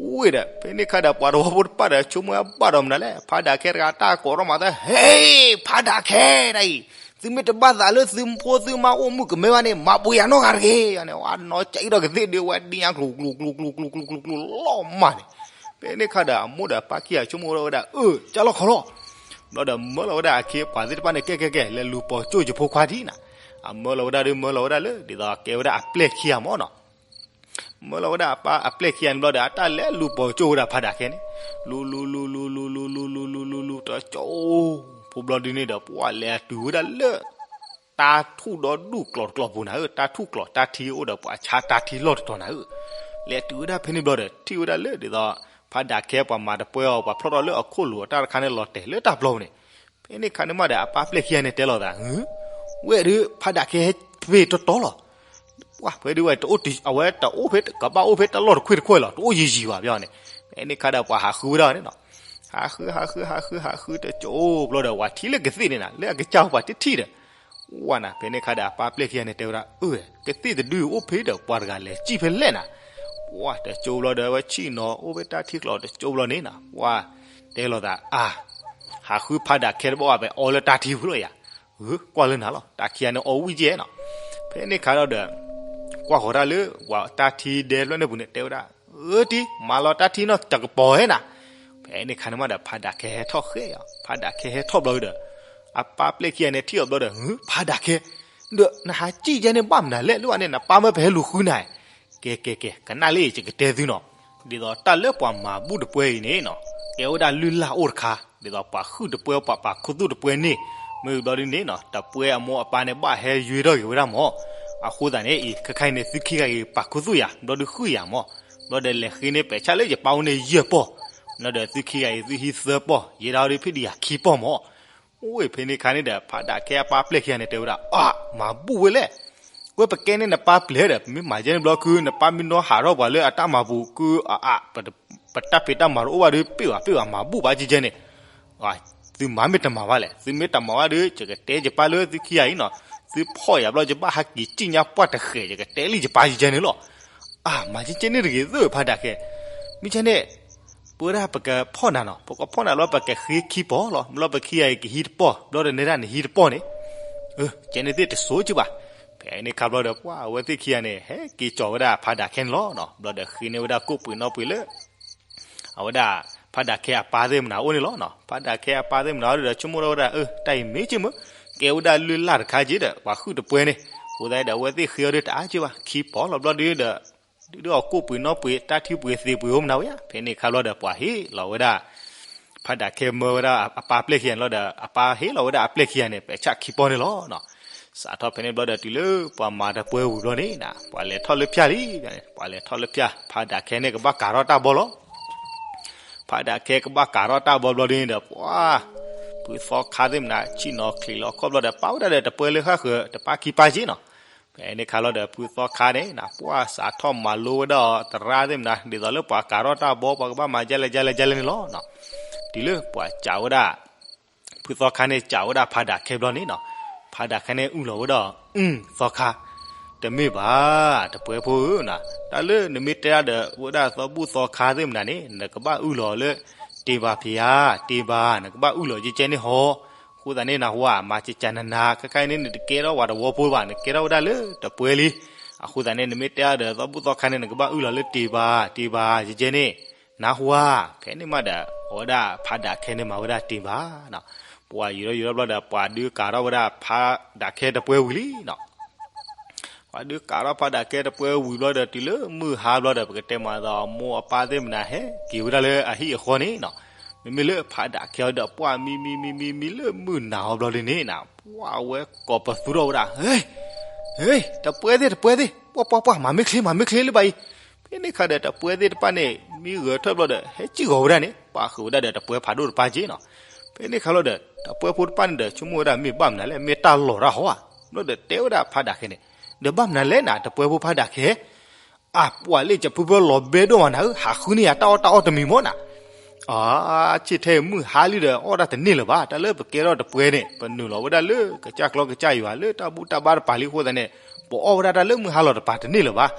ဝ့ၢ်ဒီး ဖဲန့ၣ်ခါဒီးပှၤတဝီဖိတဖၣ်ဒီး ဆိကမိၣ်ဝဲဘၣ်ဒီးမနုၤလဲၣ် ဖးဒးခဲတဂၤတၢ်ကိးထီၣ်မၤသး ဟ့ၣ် ဖးဒးခဲ တၢ်အံၤ သုမ့ၢ်တဘၣ်သးလၢသုဖိသုမါအိၣ်မုၣ်ကမဲဘၣ်န့ၣ် မၤပှဲၤယၤနီတဂၤတဂ့ၤ ယၤန့ၣ် အနီၢ်ကၠံဒီးကသ့ၣ်ဒုးဝဲဒံညါကျိၤကျိၤကျိၤကျိၤကျိၤကျိၤကျိၤကျိၤလီၤမၢ်န့ၣ် ဖဲန့ၣ်ခါဒီးအမိၢ်ဒီးပၢ်ခံဂၤဆိကမိၣ်ထီၣ်ဝဲဒၣ် အၢ ကၢ်လီၤခီလီၤ ဘျီဒီးမၢလီၤဝဲဒၣ်အခ့အပှၤသ့ၣ်တဖၣ်န့ၣ် ကဲကဲကဲ လဲၤလူၤပိာ်ကၠိယဖိခွါဒံးနၤ အမၢလီၤဝဲဒၣ်ဒုးမၢလီၤဝဲဒၣ်လၢ ဒ်သိးကဲဝဲဒၣ်အပျဲၢ်ခံဂၤမၢ်နီၤ မၢလီၤဝဲဒၣ်အပျဲၢ်ခံဂၤန့ၣ်ဘျီဒီး အတၢ်လဲၤလူၤပိာ်ကၠိဝဲဒၣ်ဖးဒးခဲန့ၣ် လူၤလူၤလူၤလူၤလူၤလူၤလူၤလူၤလူၤလူၤလူၤတကၠိ ဖိဘျီဒုးန့ၣ်ဒီး ပှၤလဲၤတုၤဝဲဒၣ်လၢ တၢ်ထူၣ်ဒီဒူၣ်ကျိၤတကျိၤပူၤနၤဧၢ တၢ်ထူၣ်ကျိၤတၢ်ထံအိၣ်ဒီး ပှၤဆါတၢ်ထံလီၢ်တတီၤနၤဧၢ လဲၤတုၤဝဲဒၣ်ဖဲန့ၣ်ဘျီဒီး ထံၣ်ဝဲဒၣ်လၢဒ်သိး ဖးဒးခဲပှၤမၤတပှဲၤအီၤ ပှၤဖျီၣ်ထီၣ်လၢအခိၣ်လိၤအတၢ်တခါန့ၣ် လီၤတဲာ်လၢတၢ်ပျီပူၤန့ၣ် ဖဲန့ၣ်ခါန့ၣ်မးဒီး အပၢ်ပျဲၢ်ခံဂၤန့ၣ်တဲလီၤသး ဟု ဝဲဒုး ဖးဒၣ်ခဲဟဲဖဲတီတီလီၤ. ပှၤဖဲဒုးဝဲတအိၣ်တ အဝဲတအိၣ်ဖဲ ကဘၣ်အိၣ်ဖဲတၢ်လီၢ်တခွ့ၣ်တခွဲၣ်လီၤ, တအိၣ်ယံာ်ယံာ်ဘၣ်ဘၣ်န့ၣ်. ဖဲန့ၣ်ခါဒီးပှၤဟးဃုဝဲဒၣ်န့ၣ်နီၤ. ဟးဃု ဟးဃု ဟးဃု ဟးဃုတကၠိဘျီဒီး ပှၤထံၣ်လၢကသ့ၣ်န့ၣ်နၤ, လၢအကစၢ်ပှၤတထံၣ်ဒီး ဝဲနၤ, ဖဲန့ၣ်ခါဒီးအပၢ်ပျဲၢ်ခံဂၤန့ၣ်တဲဝဲဒၣ်, အၢ ကသ့ၣ်တဒုအိၣ်ဖဲဒီး ပှၤတဂၤလဲၤစံၣ်ဖဲလဲၣ်နၤ. ပှၤတကၠိဘျီဒီး အဝဲဆ့ၣ်နီၤအိၣ်ဖဲတၢ်ထံကျိးတကၠိဘျီန့ၣ်နၤ, ပှၤတဲလိာ်သး အါ ဟးဃုဖးဒၣ်ခဲတဘၣ်ဘၣ် ပအီလၢတၢ်ထံပူၤလီၤယၤ. ကွၢ်လၢနၤလီၤ, တၢ်ခံဂၤန့ၣ်အီဝံၣ်ကဲနီၤ. ဖဲန့ၣ်ခါဒီး ကွၢ်ဃီၤတၢ်လၢ ပှၤတၢ်ထံဒဲဖျၢၣ်န့ၣ်ပူၤန့ၣ် တဲဝဲဒၣ်, အၢ တံၤ မၤလီၤတၢ်ထံနီၤ တကပီၤဟဲနၤ. ဖဲန့ၣ်ခါန့ၣ်မးဒီး ဖးဒၣ်ခဲဟဲထီၣ်ဃဲအီၤ, ဖးဒၣ်ခဲဟဲထီၣ်ဘျီဒီး အပၢ်ပျဲၢ်ခံဂၤန့ၣ်ထံၣ်အီၤဘျီဒီး, ဟု ဖးဒၣ်ခဲ ဒီးနဟးစံၣ်ယဲန့ၣ်ဘၣ်မနုၤလဲၣ်, လၢအန့ၣ် နပၢ်မၢပဟဲလူၤဃုနၤ. ကဲ ကဲ ကဲ ကနၣ်လၢယကတဲသုနီၤ. ဒ်သိးတၢ်လၢပှၤမၤဘူၣ်တပှဲၤအံၤန့ၣ်နီၤ, ကဲဝဲဒၣ်လုၢ်လၢ်အိၣ်တခါ, ဒ်သိးပှၤဟုၣ်တပှဲၤ ပှၤပာ်ခူသူၣ်တပှဲၤန့ၣ်, မ့ၢ်ဘျီဒ်န့ၣ်နီၤ တပှဲၤအမိၢ်အပၢ်န့ၣ် ဘၣ်ဟဲယွ့ထီၣ်က့ၤဝဲဒၣ်မး. အဃိသတးန့ၣ်အံၤ ခဲခါအံၤန့ၣ် သုခံဂၤအံၤ ပာ်ခူသူၣ်ယၤ ဘျီဒုးဟုၣ်ယၤမး, ဘျီဒီးလဲၤဃ့န့ၢ်ပဲာ်ဆၣ်လၢယပၢ်အိၣ်န့ၣ်ယဲၢ်ပီၢ်, ဘျီဒီးသုခံဂၤအံၤ သုဟံးသၢပီၢ်, ယဲဒၣ်ဒုးဖံးဒံးယၤခံပီၢ်မး. အိၣ်ဖဲန့ၣ်ခါန့ၣ်ဒီး ဖးဒၣ်ခဲအပၢ်ပျဲၢ်ခံဂၤန့ၣ် တဲဝဲဒၣ်, အါ မၤဘူၣ်ဝဲလဲၣ်. ဝဲပကဲန့ၢ်နပၢ်ပျဲၢ်ဒီး ပမ့ၢ်မၤယဲန့ၣ်ဘျီခု နပၢ်မ့ၢ်နီၢ်ဟးထီၣ်ပှၤလၢအတၢ်မၤပူၤခု အါအါ ပတၢ်ဖံးတၢ်မၤတအိၣ်ဘၣ်ဒီး ပ့ၢ်ဘၣ်ပ့ၢ်ဘၣ် မၤဘူၣ်ဘၣ်ကဲကဲန့ၣ်. သုမၤမ့ၢ်တမၤဘၣ်လဲၣ်, သုမ့ၢ်တမၤဘၣ်ဒီး ယကတဲယပၢ်လၢသုခံဂၤအံၤနီၤ, သုဖီၣ်ယၤဘျီ ယဘၣ်ဟးက့ၤစံၣ်ညါပှၢ်တဃဲး ယကတဲလံယပၢ်ကဲကဲန့ၣ်လီၤ. အါ မၤကဲကဲန့ၣ်တဂ့ၤသၢဖးဒၣ်ခဲ, မ့ၢ်ကဲန့ၣ် ပဝဲဒၣ်ပကဖီၣ်နၤနီၤ, ပကဖီၣ်နၤလီၤ ပကဃ့ခံပီၢ်လီၤ, ဘျီပခံဂၤအံၤကဟံးတပီၢ်, ဘျီဒီးနဲဒၣ်နဟံးတပီၢ်န့ၣ်, ကဲန့ၣ်သ့ၣ်တဆိကၢ်ဘၣ်. ဖဲန့ၣ်ခါဘျီဒီး ပှၤအဝဲသ့ၣ်ခံဂၤန့ၣ် ဟဲက့ၤကၠီၤဝဲဒၣ်ဖးဒၣ်ခဲန့ၣ်လီၤ. ဘျီဒီးဃ့န့ၢ်ဝဲဒၣ်ကိၣ်ပှ့ၤနီၣ်ပှ့ၤလၢ အဝဲဒၣ် ဖးဒၣ်ခဲအပၢ်သ့ၣ်မနၤအိၣ်န့ၣ်လီၤ. ဖးဒၣ်ခဲအပၢ်သ့ၣ်မနၤအိၣ်ဒီး ဆိကမိၣ်ထီၣ်ဝဲဒၣ် အၢ တၢ်အံၤမ့ၢ်က့မ့ၢ် ကဲဝဲဒၣ်လုၢ်လၢ်တခါက့ဒီး ပှၤဟုၣ်တပှဲၤန့ၣ်, အဃိသတးဒီး အဝဲသ့ၣ်ဃ့အီၤဒီးတအါကၢ်ဘၣ်, ခံပီၢ်လီၤဘျီဒီး ဒုးအီၤကိၣ်ပှ့ၤနီၣ်ပှ့ၤ တၢ်ထံပှ့ၤသ့ပှ့ၤအိၣ်မနၤဝဲဧါ. ဖဲန့ၣ်ခါဘျီဒီး ပှၤဟ့ၣ်လီၤဝဲဒၣ် ဖးဒၣ်ခဲမၢဝဲဒၣ်အပၢ်ပျဲၢ်ခံဂၤန့ၣ်လီၤဒီး အပၢ်ဟ့ၣ်လီၤဝဲဒၣ်အပျဲၢ်ခံဂၤန့ၣ် ပဲာ်ဆၣ်ခံပီၢ်န့ၣ်လီၤ. စးထီၣ်ဖဲန့ၣ်ဘျီဒီး တုၤလၢပှၤမၤတပှဲၤဝံၤဘျီန့ၣ် ပှၤလဲၤထီၣ်လၢဖၠၣ်လံ, ပှၤလဲၤထီၣ်လၢဖၠၣ် ဖးဒၣ်ခဲန့ၣ်ကဘၣ်ကၤထီၣ်တၢ်ဘီလီၤ. ဖးဒၣ်ခဲကဘၣ်ကၤထီၣ်တၢ်ဘီဘျီဒ်န့ၣ်ဒီး ပှၤ ဖုသီခါသ့ၣ်မနၤ ဆ့ၣ်နီၤချံးလီၤခီၣ်ဘျီဒီး ပာ်ဝဲဒၣ်ဒီးတပှဲၤလၢဃၣ်ဃၢၤ တပၢ်ခံပၢ်က့နီၤ. ဖဲန့ၣ်ခါလီၤဒီး ဖုသီခါန့ၣ် ပှၤစးထီၣ်မၤလိဝဲဒၣ်အီၤသရၣ်သ့ၣ်မနၤ ဒ်သိးလၢပှၤကၤထီၣ်တၢ်ဘီ ပှၤကဘၣ်မၤဒ်လဲၣ်ဒ်လဲၣ်ဒ်လဲၣ်န့ၣ်လီၤ. တုၤလၢပှၤစံးဝဲဒၣ် ဖုသီခါန့ၣ်စံးဝဲဒၣ်ဖးဒၣ်ခဲဘျီန့ၣ်နီၤ, ဖးဒၣ်ခဲန့ၣ်အုၣ်လီၤဝဲဒၣ် အုၣ် သီခါ, တမ့ၢ်ဘၣ် တပှဲၤဖိဧၢ, တၢ်လၢနမ့ၢ်တဲဒၣ်ဒီးဝဲဒၣ်သီဘူၣ်သီခါသ့ၣ်မနၤန့ၣ် နကဘၣ်အုၣ်လီၤလၢ တ့ၢ်ဘၣ်ဖဲဧါ, တ့ၢ်ဘၣ် နကဘၣ်အုၣ်လီၤကဲကဲန့ၣ်ဟီ. အဃိသတးန့ၣ် နဟူဧါ မၤကကနနၤ ခဲခါအံၤန့ၣ် နတကဲထီၣ်ဝဲတဝီဖိဘၣ် နကဲထီၣ်ဝဲဒၣ်လၢတပှဲၤလံ. အဃိသတးန့ၣ် နမ့ၢ်တဲဒၣ်ဒီးသီဘူၣ်သီခါန့ၣ် နကဘၣ်အုၣ်လီၤလၢတ့ၢ်ဘၣ် တ့ၢ်ဘၣ် ကဲကဲန့ၣ် နဟူဧါ. ဖဲန့ၣ်မးဒီး အဝဲဒၣ်ဖးဒၣ်ခဲန့ၣ်မၤဝဲဒၣ်တ့ၢ်ဘၣ်နီၤ. ပှၤယူၤထီၣ်ယူၤထီၣ်ဘျီဒီး ပှၤဒုးကၤထီၣ်ဝဲဒၣ်ဖးဒၣ်ခဲတပှဲၤဝံၤလံနီၤ. ပှၤဒုးကၤထီၣ်ဖးဒၣ်ခဲတပှဲၤဝံၤဘျီဒီး တုၤလၢမုၢ်ဟါဘျီဒီး ပကတဲမးဒီး အမိၢ်အပၢ်သ့ၣ်မနၤဟဲက့ၤဝဲဒၣ်လၢအဟံၣ်အဃီန့ၣ်နီၤ. မ့မ့ၢ်လၢဖးဒၣ်ခဲအံၤဒီး ပှၤမံမံမံမံမံလၢမုၢ်နၤအီၤဘျီဒ်န့ၣ်နီၤ ပှၤဝဲကိးပသူထီၣ်ဝဲဒၣ် ဟ့ ဟ့ တပှဲၤသ့ၣ် တပှဲၤသ့ၣ် ပှၤ ပှၤ ပှၤ မၤမ့ၢ်ချ့ မၤမ့ၢ်ချ့လၢၤဘၣ်အံၤ. ဖဲန့ၣ်ခါဒီး တပှဲၤသ့ၣ်တဖၣ်န့ၣ် မံဂဲၤထၢၣ်ဘျီဒီး ဟဲစံၣ်ဂီၤဝဲဒၣ်န့ၣ် ပာ်ဃုာ်ဝဲဒၣ်ဒီးတပှဲၤဖးဒိၣ်တဖၣ်က့နီၤ. ဖဲန့ၣ်ခါလီၤဒီး တပှဲၤဖိတဖၣ်န့ၣ်ဒီး ဆိကမိၣ်ဝဲဒၣ်မ့ၢ်ဘၣ်မနုၤလဲၣ် မ့ၢ်တၢ်လီၤတၢ်ဟီဧါ. ဘျီဒီးတဲဝဲဒၣ်ဖးဒၣ်ခဲန့ၣ် ဒီးဘၣ်မနုၤလဲၣ်နၤ တပှဲၤဖိဖးဒၣ်ခဲ အပှၤလၢကဖုဖၢလီၤဘဲဒိၣ်မးနၤဧၢ ဟးဃုန့ၢ်ယၤတၢ်အီၣ်တၢ်အီတမံၤမ့ၢ်နၤ. အါ ဆ့ၣ်ထဲမုၢ်ဟါလံဒီး အီၣ်ဒၣ်တန့ၢ်လၢၤဘၣ် တၢ်လၢပကဲထီၣ်တပှဲၤန့ၣ် ပနုာ်လီၤဝဲဒၣ်လၢကစၢ်ကျီကစၢ်ယွၤလၢတၢ်ဘူၣ်တၢ်ဘါတပၤလံအဃိသတးန့ၣ် ပအီၣ်ဝဲဒၣ်တၢ်လၢမုၢ်ဟါလီၤတပၤတန့ၢ်လၢၤဘၣ်.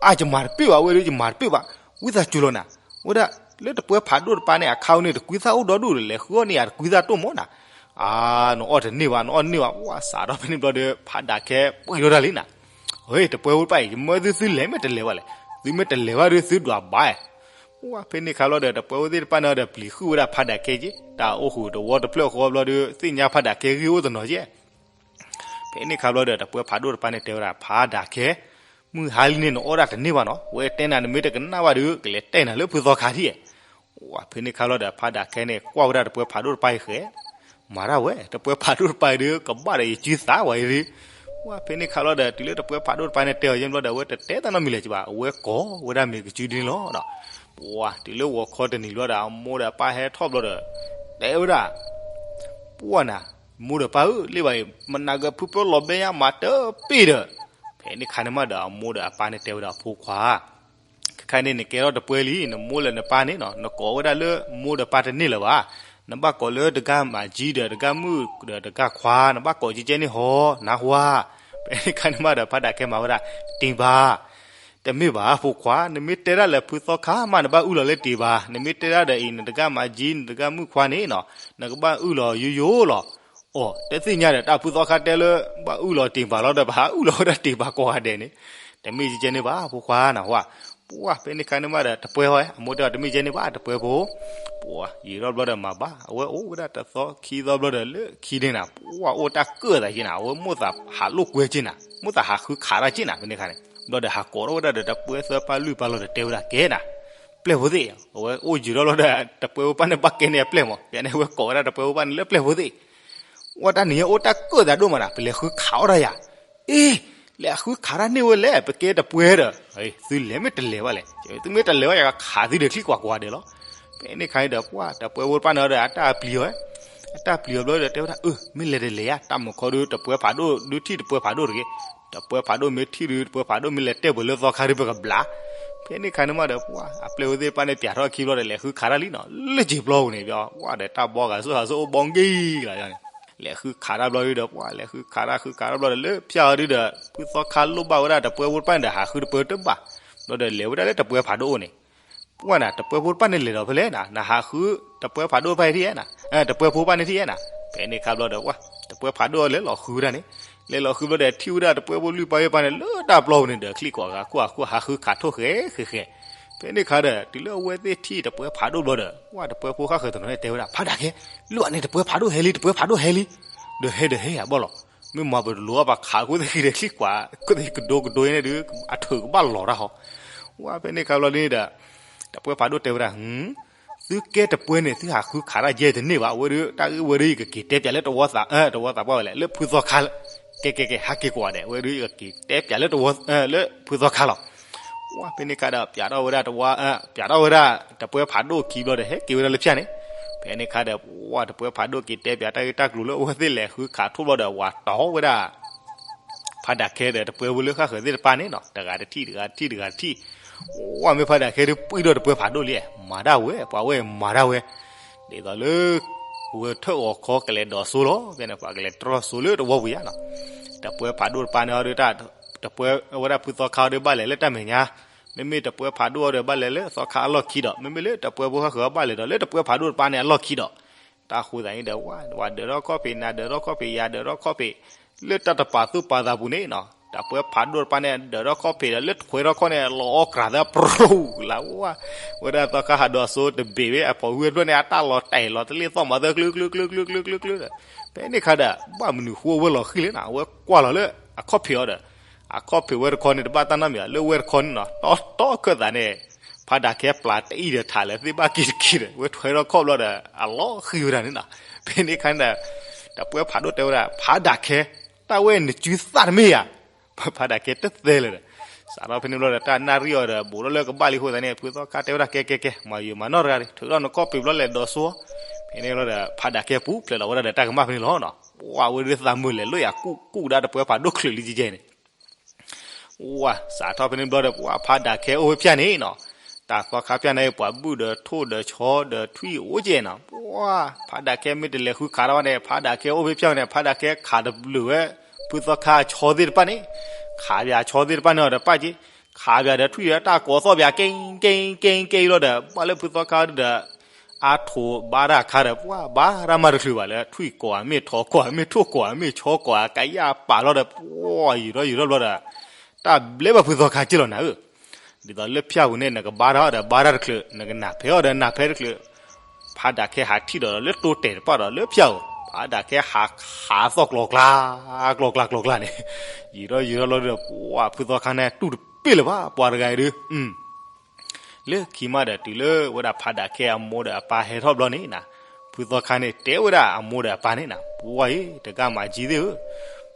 အါ ယမၤတပ့ၢ်ဘၣ်ဝဲဒီး ယမၤတပ့ၢ်ဘၣ် ဝံသးစူၤလီၤနၤ. ဝဲဒၣ်လၢတပှဲၤဖးဒိၣ်တပၤန့ၣ် အခါဝဲန့ၣ် တကွံသၣ်အိၣ်ဒီဒူၣ်ဒီး လဲၤဃုအီၣ်န့ၢ်ယၤတကွံသၣ်တိၢ်မ့ၢ်နၤ. အါ နအီၣ်တန့ၢ်ဘၣ် နအီၣ်တန့ၢ်ဘၣ် ဝဲစးထီၣ်ဖဲန့ၣ်ဘျီဒီး ဖးဒၣ်ခဲပှ့ၤထီၣ်တၢ်လံနၤ. ဟ့ တပှဲၤဖိတဖၣ်အံၤ ယမၢသုသုလဲၤမ့ၢ်တလဲၤဘၣ်လဲၣ်. သုမ့ၢ်တလဲၤဘၣ်ဒီး သုဒွးဘၣ်. ဝဲဖဲန့ၣ်ခါလီၤဒီး တပှဲၤဖိသ့ၣ်တဖၣ်န့ၣ်ဒီး ပျံၤဃုာ်ဝဲဒၣ်ဖးဒၣ်ခဲက့ တၢ်အိၣ်ဃုာ်တဝီတဖျၢၣ်ဃီဘျီဒီး သ့ၣ်ညါဖးဒၣ်ခဲဂ့ၢ်အိၣ်တနီၤက့ ဖဲန့ၣ်ခါဘျီဒီး တပှဲၤဖးဒိၣ်တဖၣ်န့ၣ် တဲဝဲဒၣ် ဖးဒၣ်ခဲ, မုၢ်ဟါလံန့ၣ် နအီၣ်ဒၣ်တန့ၢ်ဘၣ်နီၤ. ဝဲတဲနၤ နမ့ၢ်တကနၣ်ဘၣ်ဒီး ကလဲၤတဲနၤလၢဖုသီခါထံၣ်. ဝဲဖဲန့ၣ်ခါလီၤဒီး ဖးဒၣ်ခဲန့ၣ် ကွၢ်ဝဲဒၣ်တပှဲၤဖးဒိၣ်တဖၣ်အံၤဃဲ မၤတၢ်ဝဲ တပှဲၤဖးဒိၣ်တဖၣ်အံၤဒီး ကဘၣ်ဒီးယစုသးဝဲအံၤဒီး. ဝဲဖဲန့ၣ်ခါလီၤဒီး တုၤလၢတပှဲၤဖးဒိၣ်တဖၣ်န့ၣ် တဲအီၤယဲၢ်ဘျီဒီး အဝဲတတဲတၢ်နီတမံၤလၢၤဘၣ် အဝဲကိးဝဲဒၣ်မ့ၢ်ကစုဒ်န့ၣ်လီၤ. ပှၤတုၤလၢဂီၤခီတနံၤဘျီဒီး အမိၢ်ဒီးအပၢ်ဟဲထီၣ်ဘျီဒီး တဲဝဲဒၣ် ပှၤနၤ မိၢ်ဒီးပၢ်ဧၢ, လ့ၣ်ဘၣ်အံၤ မနၤကဖုပၢလီၤဘဲညါမၤတပ့ၢ်ဒီး, ဖဲန့ၣ်ခါန့ၣ်မးဒီး အမိၢ်ဒီးအပၢ်န့ၣ်တဲဝဲဒၣ်အဖိခွါ, ခဲခါန့ၣ် နကဲထီၣ်တပှဲၤလံ, နမိၢ်လၢနပၢ်န့ၣ်နီၤ နကိးဝဲဒၣ်လၢမိၢ်ဒီးပၢ်တန့ၢ်လၢၤဘၣ်. နဘၣ်ကိးလၢတဂၤမၤကၠံဒီးတဂၤမုၣ်ဒီးတဂၤခွါ, နဘၣ်ကိးကဲကဲန့ၣ်ဟီ, နၢ်ဟူဧါ. ဖဲန့ၣ်ခါန့ၣ်မးဒီး ဖါဒၣ်ခဲမၤဝဲဒၣ်, တ့ၢ်ဘၣ် တမ့ၢ်ဘၣ်ဖိခွါ, နမ့ၢ်တဲဒၣ်လၢဖုသီခါမး နဘၣ်အုၣ်လီၤလၢတ့ၢ်ဘၣ်, နမ့ၢ်တဲဒၣ်ဒီးအံၤ နတဂၤမၤကၠံ နတဂၤမုၣ်ခွါန့ၣ်နီၤ နကဘၣ်အုၣ်လီၤယိယိလီၤ. အိၣ် တသ့ၣ်ညါဒီး တၢ်ဖုသီခါတဲလၢ ဘၣ်အုၣ်လီၤတ့ၢ်ဘၣ်လီၤဒီး ပဟးအုၣ်လီၤဝဲဒၣ်တ့ၢ်ဘၣ်ကိးဂၤဒဲးန့ၣ်, တမ့ၢ်ကဲကဲန့ၣ်ဘၣ်ဖိခွါ နၢ်ဟူဧါ. ပှၢ် ဖဲန့ၣ်ခါန့ၣ်မးဒီး တပှဲၤဟီ, အမိၢ်တဲအီၤ တမ့ၢ်ကဲန့ၣ်ဘၣ် တပှဲၤဖိ ပှၢ် ယံာ်ထီၣ်ဘျီဒီးမၤဘၣ်, အဝဲအိၣ်ဝဲဒၣ်တသီခံသီဘျီဒီး လၢခံန့ၣ်နၤ ပှၢ် အိၣ်တၢ်ကၢၣ်သးက့နၤ, အဝဲမိၣ်သးဟးလိာ်ကွဲက့နၤ, မိၣ်သးဟးဃုခးတၢ်က့နၤ ဖဲန့ၣ်ခါန့ၣ်, ဘျီဒီးဟးကိးထီၣ်ဝဲဒၣ်ဒီးတပှဲၤသၢပၢ်လွံၢ်ပၢ်လီၤဒီးတဲဝဲဒၣ်ကဲနၤ, ပျဲၢ်ဖိသ့ၣ်, အဝဲအိၣ်ယံာ်ထီၣ်လီၤဒီး တပှဲၤဖိပၢ်န့ၣ်ဘၣ်ကဲန့ၢ်အပျဲၢ်မး, ဖဲန့ၣ် အဝဲကိးဝဲဒၣ်တပှဲၤဖိပၢ်န့ၣ်လၢပျဲၢ်ဖိသ့ၣ် ဝဲတၢ်နံၤညါအိၣ်တၢ်ကၢၣ်သးဒိၣ်မးနၤ, ပလဲၤဃုခးအီၣ်တၢ်ယၤ, အ့ လဲၤဃုခးတၢ်န့ၢ်ဝဲလဲၣ်, ပကဲတပှဲၤဒီး, သုလဲၤမ့ၢ်တလဲၤဘၣ်လဲၣ်, သုမ့ၢ်တလဲၤဘၣ် ယကခးသုဒီးချံကွၢ်ကွၢ်ဒဲးလီၤ. ဖဲန့ၣ်ခါန့ၣ်ဒီး ပှၢ် တပှဲၤဖိတပၢ်န့ၣ်ဒီး အတၢ်ပျံၤအီၤ, အတၢ်ပျံၤအီၤဘျီဒီးတဲဝဲဒၣ် အၢ မ့ၢ်လဲၤတလဲၤယါ, တၢ်မုၢ်ခီဒုး တပှဲၤဖးဒိၣ်ဒုးထံၣ်တပှဲၤဖးဒိၣ်တဂ့ၤ, တပှဲၤဖးဒိၣ်မ့ၢ်ထံၣ်ဒုး တပှဲၤဖးဒိၣ်မ့ၢ်လဲၤတဲာ်ပှဲၤလၢသီခါဒုး ပကဘျး. ဖဲန့ၣ်ခါန့ၣ်မးဒီး ပှၢ် အပျဲၢ်ဖိသ့ၣ်တဖၣ်န့ၣ် ပျးထီၣ်ခံဘျီဒီး လဲၤဃုခးတၢ်လံနီၤ, လၢကၠ့ၤပျီပူၤန့ၣ် ပှၢ်ဒီး တၢ်ဘီဂာ်စိၣ်ဟးစိၣ်အိၣ်ဘီဂ့ၤလီၤန့ၣ်, လဲၤဃုခးတၢ်ဘျီဒုးဒီး ပှၢ် လဲၤဃုခးတၢ် ဃုခးတၢ်ဘျီဒီး လၢဖၠၣ်အီၤဒုးဒီး ဖုသီခါလိၣ်ဘၣ်ဝဲဒၣ်တပှဲၤဖိတပၢ်န့ၣ်ဒီး ဟးဃုတပှဲၤတဘၣ်, ဘျီဒီးလဲၤဝဲဒၣ်လၢတပှဲၤဖးဒိၣ်အိၣ်န့ၣ်, ပှၢ်နၤ တပှဲၤဖိတပၢ်န့ၣ်လဲၤလီၤဖဲလဲၣ်နၤ, နဟးဃုတပှဲၤဖးဒိၣ်တပၢ်ထံၣ်ဧါနၤ, တပှဲၤဖိပၢ်န့ၣ်ထံၣ်ဧါနၤ. ဖဲန့ၣ်ခါဘျီဒီး ပှၢ် တပှဲၤဖးဒိၣ်လဲၤလီၤဃုဝဲဒၣ်န့ၣ်, လဲၤလီၤဃုဘျီဒီး ထံၣ်ဝဲဒၣ်တပှဲၤဖိလွံၢ်ပၢ်ယဲၢ်ပၢ်န့ၣ် လၢတၢ်ပျီပူၤန့ၣ်ဒီး ချံၣ်ကွၢ်ဂၤခိၣ်ဂၤခိၣ် ဟးဃုခးထိၣ်ဃဲဃဲဃဲ. ဖဲန့ၣ်ခါဒီး တုၤလၢအဝဲသ့ၣ်ထံၣ်တပှဲၤဖးဒိၣ်ဘျီဒီး ပှၢ် တပှဲၤဖိဃၣ်ဃၢၤတနီၤန့ၣ်တဲဝဲဒၣ် ဖါဒၣ်ခဲ, လၢအန့ၣ်တပှဲၤဖးဒိၣ်ဟဲလံ တပှဲၤဖးဒိၣ်ဟဲလံ, ဒီးဟဲဒီးဟဲယၤဘၣ်လီၤ, မ့ၢ်မၤပတလိၤဘၣ် ပှၤခးခိၣ်သ့ၣ်ဃံဒီး ချံၣ်ကွၢ်ခိၣ်သ့ၣ်ကဒိကဒိန့ၣ်ဒုး အထုးကဘၣ်လီၤတၢ်ဟီ. ပှၢ် ဖဲန့ၣ်ခါဘျီဒ်န့ၣ်ဒီး တပှဲၤဖးဒိၣ်တဲဝဲဒၣ် သုကဲတပှဲၤန့ၣ် သုဟးဃုခးတၢ်ယဲၢ်တန့ၢ်ဘၣ်, အဝဲဒုး တၢ်ဂ့ၢ်ဝဲဒုး ယကက့ၤတဲပၠးလၢတဝီသး, တဝီသးပှၢ်ဝဲလဲၣ် လၢဖုသီခါ, ကဲကဲကဲ ဟးက့ၤကွၢ်ဒဲး အဝဲဒုး ယကက့ၤတဲပၠးလၢ လၢဖုသီခါလီၤ. ပှၢ် ဖဲန့ၣ်ခါဒီး ပၠးထီၣ်ဝဲဒၣ်တဝီ, ပၠးထီၣ်ဝဲဒၣ်တပှဲၤဖးဒိၣ်ခံဘျီဒီး ဟဲက့ၤဝဲဒၣ်လၢဖၠၣ်န့ၣ်. ဖဲန့ၣ်ခါဒီး ပှၢ် တပှဲၤဖးဒိၣ်က့ၤတဲပၠး တၢ်ဂ့ၢ်တၢ်ကျိၤလၢအဝဲသ့ၣ်လဲၤဃုခးထိၣ်ဘျီဒီး ဝၤတီၤဝဲဒၣ် ဖါဒၣ်ခဲဒီး တပှဲၤဖိလၢဃၣ်ဃၢၤသ့ၣ်တဖၣ်န့ၣ်နီၤ တဂၤတထံၣ် တဂၤတထံၣ် တဂၤတထံၣ်. ပှၢ် မ့ၢ်ဖါဒၣ်ခဲဒုး ပှံၢ်ဒီးတပှဲၤဖးဒိၣ်လံ, မၤဒၣ်ဝဲ ပှၤဝဲမၤဒၣ်ဝဲ, ဒ်သိးလၢ ဝဲထၢၣ်ဂီၤခီကလဲၤဒိးစိလီၤ, ဖဲန့ၣ် ပှၤကလဲၤတြီစိလၢတဝီပူၤယါနီၤ. တပှဲၤဖးဒိၣ်တပၢ်န့ၣ်ဒီး တပှဲၤဝဲဒၣ်ဖုသီခါဒီး ဘၣ်လဲၤလၢတၢ်မဲာ်ညါ, မ့မ့ၢ်တပှဲၤဖးဒိၣ်ဒီး ဘၣ်လဲၤလၢသီခါအလီၢ်ခံဒီး မ့မ့ၢ်လၢတပှဲၤဖိဃၣ်ဃၢၤ ဘၣ်လဲၤဒီးလၢတပှဲၤဖးဒိၣ်တပၢ်န့ၣ်အလီၢ်ခံဒီး တၢ်ဃိသးန့ၣ်ဒီး ဝၤဒၢးထီၣ်ခီၣ်ဖံး နၤဒၢးထီၣ်ခီၣ်ဖံး ယၤဒၢးထီၣ်ခီၣ်ဖံး, လၢတၢ်တပာ်သူၣ်ပာ်သးပူၤန့ၣ်နီၤ တပှဲၤဖးဒိၣ်တပၢ်န့ၣ် ဒၢးထီၣ်ခီၣ်ဖံးဒီး လၢထွဲထီၣ်ခီၣ်န့ၣ် လီၤအီၣ်ကြးသၢ ပြူၤ လၢဝဲ, ဝဲဒၣ်သီခါဟးဒိးစိတဘ့ၣ်ဝဲ အဖီၣ်ဝံၤဝဲတဖျၢၣ်န့ၣ် အတၢ်လီၤတဲာ်လီၤတလ့ၣ်သီၣ်မၤသၢ ကျုကျုကျုကျုကျုကျုကျုကျုဒီး ဖဲန့ၣ်ခါဒီး ဘၣ်မနုၤဃိအဝဲလီၤဃံၤလဲၣ်နီၤ အဝဲကွၢ်လီၤလၢအခီၣ်ဖံးအီၤဒီး အခီၣ်ဖံးဝဲတခီန့ၣ် တဘၣ်တၢ်နီတမံၤ လၢဝဲတခီန့ၣ်နီၤ တီတီခၢၣ်သးန့ၣ် ဖါဒၣ်ခဲပျၢ်တအံၣ်ဒီးထးလၢသ့ၣ်ဘၣ်က့ၤတက့ၢ်ဒီး ဝဲထွဲထီၣ်ခီၣ်ဘျီဒီး အလီၤဃံၤဝဲဒၣ်န့ၣ်နီၤ. ဖဲန့ၣ်ခါန့ၣ်ဒီး တပှဲၤဖးဒိၣ်တဲဝဲဒၣ် ဖါဒၣ်ခဲ, တၢ်ဝဲနစုသၣ်တမ့ၢ်ဧါ. ဖါဒၣ်ခဲတသဲလၢၤဒီး စးထီၣ်ဖဲန့ၣ်ဘျီဒီး တၢ်နၣ်ရံၣ်အီၤဒီး ဘူးထီၣ်လၢကဘၣ်လံအဃိသတးန့ၣ် ဖုသီခါတဲဝဲဒၣ် ကဲကဲကဲ မၤယုာ်မၤနီၢ်တဂၤဒီး ထုးထီၣ်နခီၣ်ဖံးဘျီလဲၤဒိးစိ. ဖဲန့ၣ်ဘျီဒီး ဖါဒၣ်ခဲပူၤဖျဲးလီၤဝဲဒၣ်ဒီးတၢ်ကမၣ်ဖဲန့ၣ်လီၤနီၤ. ပှၢ် ဝဲဒၣ်သးမုာ်လဲၤလၢယၤ ကူၣ်ကူၣ်ဒၣ်တပှဲၤဖးဒိၣ်ချုးလံကဲကဲန့ၣ် ပှၢ် စးထီၣ်ဖဲန့ၣ်ဘျီဒီး ပှၢ် ဖါဒၣ်ခဲအိၣ်ဖဲဖၠၣ်န့ၣ်နီၤ, တၢ်သီခါဖၠၣ်န့ၣ် ပှၤဘုၣ်ဒီးထိၣ်ဒီးဆီဒီးထွံၣ်အိၣ်ကဲနီၤ. ပှၢ် ဖါဒၣ်ခဲမ့ၢ်တလဲၤဃုခးတၢ်ဘၣ်န့ၣ် ဖါဒၣ်ခဲအိၣ်ဖဲဖၠၣ်န့ၣ် ဖါဒၣ်ခဲခးတဘျုးဝဲ ဖုသီခါအဆီသ့ၣ်တဖၣ်န့ၣ်, ခးပၠးအဆီသ့ၣ်တဖၣ်န့ၣ်ဒီးပၢ်က့, ခးပၠးဒီးထွံၣ်ဒီးတၢ်ကိးသီၣ်ပၠး ကဲကဲကဲကဲလီၤဒီး ဘၣ်လၢဖုသီခါဒီး အါထိးဘါတၢ်ခါဒီး ပှၢ် ဘါတၢ်မးတချုးဘၣ်လၢ ထွံၣ်ကိးဧါ မ့ၢ်ထိးကိးဧါ မ့ၢ်ထိၣ်ကိးဧါ မ့ၢ်ဆီကိးဧါ ကယၢ်ပာ်လီၤဒီး ပှၢ် ယံာ်ထီၣ်ယံာ်ထီၣ်ဘျီဒီး တၢ်ဘျဲဘၣ်ဖုသီခါက့လီၤနၤဧၢ. ဒ်သိးလၢဖၠၣ်ပူၤန့ၣ် နကဘါထီၣ်ဒီးဘါတၢ်တချုး နကနၢ်ဖဲးအီၤဒီးနၢ်ဖဲးတချုး, ဖါဒၣ်ခဲဟးထံၣ်ဒီးလၢတိတဲာ်တပၣ်ဒီးလၢဖၠၣ်ဧိၤ ဖါဒၣ်ခဲဟးခးသီၣ်ကျီကျါ ကျီကျါကျီကျါန့ၣ်, ယံာ်ထီၣ်ယံာ်ထီၣ်ဘျီဒီး ပှၢ် ဖုသီခါန့ၣ် တူၢ်တပ့ၢ်လၢၤဘၣ် ပှၤတဂၤအံၤဒုး လၢခံမးဒီးတုၤလၢဝဲဒၣ်ဖါဒၣ်ခဲအမိၢ်ဒီးအပၢ်ဟဲထီၣ်ဘျီန့ၣ်နၤ, ဖုသီခါန့ၣ် တဲဝဲဒၣ်အမိၢ်ဒီးအပၢ်န့ၣ်နၤ, ပှၢ်အံၤ တဂၤမၤကၠံသ့ၣ်ဧၢ,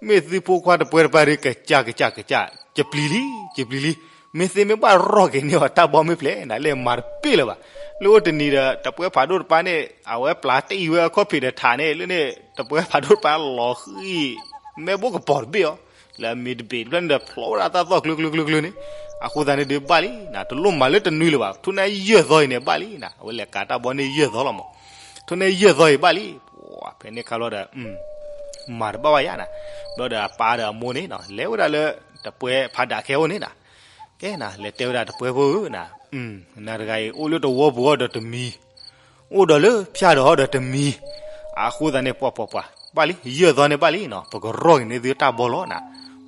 မ့ၢ်သုဖိခွါတပှဲၤတပၢ်ဒီး ကစၢ်ကစၢ်ကစၢ် ကပျံၤလံ ကပျံၤလံ, မ့ၢ်သ့မ့ၢ်ဘၣ်ရီၣ်က့ၤန့ၢ်အီၤတၢ်ဘီမ့ၢ်ဖျဲးနၤ လဲၤမၤတပ့ၢ်လၢၤဘၣ်. လၢအိၣ်တနံၤဒီး တပှဲဖးဒိၣ်တပၤန့ၣ် အဝဲပျၢ်တ့ၢ်ဝဲအခီၣ်ဖံးဒီးထးန့ၣ် လၢန့ၣ် တပှဲဖးဒိၣ်တပၤလီၤဃံၤ မဲဘိကပီၤတဘ့ၣ်အီၤ လၢအမ့ၢ်တဘ့ၣ်တဖျၢၣ်န့ၣ်ဒီး ဖျိးဝဲဒၣ်တၢ်သီၣ်ကျၢၤကျၢၤကျၢၤကျၢၤန့ၣ် အဃိသတးန့ၣ်ဒုးဘၣ်လံနၤ တလိၣ်မၤလၢတနွံလၢၤဘၣ် ထိၣ်န့ၢ်ယဲၢ်သီအံၤန့ၣ်ဘၣ်လံနၤ အဝဲလဲၤကၤတၢ်ဘီန့ၢ်ယဲၢ်သီလီၤမး ထိၣ်န့ၢ်ယဲၢ်သီအံၤဘၣ်လံ ဖဲန့ၣ်ခါဘျီဒီး မၤတဘၣ်ဘၣ်ယါနၤ ဘျီဒီးအပၢ်ဒီးအမိၢ်န့ၣ်နၤ လဲၤဝဲဒၣ်လၢ တပှဲဖးဒၣ်ခဲအိၣ်န့ၣ်နၤ ကဲနၤ လဲၤတဲဝဲဒၣ်တပှဲဖိဧၢနၤ, နၤတဂၤအံၤအိၣ်လၢတဝီပူၤအီၤဒီးတမံၤ, အိၣ်ဒီးလၢဖၠၣ်ဒီးအီၤဒီးတမံၤ, အဃိသတးန့ၣ် ပှၤပှၤပှၤ, ဘၣ်လံ, ယဲၢ်သီန့ၣ်ဘၣ်လံနီၤ, ပကရီၢ်က့ၤန့ၢ်သုတၢ်ဘီလီၤနၤ.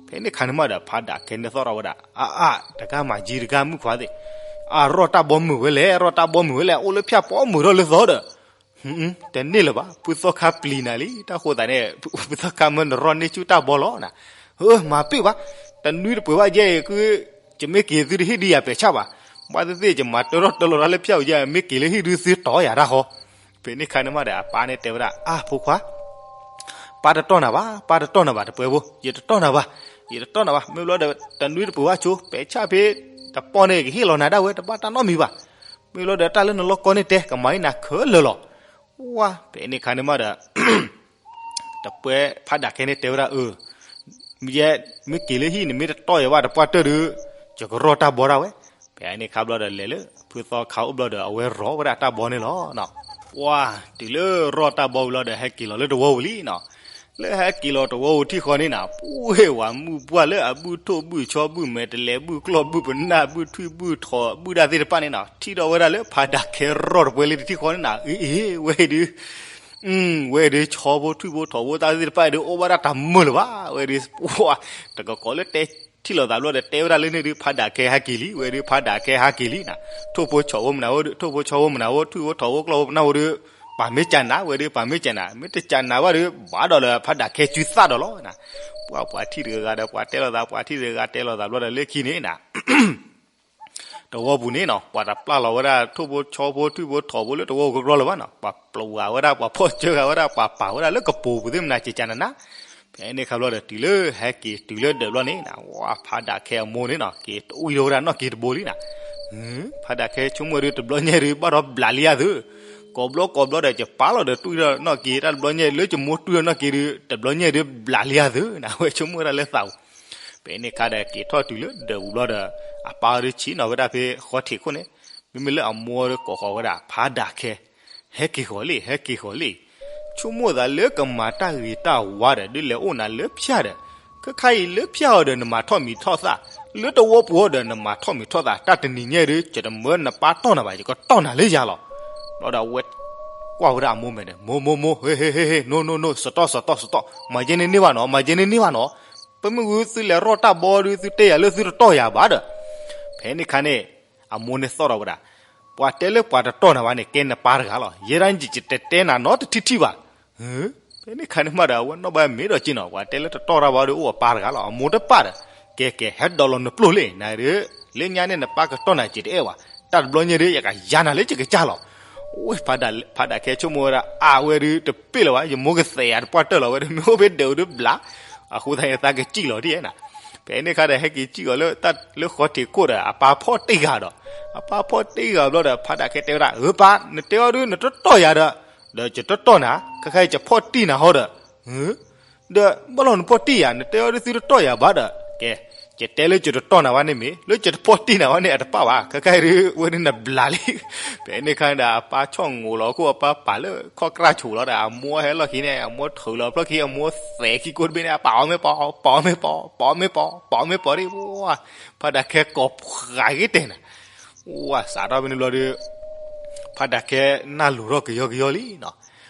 ဖဲန့ၣ်ခါန့ၣ်မးဒီး ဖးဒၣ်ခဲန့ၣ်သီၣ်ထီၣ်ဝဲဒၣ်, အါအါ, တဂၤမၤကၠံတဂၤမုၣ်ခွါသ့ၣ်, အရီၢ်တၢ်ဘီမုာ်ဝဲလဲၣ်, အရီၢ်တၢ်ဘီမုာ်ဝဲလဲၣ်, အိၣ်လၢဖၠၣ်ပီမုာ်ထီၣ်လၢသီဒီး တန့ၢ်လၢၤဘၣ်, ဖုသီခါပျံၤနၤလံ, တၢ်ဃိသးန့ၣ်, ဖုသီခါမၢနရီၢ်န့ၢ်ဆူၣ်တၢ်ဘီလီၤနၤ. မၤပ့ၢ်ဘၣ်, တနွံတပှဲၤဘၣ်ယဲအံၤ, ယမ့ၢ်က့ၤသုတဟ့ၣ်ဒုးယၤပဲာ်ဆၣ်ဘၣ်. ဘၣ်သ့ၣ်သ့ၣ် ယမၤတၢထီၣ်တၢလီၤတၢ်လၢဖၠၣ်ဧိၤယဲ, မ့ၢ်က့ၤလၢဟံၣ်ဒုးသုတီၤယၤတၢ်ဃီ. ဖဲန့ၣ်ခါန့ၣ်မးဒီး အပၢ်န့ၣ်တဲဝဲဒၣ်, အါဖိခွါ ပၢ်တတီၢ်နၤဘၣ်, ပၢ်တတီၢ်နၤဘၣ်, တပှဲၤဖိ, ယတတီၢ်နၤဘၣ်, ယတတီၢ်နၤဘၣ်. မ့ၢ်ဘျီဒီး တနွံတပှဲၤဘၣ်ဆိ, ပဲာ်ဆၣ်ဖဲတပီၢ်န့ၣ် ကဟ့ၣ်လီၤနၤဒၣ်ဝဲ, တဘၣ်တၢ်နီတမံၤဘၣ်. မ့ၢ်ဘျီဒီး တၢ်လၢနလီၢ်ကီၢ်န့ၣ်တဲ, ကမၤအံၤနၤခဲလၢာ်လီၤ. ဝါ, ဖဲန့ၣ်ခါန့ၣ်မးဒီး တပှဲၤဖးဒၣ်ခဲန့ၣ်တဲဝဲဒၣ်, ယဲ, မ့ၢ်က့ၤလၢဟံၣ်န့ၣ် မ့ၢ်တတီၢ်ယၤဘၣ်တပှၢ်တၢၢ်ဒီး ယကရီၢ်တၢ်ဘီဒၣ်ဝဲ. ဖဲန့ၣ်ခါဘျီဒီး လဲၤလၢ ဖုသီခါအိၣ်ဘျီဒီး အဝဲရီၢ်ဝဲဒၣ်တၢ်ဘီန့ၣ်လီၤ. ပှၤ, တုၤလၢရီၢ်တၢ်ဘီဝံၤလီၤဒီး ဟဲက့ၤလီၤလၢတဝီပူၤလံနီၤ. လၢဟဲက့ၤလီၤတဝီပူၤထံၣ်ဃီန့ၣ်နၤ, ပှၤဝဲမုၣ်ပှၢ်လၢအဘုၣ်ထိၣ် ဘုၣ်ဆီ ဘုၣ်မဲာ်တဲးလဲး ဘုၣ်ကျီၢ် ဘုၣ်ပနၢ် ဘုၣ်ထွံၣ် ဘုၣ်ထိး ဘုၣ်ဒၣ်သ့ၣ်တဖၣ်န့ၣ်နၤ, ထံၣ်ထီၣ်ဝဲဒၣ်လၢဖးဒၣ်ခဲရီၢ်တပှဲၤလံတထံၣ်ဃီန့ၣ်နၤ, အ့အ့, ဝဲဒုး ဝဲဒုး ဆီဖိထွံၣ်ဖိထိးဖိတၢ်သ့ၣ်တဖၣ်ဒုး အိၣ်ဘၣ်ဒၣ်တၢ်မုာ်လၢၤဘၣ်. ဝဲဒုး ပှၤ, တကကိးလၢတဲထံၣ်လိာ်သးဘျီဒီး တဲဝဲဒၣ်လၢန့ၣ်ဒုး ဖးဒၣ်ခဲဟဲက့ၤလံ, ဝဲဒုး ဖးဒၣ်ခဲဟဲက့ၤလံနၤ. ထိၣ်ဖိဆီဖိမနုၤအိၣ်ဒီး ထိၣ်ဖိဆီဖိမနုၤအိၣ်, ထွံၣ်ဖိထိးဖိကျီၢ်ဖိပနၢ်ဖိဒီး ပာ်မ့ၢ်ကနၣ်, ဝဲဒုး ပာ်မ့ၢ်ကနၣ်, မ့ၢ်တကနၣ်ဘၣ်ဒီး ဘၣ်ဒီးလၢဖးဒၣ်ခဲစုသၣ်ဒီးလီၤနၤ. ပှၤ, ပှၤထံၣ်တဂၤဂၤဒီး ပှၤတဲလိာ်သး, ပှၤထံၣ်တဂၤဂၤတဲလိာ်သးဘျီဒီး လၢခံန့ၣ်နၤ တဝီပူၤန့ၣ်နီၤ, ပှၤတပျၢ်လီၤဝဲဒၣ် ထိၣ်ဖိဆီဖိ ထွံၣ်ဖိထိးဖိလၢတဝီပူၤကကြၢလၢၤဘၣ်နီၤ, ပှၤပျိးဂၤဝဲဒၣ်, ပှၤဖီၣ်ကၢဂၤဝဲဒၣ်, ပှၤပာ်ဝဲဒၣ်လၢကပိာ်ပူၤသ့ၣ်မနၤ ကကနနၤ. ဖဲန့ၣ်ခါဘျီဒီး တုၤလၢဟဲက့ၤတုၤလၢဒၢးဘျီန့ၣ်နၤ, ဝါ, ဖးဒၣ်ခဲအမိၢ်န့ၣ်နီၤ က့ၤတအီၣ်ထီၣ်ဝဲဒၣ်နီၣ်က့ၤတဘိလံနၤ. ဖးဒၣ်ခဲဆိကမိၣ်ဒုး တဘျီညါဒုး ဘၣ်ဒီးဘျးလံယၤသု, ကိးဘျီကိးဘျီဒီး ယပာ်လီၤဒီးတွံၢ်ထီၣ်နီၣ်က့ၤ တၢ်တဘျီညါ လၢယမိၢ်တွံၢ်ထီၣ်နီၣ်က့ၤဒုး တဘျီညါဒုး ဘျးလံယၤသုနၤ, ဝဲဆိကမိၣ်ဝဲဒၣ်လၢသးပူၤ ဖဲန့ၣ်ခါဒီး က့ၤထီၣ်တုၤလၢဒၢးပူၤဘျီဒီး အပၢ်အီၤဒုးဆ့ၣ်နီၤဝဲဒၣ်ဖဲဃီထံးခိၣ်န့ၣ်, မ့မ့ၢ်လၢအမိၢ်အီၤဒုးကိးဃီၤဝဲဒၣ် ဖးဒၣ်ခဲ, ဟဲက့ၤဃီၤလံ, ဟဲက့ၤဃီၤလံ. ဆိကမိၣ်သးလၢကမၤတၢ်ဂ့ၤတၢ်ဝါဒီး ဒုးလဲၤအိၣ်နၤလၢဖၠၣ်ဒီး, ခဲခါအံၤလၢဖၠၣ်အီၤဒီး နမၤထီၣ်မံၤထီၣ်သၣ်, လၢတဝီပူၤအီၤဒီး နမၤထီၣ်မံၤထီၣ်သၣ်, တၢ်တနံၤညါဒုး ယတမၢနပၢ်တီၢ်နၤဘၣ်, ယကတီၢ်နၤလၢယၤလီၤ. ဘျီဒီးအဝဲကွၢ်ဝဲဒၣ်အမိၢ်မဲာ်ဒီး မိၢ်, မိၢ်, မိၢ်, ဟ့, ဟ့, ဟ့, ဟ့, နိ, နိ, နိ, စတီၢ်, စတီၢ်, စတီၢ်, မၤယဲန့ၣ်န့ၢ်ဘၣ်နီၤ, မၤယဲန့ၣ်န့ၢ်ဘၣ်နီၤ. ပမ့ၢ်ဝံၤသုလဲၤရီၢ်တၢ်ဘီဒုး သုတဲယၤလၢသုတတီၢ်ယၤဘၣ်ဒီး, ဖဲန့ၣ်ခါန့ၣ် အမိၢ်န့ၣ်သီၣ်ထီၣ်ဝဲဒၣ်, ပှၤတဲလၢပှၤတတီၢ်နၤဘၣ်န့ၣ် ကဲနပၢ်တဂၤလီၤ. ယဲဒၣ်ယတတဲနၤနီတထံၣ်ထံၣ်ဘၣ်. ဖဲန့ၣ်ခါန့ၣ်မးဒီး အဝဲနီၢ်ဘၣ်မ့ၢ်ဒီးက့နီၤ, ပှၤတဲလၢတတီၢ်တၢ်ဘၣ်ဒီး အိၣ်အပၢ်တဂၤလီၤ. အမိၢ်တပၢ်ဒီး, ကဲ, ကဲ, ဟဲဒိးလီၤနပျိၢ်လံ, နဒုး, လၢညါန့ၣ်နပၢ်ကတီၢ်နၤ ယတအဲၣ်ဘၣ်. တၢ်တဘျီညါဒုး ယကယၤနၤလၢယကစၢ်လီၤ. ဝဲ, ဖးဒၣ်ခဲဆိကမိၣ်ဝဲဒၣ် အဝဲဒုးတပ့ၢ်လၢၤဘၣ်, ယမိၢ်ကသဲးယၤတပှၢ်တၢၢ်လီၤ, ဝဲဒုးမ့ၢ်အိၣ်ဖဲဒၢးအူဒုးဘျး, အဃိသတးန့ၣ် သးကစံၣ်လီၤဒ်ဧါနၤ. ဖဲန့ၣ်ခါဒီး ဟဲက့ၤစံၣ်လီၤလၢတၢ်လၢဃီထံးခိၣ်ဒီး အပၢ်ဖီၣ်တ့ၢ်ဂၤဒီး, အပၢ်ဖီၣ်တ့ၢ်ဂၤဘျီဒီး ဖးဒၣ်ခဲတဲဝဲဒၣ်, ဧၢပၢ်, နတဲအီၤဒုး နတတီၢ်ယၤဒီး, ဒီးယတတီၢ်နၤ, ခဲခါအံၤယဖီၣ်တံၢ်နၤဟီဒီး, ဒီးဘၣ်လီၤနဖီၣ်တံၢ်ယၤ, နတဲအီၤဒုးသုတတီၢ်ယၤဘၣ်ဒီး, ကဲ, ယတဲလၢယတတီၢ်နၤဘၣ်န့ၣ်မ့ၢ်, လၢယတဖီၣ်တံၢ်နၤဘၣ်န့ၣ် အတပၣ်ဘၣ်, ခဲခါအံၤဒုး ဝဲဒုးနဘျးလံ. ဖဲန့ၣ်ခါဒီး အပၢ်ဆီၣ်ငိးလီၤအခိၣ် အပၢ်ပာ်လၢခီၣ်ကြၢ်ဆိးလီၤဒီး အမိၢ်ဟဲလီၢ်ခံန့ၣ် အမိၢ်ထုးလီၤဖျီၣ်ခံ အမိၢ်သဲးခံကိးတဘ့ၣ်န့ၣ် အပာ်အီၤမ့ၢ်ပီၤ, ပာ်အီၤမ့ၢ်ပီၤ, ပာ်အီၤမ့ၢ်ပီၤ, ပာ်အီၤမ့ၢ်ပီၤဒ်, ဝါ, ဖးဒၣ်ခဲကိးဃာ်ဂ့ၤတဲာ်နၤ, ဝါ, စးထီၣ်ဖဲန့ၣ်ဘျီဒီး ဖးဒၣ်ခဲနၢ်လိၤထီၣ်ကယီကယီလံနီၤ.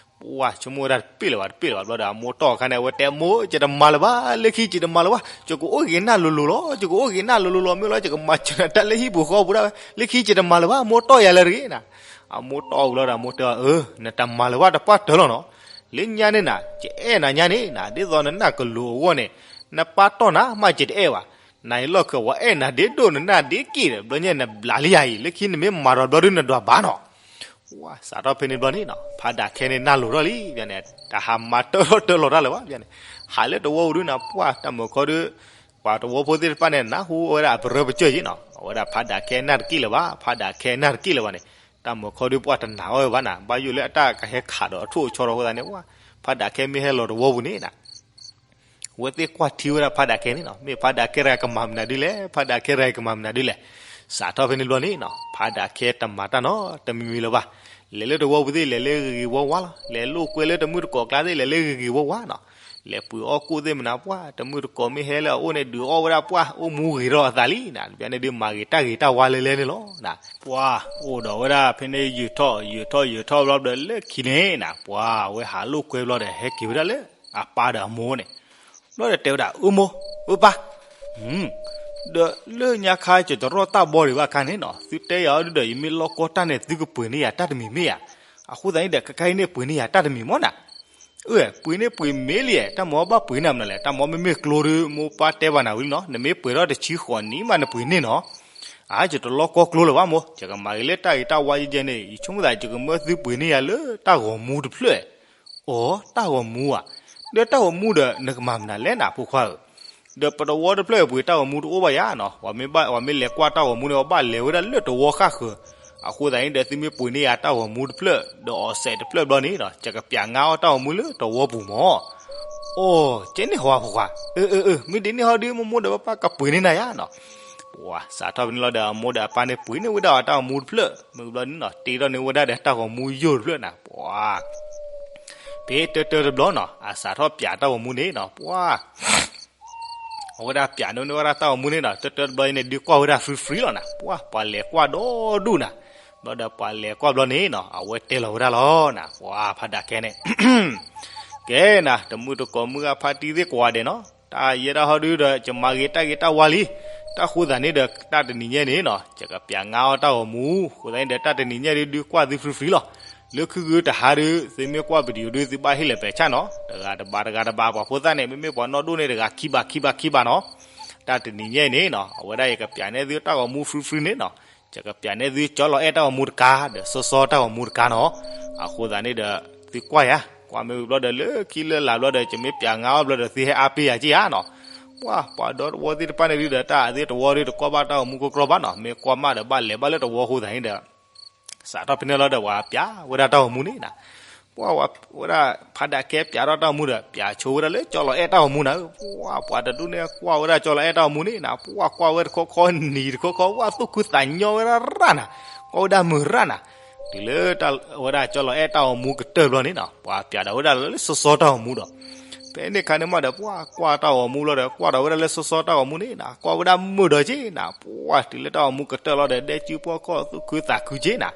ဝါ, ဆိကမိၣ်ဝဲဒၣ်တပ့ၢ်လၢၤဘၣ် တပ့ၢ်လၢၤဘၣ်ဘျီဒီး အမိၢ်တီၢ်အခါန့ၣ် အဝဲတဲ မိၢ်, ယတမၤလၢၤဘၣ်, လၢခံယတမၤလၢၤဘၣ်, ယကအိၣ်ဂ့ၤနၢ်လိၤလိၤလီၤ, ယကအိၣ်ဂ့ၤနၢ်လိၤလိၤလီၤ, မ့ၢ်လီၤ ယကမၤစၢၤနၤတၢ်လၢဟံၣ်ပူၤဃီပူၤဒၣ်ဝဲ, လၢခံယတမၤလၢၤဘၣ်, မိၢ်တီၢ်ယၤလၢတဂ့ၤနၤ. အမိၢ်တီၢ်အီၤဘျီဒီး အမိၢ်တဲအီၤ ဧၢ, နတမၤလၢၤဘၣ်တပှၢ်တၢၢ်လီၤနီၤ. လၢညါန့ၣ်နၤ ယအဲၣ်နၤညါန့ၣ်နၤ ဒ်သိးနနၢ်ကလိၤအဂီၢ်န့ၣ် နပၢ်တီၢ်နၤမး ယတအဲၣ်ဘၣ်. နၤအံၤလီၢ်ခံ ပှၤအဲၣ်နၤဒ့ဒိၣ် နနၢ်ဒ့က့ၣ်ဒီး ဘျီညါနဘျးလံယၤအံၤ လၢခံနမ့ၢ်မၤဒီးဘျီဒုးနဒွးဘၣ်နီၤ. ဝါ, စးထီၣ်ဖဲန့ၣ်ဘျီန့ၣ်နီၤ ဖးဒၣ်ခဲန့ၣ်နၢ်လိၤထီၣ်လံ ဘၣ်န့ၣ် တဟးမၤတၢထီၣ်တၢလီၤတၢ်လၢၤဘၣ် ဘၣ်န့ၣ် ဟးလၢတဝီပူၤဒုးနၤ ပှၢ်တၢ်မုာ်ခီဒုး ပှၤတဝီဖိသ့ၣ်တဖၣ်န့ၣ် နၢ်ဟူဝဲဒၣ်အပရၢပစၢၢ်ယံၤနီၤ အဝဲဒၣ်ဖးဒၣ်ခဲနၢ်တက့ၣ်လၢၤဘၣ် ဖးဒၣ်ခဲနၢ်တက့ၣ်လၢၤဘၣ်န့ၣ် တၢ်မၢခီဒုးပှၢ်တနာ်အီၤဝဲဘၣ်နၤ, ဘၣ်ယိၣ်လၢအတၢ်ကဟဲခးဒီးအထိၣ်အဆီဒီးအဃိသတးန့ၣ် ဝဲ ဖးဒၣ်ခဲမ့ၢ်ဟဲလီၤတဝီပူၤန့ၣ်နၤ အဝဲသ့ၣ်ကွၢ်ထံဝဲဒၣ်ဖးဒၣ်ခဲန့ၣ်နီၤ, မ့ၢ်ဖးဒၣ်ခဲတဂၤကမၤမနုၤဒ်လဲၣ်, ဖးဒၣ်ခဲတဂၤကမၤမနုၤဒ်လဲၣ်. စးထီၣ်ဖဲန့ၣ်ဘျီန့ၣ်နီၤ ဖးဒၣ်ခဲတမၤတၢ်နီတမံၤမံၤလၢၤဘၣ်. လဲၤလၢတဝီပူၤသ့ၣ် လဲၤလၢဂ့ၤဂ့ၤဝါဝါလီၤ. လဲၤလိာ်ကွဲလၢတမုၢ်တကိးကျါသ့ၣ် လဲၤလၢဂ့ၤဂ့ၤဝါဝါနီၤ. လဲၤပှ့ၤအီၣ်ကိၣ်သ့ၣ်မနုၤပှၢ် တမုၢ်တကိးမ့ၢ်ဟဲလၢအအိၣ်န့ၣ် ဒုးအီၣ်ဝဲဒၣ်ပှၢ် အိၣ်မူဂ့ၤထီၣ်အသးလံနၤ. တဘျီန့ၣ်ဒုးမၤဂ့ၤတၢ်ဂ့ၤတၢ်ဝါလဲၤလဲၤန့ၣ်လီၤနၤ. ပှၢ်အိၣ်ဒီးဝဲဒၣ်ဖဲန့ၣ် ယုာ်ထီၣ်ယုာ်ထီၣ်ယုာ်ထီၣ်ဘျီဒီးလၢခံန့ၣ်နၤ ပှၢ်ဝဲဟးလိာ်ကွဲဘျီဒီး ဟဲက့ၤဝဲဒၣ်လၢအပၢ်ဒီးအမိၢ်န့ၣ် ဘျီဒီးတဲဝဲဒၣ် အၢမိၢ်, အၢပၢ်, ဒီးလၢညါခါ ကတရီၣ်တၢ်ဘီဒံးဘၣ်ခါန့ၣ်နီၤ သုတဲယၤအီၤဒုဒီး ယမ့ၢ်လီၢ်ကီတၢ်န့ၣ် သုကပှ့ၤန့ၢ်ယၤတၢ်တမံၤမ့ၢ်ဧါ. အဃိသတးန့ၣ်ဒီး ခဲခါအံၤန့ၣ် ပှ့ၤန့ၢ်ယၤတၢ်တမံၤမ့ၢ်နၤ. အၢ ပှ့ၤန့ၢ်ပှ့ၤမ့ၢ်လံ, တၢ်မၤဘၣ်ပှ့ၤန့ၢ်မနုၤလဲၣ်. တၢ်မၤမ့မ့ၢ်ကျိဒီး မိၢ်ပၢ်တဲဘၣ်နၤဝံၤလံနီၤ, နမ့ၢ်ပှ့ၤထီၣ်တဆံဃိးနံၣ်မး နပှ့ၤန့ၢ်နီၤ. အါ ယတလီၢ်ကီကျိလၢၤဘၣ်မိၢ်, ယကမၤဂ့ၤလၢတၢ်ဂ့ၤတၢ်ဝါယဲယဲန့ၣ် ယဆိကမိၣ်သး ယကမၢသုပှ့ၤန့ၢ်ယၤလၢတၢ်ဂီၤမူတဖျၢၣ်. အိ တၢ်ဂီၤမူဧါ. ဒီးတၢ်ဂီၤမူဒီး နကမၤမနုၤလဲၣ်နၤ ဖိခွါဧၢ. ဒီးပတဝီတဖျၢၣ်ပှ့ၤတၢ်ဂီၤမူတအိၣ်ဘၣ်ယၤနီၤ, ပှၤမ့ၢ်လဲၤကွၢ်တၢ်ဂီၤမူန့ၣ် ပဘၣ်လဲၤဝဲဒၣ်လၢတဝီဃၣ်ဃၢၤ. အဃိသတးန့ၣ်ဒီး သုမ့ၢ်ပှ့ၤန့ၢ်ယၤတၢ်ဂီၤမူတဖျၢၣ် ဒီးအီၣ်စဲးတဖျၢၣ်ဘျီန့ၣ်နီၤ, ယကပျးငါအီၣ်တၢ်ဂီၤမူလၢတဝီပူၤမၢ်. အိ ကဲန့ၣ်ဟီဖိခွါ, အၢ အၢ အၢ မ့ၢ်ဒ်န့ၣ်ဟီဒီး မိၢ်မိၢ်ဒီးပၢ်ပၢ်ကပှ့ၤန့ၢ်နၤယၤနီၤ. ပှၤစးထီၣ်ဖဲန့ၣ်လီၤဒီး အမိၢ်ဒီးအပၢ်န့ၣ်ပှ့ၤန့ၢ်ဝဲဒၣ်အီၤတၢ်ဂီၤမူတဖျၢၣ်, မ့ၢ်ဘျီန့ၣ်နီၤ တ့ထီၣ်န့ၢ်ဝဲဒၣ်ဒီးတၢ်ဂီၤမူယိာ်တဖျၢၣ်နၤ, ပှၤ ဖဲတၢတၢတဘျီနီၤ အစးထီၣ်ပျးတၢ်ဂီၤမူန့ၣ်နီၤ, ပှၤ အဝဲဒၣ်ပျးန့ၢ်ဝဲဒၣ်တၢ်ဂီၤမူန့ၣ်နီၤ, တၢတၢတဘျီန့ၣ် ဒုးကွၢ်ဝဲဒၣ် free free လီၤနၤ, ပှၤ ပှၤလဲၤကွၢ်ဒီဒူၣ်နၤ. ဘျီဒီးပှၤလဲၤကွၢ်ဘျီန့ၣ်နီၤ အဝဲတဲလီၤဝဲဒၣ်လီၤနၤ, ပှၤဖးဒၣ်ခဲန့ၣ် ကဲနၤ တမုၢ်တကိးမုၢ်ဂၤဖါတံၢ်သ့ၣ်ကိးဂၤဒဲးနီၤ, တၢ်ယဲဒၣ်ဟီဒုဒီး ယမၤဂ့ၤတၢ်ဂ့ၤတၢ်ဝါလံ. တၢ်ဃိသးန့ၣ်ဒီး တၢ်တနံၤညါန့ၣ်နီၤ ယကပျးငါအီၣ်တၢ်ဂီၤမူ, ဃိသတးန့ၣ်ဒီး တၢ်တနံၤညါဒုး ဒုးကွၢ်သု free free လီၤ. လၢခံဂုၤတဟါဒုး သုမ့ၢ်ကွၢ် video ဒုး သုဘၣ်ဟ့ၣ်လီၤပဲာ်ဆၣ်နီၤ, တဂၤတဘးတဂၤတဘး ပှၤဖိသၣ်န့ၣ် မ့မ့ၢ်ပှၤနီၢ်ဒိၣ်န့ၣ်တဂၤ ခံဘးခံဘးခံဘးနီၤ. တၢ်တနံၤညါအံၤန့ၣ်နီၤ အဝဲဒၣ်ယကပျးန့ၢ်သုတၢ်ဂီၤမူ free free န့ၣ်နီၤ, ယကပျးန့ၢ်သု ကၠီလီၤအဲၣ်တၢ်ဂီၤမူတကါ ဒီးစီစီတၢ်ဂီၤမူတကါနီၤ. အဃိသတးန့ၣ်ဒီး သုကွၢ်ယၤ, ကွၢ်မ့ၢ်ဝံၤဘျီဒီး လၢခံလၢလာ်ဘျီဒီး ယမ့ၢ်ပျးငါအီၣ်ဘျီဒီး သုဟဲအါပ့ၢ်ယၤက့ၢ်ဧါနီၤ. ပှၤ ပှၤဒီတဝီသ့ၣ်တဖၣ်န့ၣ်ဒုဒီး တၢ်အသ့ၣ်တဝီဒုတကွၢ်ဘၣ်တၢ်ဂီၤမူကကြီဘၣ်နီၤ, မ့ၢ်ကွၢ်မးဒီးဘၣ်လဲၤဘၣ်လၢတဝီအဃိသတးန့ၣ်ဒီး စးထီၣ်ဖဲန့ၣ်လီၤဒီး ပှၤပျးဝဲဒၣ်တၢ်ဂီၤမူန့ၣ်နၤ, ပှၤဝဲဒၣ်ဖးဒၣ်ခဲပျးထီၣ်တၢ်ဂီၤမူဒီး ပျးဆိဝဲဒၣ်လၢကၠီလီၤအဲၣ်တၢ်ဂီၤမူနၤ, ပှၤ ပှၤတဒူၣ်န့ၣ် ကွၢ်ဝဲဒၣ်ကၠီလီၤအဲၣ်တၢ်ဂီၤမူန့ၣ်နၤ, ပှၤကွၢ်ဝဲတခီခီနံၤတခီခီ ဝဲသူၣ်ခုသးညီဝဲဒၣ်ရၣ်နၤ, ကွၢ်ဝဲဒၣ်မုာ်ရၣ်နၤ. တုၤလၢဝဲဒၣ်ကၠီလီၤအဲၣ်တၢ်ဂီၤမူကတၢၢ်ဘျီန့ၣ်နီၤ ပှၤပျးဒီးဝဲဒၣ်လၢစီစီတၢ်ဂီၤမူဒီး ဖဲန့ၣ်ခါန့ၣ်မးဒီး ပှၤကွၢ်တၢ်ဂီၤမူလီၤဒီး ကွၢ်ဒီးဝဲဒၣ်လၢစီစီတၢ်ဂီၤမူန့ၣ်နၤ, ကွၢ်ဝဲဒၣ်မုာ်ဒီးက့ၤနၤ, ပှၤတုၤလၢတၢ်ဂီၤမူကတၢၢ်လီၤဒီး ဒဲကုပှီၢ်ခီၣ်သူၣ်ခုသးခုက့ၤနၤ,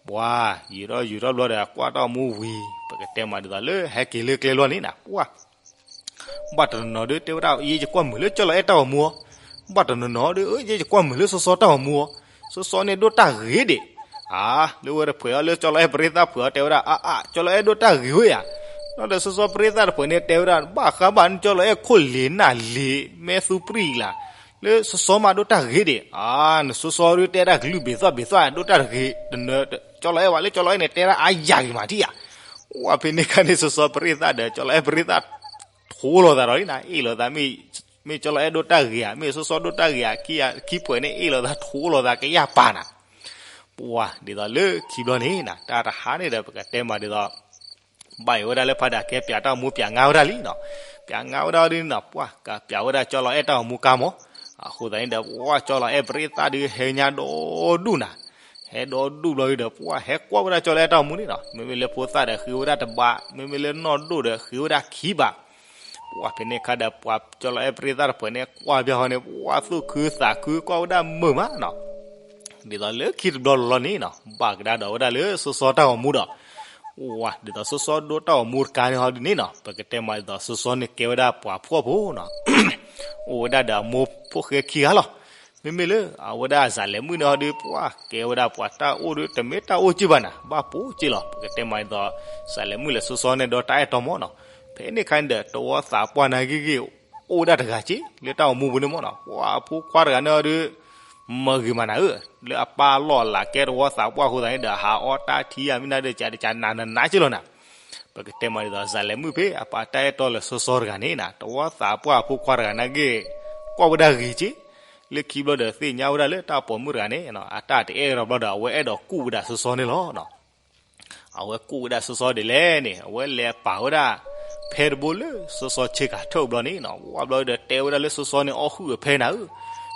ပှၤ ယံာ်ထီၣ်ယံာ်ထီၣ်ဘျီဒီး ကွၢ်တၢ်ဂီၤမူဝံၤ ပကတဲမးဒ်သိးလၢဟဲက့ၤလၢကျဲလီၤန့ၣ်နၤ, ပှၤ ဘၣ်တနီၤနီၤဒီး တဲဝဲဒၣ် ယဲယကွၢ်မုာ်လၢကၠီလီၤအဲၣ်တၢ်ဂီၤမူအီၤ, ဘၣ်တနီၤနီၤဒီး ယဲယကွၢ်မုာ်လၢစီစီတၢ်ဂီၤမူအီၤ, စီစီန့ၣ်ဒိၣ်တၢ်ဂ့ၤဒံး, အါ လၢဝဲတဖှဲးအီၤလၢကၠီလီၤအဲၣ်ပရ့သၣ်ဖှဲးအီၤတဲဝဲဒၣ် အါအါ ကၠီလီၤအဲၣ်ဒိၣ်တၢ်ဂ့ၤဝဲယၤ, ဒီးစီစီပရ့သၣ်တဖှဲးန့ၣ်တဲဝဲဒၣ် ဘၣ်ဃးဘၣ်နကၠီလီၤအဲၣ်ခိၣ်လ့ၤနၢ်လ့ၤ မဲသူပရံၣ်လၢ် လၢစီစီမးဒိၣ်တၢ်ဂ့ၤဒံး, အါ နစီစီဒုတဲဒၣ်ကလုၢ်ဘ့ၣ်သွၣ်ဘ့ၣ်သွၣ် ဒိၣ်တၢ်တဂ့ၤ, တနၢၤ ကၠီလီၤအဲၣ်ဝဲလၢကၠီလီၤအဲၣ်န့ၣ် တဲဒၣ်အါယၤဂ့ၤမးထံၣ်ဧါ, ဝဲဖဲန့ၣ်ခါန့ၣ် စီစီပရ့သၣ်ဒီး ကၠီလီၤအဲၣ်ပရ့သၣ် ထိးလိာ်သးဒီးလံနၤ, အ့ၣ်လိာ်သး မ့ၢ်ကၠီလီၤအဲၣ်ဒိၣ်တၢ်ဂ့ၤဧါ မ့ၢ်စီစီဒိၣ်တၢ်ဂ့ၤဧါ, ခံဖှဲးန့ၣ် အ့ၣ်လိာ်သး ထိးလိာ်သးကယၢ်ပာ်နၤ, ပှၤ ဒ်သိးလၢခံဘျီန့ၣ်နၤ တၢ်တဟါန့ၣ်ဒီး ပကတဲမးဒ်သိး ဘၣ်ယိၣ်ဝဲဒၣ်လၢဖးဒၣ်ကဲပျးတၢ်ဂီၤမူ ပျးငါဝဲဒၣ်လံနီၤ, ပျးငါဝဲဒၣ်ဒ်န့ၣ်နီၤ, ပှၤ ကပျးဝဲဒၣ်ကၠီလီၤအဲၣ်တၢ်ဂီၤမူကါမး, အဃိသတးန့ၣ်ဒီး ပှၤ ကၠီလီၤအဲၣ်ပရ့သၣ်ဒုးဟဲညါဒီဒူၣ်နၤ, ဟဲဒီဒူၣ်ဘျီဒုဒီး ပှၤ ဟဲကွၢ်ဝဲဒၣ်ကၠီလီၤအဲၣ်တၢ်ဂီၤမူန့ၣ်နီၤ, မ့မ့ၢ်လၢဖိသၣ်ဒီးဃ့ဝဲဒၣ်တဘး, မ့မ့ၢ်လၢနီၢ်ဒိၣ်ဒီးဃ့ဝဲဒၣ်ခံဘး, ပှၤ ဖဲန့ၣ်ခါဒီး ပှၤ ကၠီလီၤအဲၣ်ပရ့သၣ်တဖှဲးန့ၣ် ကွၢ်ပျၢ်ဃီန့ၣ် ပှၤ သူၣ်ခုသးခု ကွၢ်ဝဲဒၣ်မုာ်မးနီၤ ဒ်သိးလၢခံတဘျီလီၤလီၤန့ၣ်နီၤ, ဘၣ်ကဒါဒီးဝဲဒၣ်လၢစီစီတၢ်ဂီၤမူဒီး, ဝါ ဒ်သိးစီစီဒိၣ်တၢ်ဂီၤမူတကါန့ၣ်ဟီဒ်န့ၣ်နီၤ, ပကတဲမးဒ်သိးစီစီန့ၣ်ကဲဝဲဒၣ်ပှၤဖှီၣ်ဖိနီၤ, အိၣ်ဝဲဒၣ်ဒီးအမိၢ်ဖိၣ်ဃဲခံဂၤလီၤ. မ့မ့ၢ်လၢအဝဲဒၣ်စၤလဲၤမုၣ်န့ၣ်ဟီဒုး ပှၤ ကဲဝဲဒၣ်ပှၤတၢ်အိၣ်ဒီး တမ့ၢ်တၢ်အိၣ်က့ၢ်ဘၣ်နၤ, ဘၣ်ပိာ်က့ၢ်လီၤ. ပကတဲမးဒ်သိး စၤလဲၤမုၣ်လဲၤစီစီန့ၣ်ဒီးတၢ်အဲၣ်တီမးနီၤ, ဖဲန့ၣ်ခါန့ၣ်ဒီး တဝီသးပှၢ်နာ်ဂ့ၢ်ဂ့ၢ် အိၣ်ဝဲဒၣ်တဂၤက့ၢ် လၢတၢ်ဂီၤမူပူၤန့ၣ်မးနီၤ, ပှၤ အဖိခွါတဂၤန့ၣ်ဟီဒုး မၤဂ့ၤမးနၤဧၢ, လၢအပၢ်လီၢ်အလၤကဲတဝီသးပှၢ်အဃိသတးန့ၣ်ဒီး ဟးအီၣ်တၢ်ထံအမ့ၢ်နၤဒီး ကးတကးနးနးက့ၢ်လီၤနၤ. ပကတဲမးဒ်သိး စၤလဲၤမုၣ်ဖဲအပၢ်တၢ်အဲၣ်တီလၢစီစီတဂၤန့ၣ်နၤ, တဝီသးပှၢ်အဖိခွါတဂၤနာ်ဂ့ၢ် ကွၢ်ဝဲဒၣ်ဂ့ၤက့ၢ်, လၢခံဘျီဒီးသ့ၣ်ညါဝဲဒၣ်လၢတၢ်ပိာ်မုၣ်တဂၤန့ၣ် အတၢ်တအဲၣ်ဒီးဘျီဒီး အဝဲအဲၣ်ဒိးကူၣ်ဝဲဒၣ်စီစီန့ၣ်လီၤ. အဝဲကူၣ်ဝဲဒၣ်စီစီဒ်လဲၣ်န့ၣ် အဝဲလဲၤပာ်ဝဲဒၣ် ဖဲတဘိလၢစီစီဆ့ကၤထၢၣ်ဘျီန့ၣ် ဝဲဘျီဒီးတဲဝဲဒၣ်လၢစီစီန့ၣ်အီၣ်ဟုၣ်အဖဲနၤဧၢ,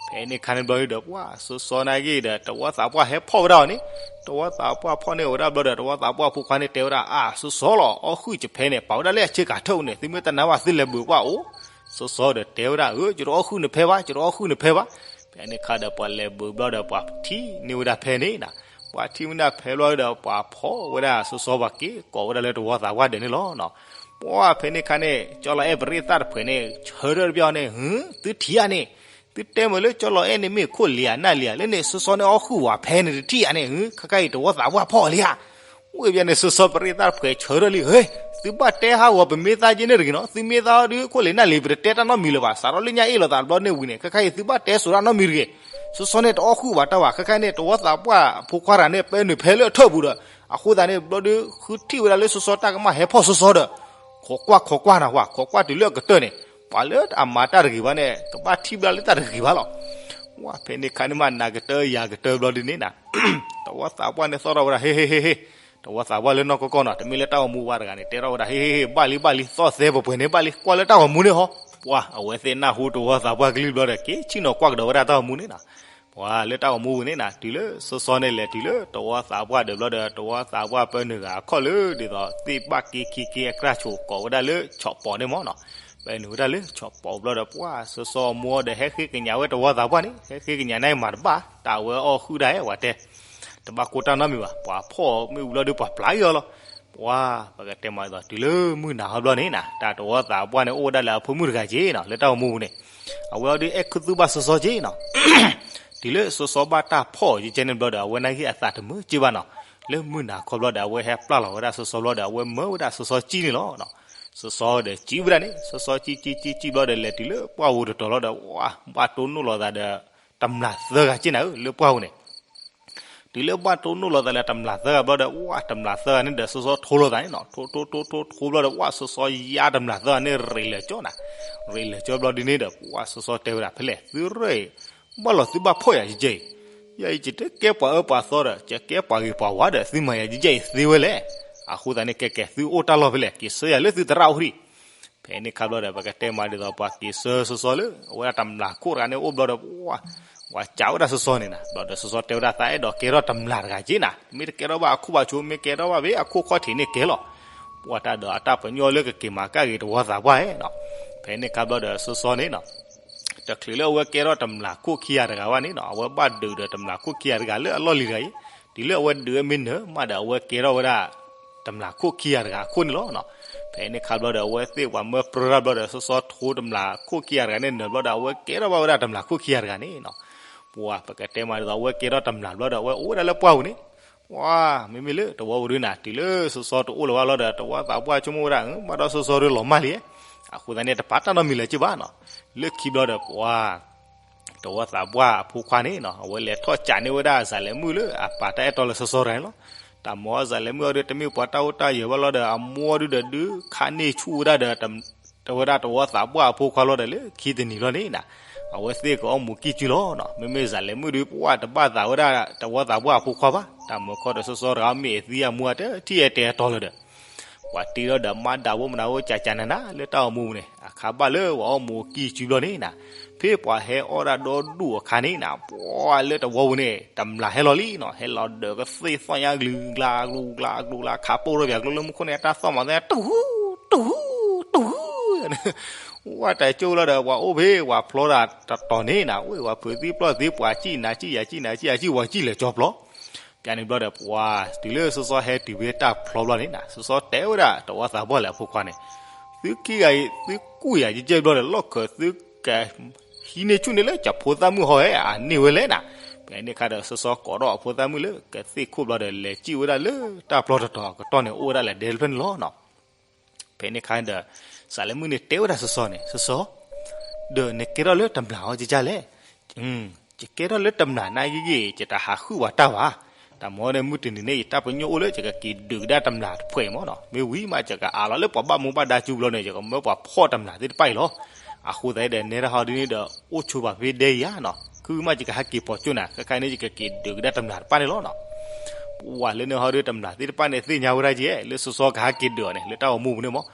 ဖဲန့ၣ်ခါန့ၣ်ဘျီဒီး ပှၤစီစီနာ်က့ဒီး တဝီသးပှၢ်ဟဲဖီၣ်ဝဲဒၣ်အီၤန့ၣ်, တဝီသးပှၢ်ဖီၣ်န့ၢ်ဝဲဒၣ်ဘျီဒီး တဝီသးပှၢ်အဖိခွါန့ၣ်တဲဝဲဒၣ် အၢ စီစီလီၤ အီၣ်ဟုၣ်ယဖဲန့ၣ် ပာ်ဝဲဒၣ်လၢအဆ့ကၤထၢၣ်န့ၣ် သုမ့ၢ်တနာ်ဘၣ်သုလဲၤဘုးပှၢ်အိၣ်, စီစီဒီးတဲဝဲဒၣ် အၢ ယတအီၣ်ဟုၣ်နဖဲဘၣ် ယတအီၣ်ဟုၣ်နဖဲဘၣ်, ဖဲန့ၣ်ခါဒီးပှၤလဲၤဘုးဘျီဒီးပှၤထံၣ်န့ၢ်ဝဲဒၣ်ဖဲန့ၣ် ပှၤထံၣ်ဝဲဒၣ်ဖဲဘျီဒီးပှၤဖီၣ်ဝဲဒၣ်စီစီပှၤက့ၤကိးဝဲဒၣ်လၢတဝီသးပှၢ်ဒဲးန့ၣ်လီၤ. ပှၤဖဲန့ၣ်ခါန့ၣ် ကၠီလီၤအဲၣ်ပရ့သၣ်တဖှဲးန့ၣ် ဆၢထၢၣ်တပျီန့ၣ် ဟု သုထံၣ်ဧါန့ၣ်, သုတဲမုာ်လၢကၠီလီၤအဲၣ်န့ၣ်မ့ၢ်ခိၣ်လံၤဧါနၢ်လံၤဧါ လၢန့ၣ်စီစီန့ၣ်အီၣ်ဟုၣ်ဝဲဖဲန့ၣ်တထံၣ်ဧါန့ၣ် ဟု ခါခါအံၤတဝီသးပှၢ်ဖီၣ်လံဧါ ဝံၤဘျီန့ၣ် စီစီပရ့သၣ်တဖှဲးဆၢထၢၣ်လံ ဟ့ သုဘၣ်တဲဟးဂီၤပမ့ၢ်သးက့န့ၣ်တဂ့ၤနီၤ သုမ့ၢ်သးအီၤဒီးခိၣ်လံၤနၢ်လံၤ ပတတဲတၢ်နီတမံၤလၢၤဘၣ် စးထီၣ်လၢညါအ့ၣ်လိာ်သးတဘျီန့ၣ်ဝံၤန့ၣ် ခဲခါအံၤသုဘၣ်တဲစိာ်တၢ်နီတမံၤတဂ့ၤ. စီစီန့ၣ်တအီၣ်ဟုၣ်ဘၣ်တၢ်ဘၣ် ခဲခါန့ၣ် တဝီသးပှၢ်အဖိခွါတဂၤန့ၣ် ပဲနုာ်ဖဲလၢအထၢၣ်ပူၤဒီး အဃိသတးန့ၣ် ဘျီဒီးဃုထံၣ်ဝဲဒၣ်လၢစီစီတၢ်ကမၣ်ဟဲဖီၣ်စီစီဒီး ခိးကွၢ်ခိးကွၢ်နၤဝဲ ခိးကွၢ်တုၤလၢအကတၢၢ်န့ၣ် ပှၤလၢအမၤတၢ်တဂ့ၤဘၣ်န့ၣ် ကဘၣ်ထံၣ်ဘၣ်လၢတၢ်တဂ့ၤဘၣ်လီၤ. ဝဲဖဲန့ၣ်ခါန့ၣ်မး နၤကတၢၢ်ယၤကတၢၢ်ဘျီဒ်န့ၣ်နၤ တဝီသးပှၢ်န့ၣ်သီၣ်ထီၣ်ဝဲဒၣ် ဟ့ဟ့ဟ့ဟ့, တဝီသးပှၢ်လၢနီၢ်ကီၢ်ကီၢ်နီၤ တမ့ၢ်လၢတၢ်ဂီၤမူဘၣ်တဂၤန့ၣ် တဲထီၣ်ဝဲဒၣ် ဟ့ဟ့ဟ့ ဘၣ်လံဘၣ်လံ သီၣ်သဲပှဲၤပှဲၤန့ၣ် ဘၣ်လံ ကွၢ်လၢတၢ်ဂီၤမူန့ၣ်ဟီ. ပှၤအဝဲသ့ၣ်နၢ်ဟူတဝီသးပှၢ်ကလုၢ်ဘျီဒီး က့ၤဆ့ၣ်နီၤကွၢ်ကဒီးဝဲဒၣ်တၢ်ဂီၤမူန့ၣ်နၤ ပှၤလၢတၢ်ဂီၤမူပူၤန့ၣ်နၤ တုၤလၢစီစီန့ၣ်လဲၤတုၤလၢတဝီသးပှၢ်ဒၢးဘျီဒီး တဝီသးပှၢ်ပၢနုာ်ဂၤအခီၣ်လၢ ဒ်သိးသ့ၣ်ဘၣ်က့ခံက့အကြၢ်ဆိး ကိးဝဲဒၣ်လၢဆီၣ်ပိာ်န့ၣ်မးနီၤ. ပၢနုာ်ဝဲဒၣ်လၢဆီၣ်ပိာ်ဘျီဒီး ပှၤစီစီအမိၢ်ဒီး ဟဲဃ့ကညးဝဲတဝီသးပှၢ်န့ၣ် ဟဲဃ့ကညးန့ၣ်မၤတဘၣ် တၢ်ဝဲအီၣ်ဟုၣ်ဒၣ်ဝဲတဲ တဘၣ်ကိၢ်တၢ်နီတမံၤဘၣ် ပှၤဖီၣ်မ့ၣ်အူဘျီဒီးပှၤပျၢ်အီၤလီၤ. ပှၤ ပကတဲမးဒ်သိး တုၤလၢမုၢ်နၤဟီဘျီန့ၣ်နၤ တၢ်တဝီသးပှၢ်န့ၣ် အိၣ်ဝဲဒၣ်လၢအဖိမုၣ်တဂၤက့ၤနီၤ လၢတၢ်ဂီၤမူပူၤန့ၣ် အဝဲအီၤဒုးအဲၣ်ခူသူၣ်ဘၣ်စီစီက့ၤနီၤ. တုၤလၢစီစီဘၣ်တၢ်ဖီၣ်အီၤကဲန့ၣ်ဘျီဒီး အဝဲနာ်က့အသးတမုာ်က့ၤဘၣ်နီၤ. လၢမုၢ်နၤခီဘျီဒီး အဝဲဟဲပျၢ်လီၤဝဲဒၣ်စီစီဘျီဒီး အဝဲမၢဝဲဒၣ်စီစီကံၢ်န့ၣ်လီၤ. စီစီဒီးကံၢ်ဝဲဒၣ်န့ၣ် စီစီကံၢ်ကံၢ်ကံၢ်ကံၢ်ဘျီဒီး လဲၤတုၤလၢပှၢ်ဧိၤတတီၤလီၤဒီး ဝဲဘၣ်တိၢ်နီၣ်လီၤသးဒီး တမျၢ်သၢဂၤက့ၤနၤဧၢ လၢပှၢ်ဧိၤန့ၣ် တုၤလၢဘၣ်တိၢ်နီၣ်လီၤသးလၢတမျၢ်သၢဂၤဘျီဒီး ဝဲတမျၢ်သၢဂၤန့ၣ်ဒီး စီစီထိလိာ်သးန့ၣ်နီၤ ထိထိထိထိထိဘျီဒီး ဝဲစီစီယါတမျၢ်သၢဂၤန့ၣ် ရ့းလၢာ်ကၠီနၤ. ရ့းလၢာ်ကၠီဘျီဒ်န့ၣ်ဒီး ဝဲစီစီတဲဝဲဒၣ် ဖဲလဲၣ်သုရ့ၣ် ဘၣ်လီၤသုဘၣ်ဖီၣ်ယၤယကဲအံၤ, ယၤအံၤ ယတကဲပှၤအၢပှၤသီဒီး ယကဲပှၤဂ့ၤပှၤဝါဒီး သုမၤယၤယကဲအံၤသ့ဝဲလဲၣ်. အဃိသတးန့ၣ် ကဲကဲ သုအိၣ်တၢ်လီၢ်ဖဲလဲၣ် က့ၤဆှၢယၤလၢသုသရၣ်အိၣ်ဒံး ဖဲန့ၣ်ခါဘျီဒီး ပကတဲမးဒ်သိး ပှၤက့ၤဆှၢစီစီလၢ အဝဲဒၣ်တမျၢ်ခိၣ်တဂၤန့ၣ်အိၣ်ဘျီဒီး ပှၤ ပှၤစံးဝဲဒၣ်စီစီန့ၣ်နၤ ဘျီဒီးစီစီတဲဝဲဒၣ် သးအဲၣ်ဒိးကဲထီၣ်တမျၢ်တဂၤက့ၤနၤ မ့ၢ်တကဲထီၣ်ဘၣ်အခိၣ်ဘၣ်ဆိ မ့ၢ်ကဲထီၣ်ဘၣ်ဖဲအခိၣ်ခီၣ်ထံးန့ၣ်ကဲလီၤ. ပှၤတၢ်ဒီးအတၢ်ပညိၣ်လၢကက့ၤမၤကၣ်ဂ့ၤတဝီသးပှၢ်ဧါနီၤ. ဖဲန့ၣ်ခါဘျီဒီးစီစီန့ၣ်နီၤ တချုးလၢအဝဲကဲထီၣ်တမျၢ်ခိၣ်ခံဂၤတဂၤဘၣ်န့ၣ်နီၤ အဝဲဘၣ်ဒုးဒီးတမျၢ်ခိၣ်ခံဂၤတဂၤလၢအလီၢ်လံၤတဂၤအံၤ, တုၤလၢအဝဲဒုးဝဲမ့ၢ်နၢၤမးဒီး အဝဲကဲထီၣ်ဝဲဒၣ် တမျၢ်ခိၣ်ခံဂၤတဂၤအခိၣ်န့ၣ်လီၤ. ဖဲန့ၣ်ခါဘျီဒီး အဝဲသ့ၣ်ပှၤမၢပြၢတၢ်ဘျီဒီး စီစီထိတမျၢ်ခိၣ်ခံဂၤတဂၤန့ၣ်နၢၤဘျီဒီး အဝဲကဲထီၣ်ဘၣ်ဝဲဒၣ်တမျၢ်ခိၣ်ခံဂၤတဂၤန့ၣ်နီၤ. ပှၤ ပကတဲမးဒ်သိး အဝဲကဲထီၣ်တမျၢ်ဘျီဒီး အဝဲအိၣ်ဝဲဒၣ်လၢပှၢ်ပူၤန့ၣ် ပှၤ မ့မ့ၢ်လၢတဝီပူၤဒုးနၤ တုၤလၢစီစီတအိၣ်လၢၤဘၣ်လီၤဒီး တဝီသးပှၢ်ဆိကမိၣ်ဝဲဒၣ် ဘၣ်ဒီးစီစီဒုးလီၤမၢ်လံ, အဃိသတးန့ၣ် တပာ်တၢ်နီတမံၤလၢၤက့ၤဘၣ်နီၤ. လၢခံဘျီဒီး ပှၤ တဝီသးပှၢ်အဖိခွါန့ၣ်နီၤ အဝဲလဲၤထီၣ်ကးန့ၢ်ဝဲဒၣ်စးလဲၤမုၣ်လၢအပာ်တၢ်အဲၣ်တီလၢစီစီတဂၤန့ၣ်လီၤ. တၢ်မၤစးလဲၤမုၣ်အီၤဒီး တမ့ၢ်ပှၤတၢ်အိၣ်တၢ်ယၢၤဘၣ်လီၤဒီး အမိၢ်ဒုးဒီးဒုးခးန့ၢ်ဆူၣ်ဝဲဒၣ်ဒီး တဝဲဒၣ်တဝီသးပှၢ်အဖိခွါလီၤဒီး လၢခံတနံၤလီၤန့ၣ်နၤ အဝဲသ့ၣ်ကအီၣ်မူးကံၢ်စုလီၤနီၤ. မ့မ့ၢ်စးလဲၤမုၣ်ဒုး ပှၤတဘၣ်သးဝဲဒၣ်တဝီသးပှၢ်အဖိခွါဘၣ်. တၢ်မၤခီဒီးစီစီတဂၤမ့ၢ်အဲၣ်သံအမူအတထံၣ်အဲၣ်တဲာ်အတီလၢၤဒီး ပှၤတ့ထီၣ်ဒီးမၤဒၣ်ဝဲမနုၤဝဲကၠးကၠးနၤနၤ လၢတၢ်ဂီၤမူန့ၣ် အခါဘၣ်လၢပှၤအီၣ်မူးကံၢ်စုဘျီန့ၣ်နၤ ဖဲပှၤဟဲအီၣ်ဒၣ်ဒီဒူၣ်အခါန့ၣ်နၤ ပှၤလၢတဝီပူၤန့ၣ် တမျၢ်ဟဲလီၤလံနီၤ ဟဲလီၤဒီးကသ့ၣ်သီၣ်ညါကလုာ်ကလုာ်ကလုာ်ကလုာ် ခးပိၢ်ထီၣ်ပၠးကျိလၢမူခိၣ်န့ၣ် အတၢ်သီၣ်မၤသီၣ်ညါ တူၢ်ဟူ တူၢ်ဟူ ဝဲတၢ်ကၠိလီၤဒီး ပှၤအိၣ်ဖဲပှၤဖျီတၢ်တတီၤန့ၣ်နၤ အိၣ်ဝဲပှၤဖုးသံပျီၢ်သံ ပှၤစံၣ်နၤစံၣ်ယၤစံၣ်နၤစံၣ်ယၤစံၣ် ပှၤစံၣ်လဲၤကၠီပျီ ပၠးန့ၣ်ဘျီဒီး ပှၤတုၤလၢစီစီဟဲတုၤဖဲတၢ်ဖျီဘျီန့ၣ်နၤ စီစီတဲဝဲဒၣ်တဝီသးပှၢ်လၢအဖိခွါန့ၣ် သုခံဂၤအံၤ သုကူၣ်ယၤယကဲဘျီဒီး လီၢ်ခၢးသုက ဟံးန့ၢ်ဆူၣ်န့ၢ်လၢကၠီဖိသၣ်မုၣ်ဟီဝဲ အန့ၢ်ဝဲလဲၣ်နၤ. ဖဲန့ၣ်ခါဒီး စီစီကိးထီၣ်အဖိသၣ်မုၣ်လၢကသ့ၣ်ခိၣ်ဘျီဒီး လဲၤစံၣ်ဝဲဒၣ်လၢတၢ်ပျီတတီၤအကတီၢ်န့ၣ် အိၣ်ဝဲဒၣ်လၢဒဲတဖျၢၣ်န့ၣ်လီၤနီၤ. ဖဲန့ၣ်ခါဒီး စးလဲၤမုၣ်န့ၣ်တဲဝဲဒၣ်စီစီန့ၣ် စီစီ ဒီးနကဲထီၣ်လၢတမျၢ်အီၤကကလဲၣ်. ယကဲထီၣ်လၢတမျၢ်နာ်ဂ့ၤဂ့ၤ ယတဟးဟုၣ်ဝဲတၢ်ဘၣ်. တၢ်မၤန့ၣ် မုၢ်တနံၤန့ၣ် ယတၢ်ပညိၣ်အိၣ်လၢယကက့ၤဒုးကဒါတမျၢ်တဖှဲးမးနီၤ. မ့ၢ်ဝံၤမး ယကအးလီၤလၢပှၤဘၣ်မူဘၣ်ဒါစုဘျီန့ၣ် ယကမၢပှၤဖီၣ်တမျၢ်သ့ၣ်တဖၣ်အံၤလီၤ. အဃိသတးဒီး နဲဒၣ်ဟီဒ်န့ၣ်ဒီး အိၣ်ဆိပာ်ဖဲဒဲအံၤဧါနီၤ. ဃုမးယကဟဲက့ၤပိာ်ကၠိၣ်နၤ, ခဲခါန့ၣ် ယကက့ၤဒုးကဒါတမျၢ်တဖၣ်န့ၣ်လီၤနီၤ. ပှၤလၢန့ၣ်ဟီဒီး တမျၢ်သ့ၣ်တဖၣ်န့ၣ် သ့ၣ်ညါဝဲဒၣ်က့ လၢစီၤစီကဟဲက့ၤဒုးအီၤန့ၣ် လၢတၢ်ဂီၤမူပူၤန့ၣ်မး.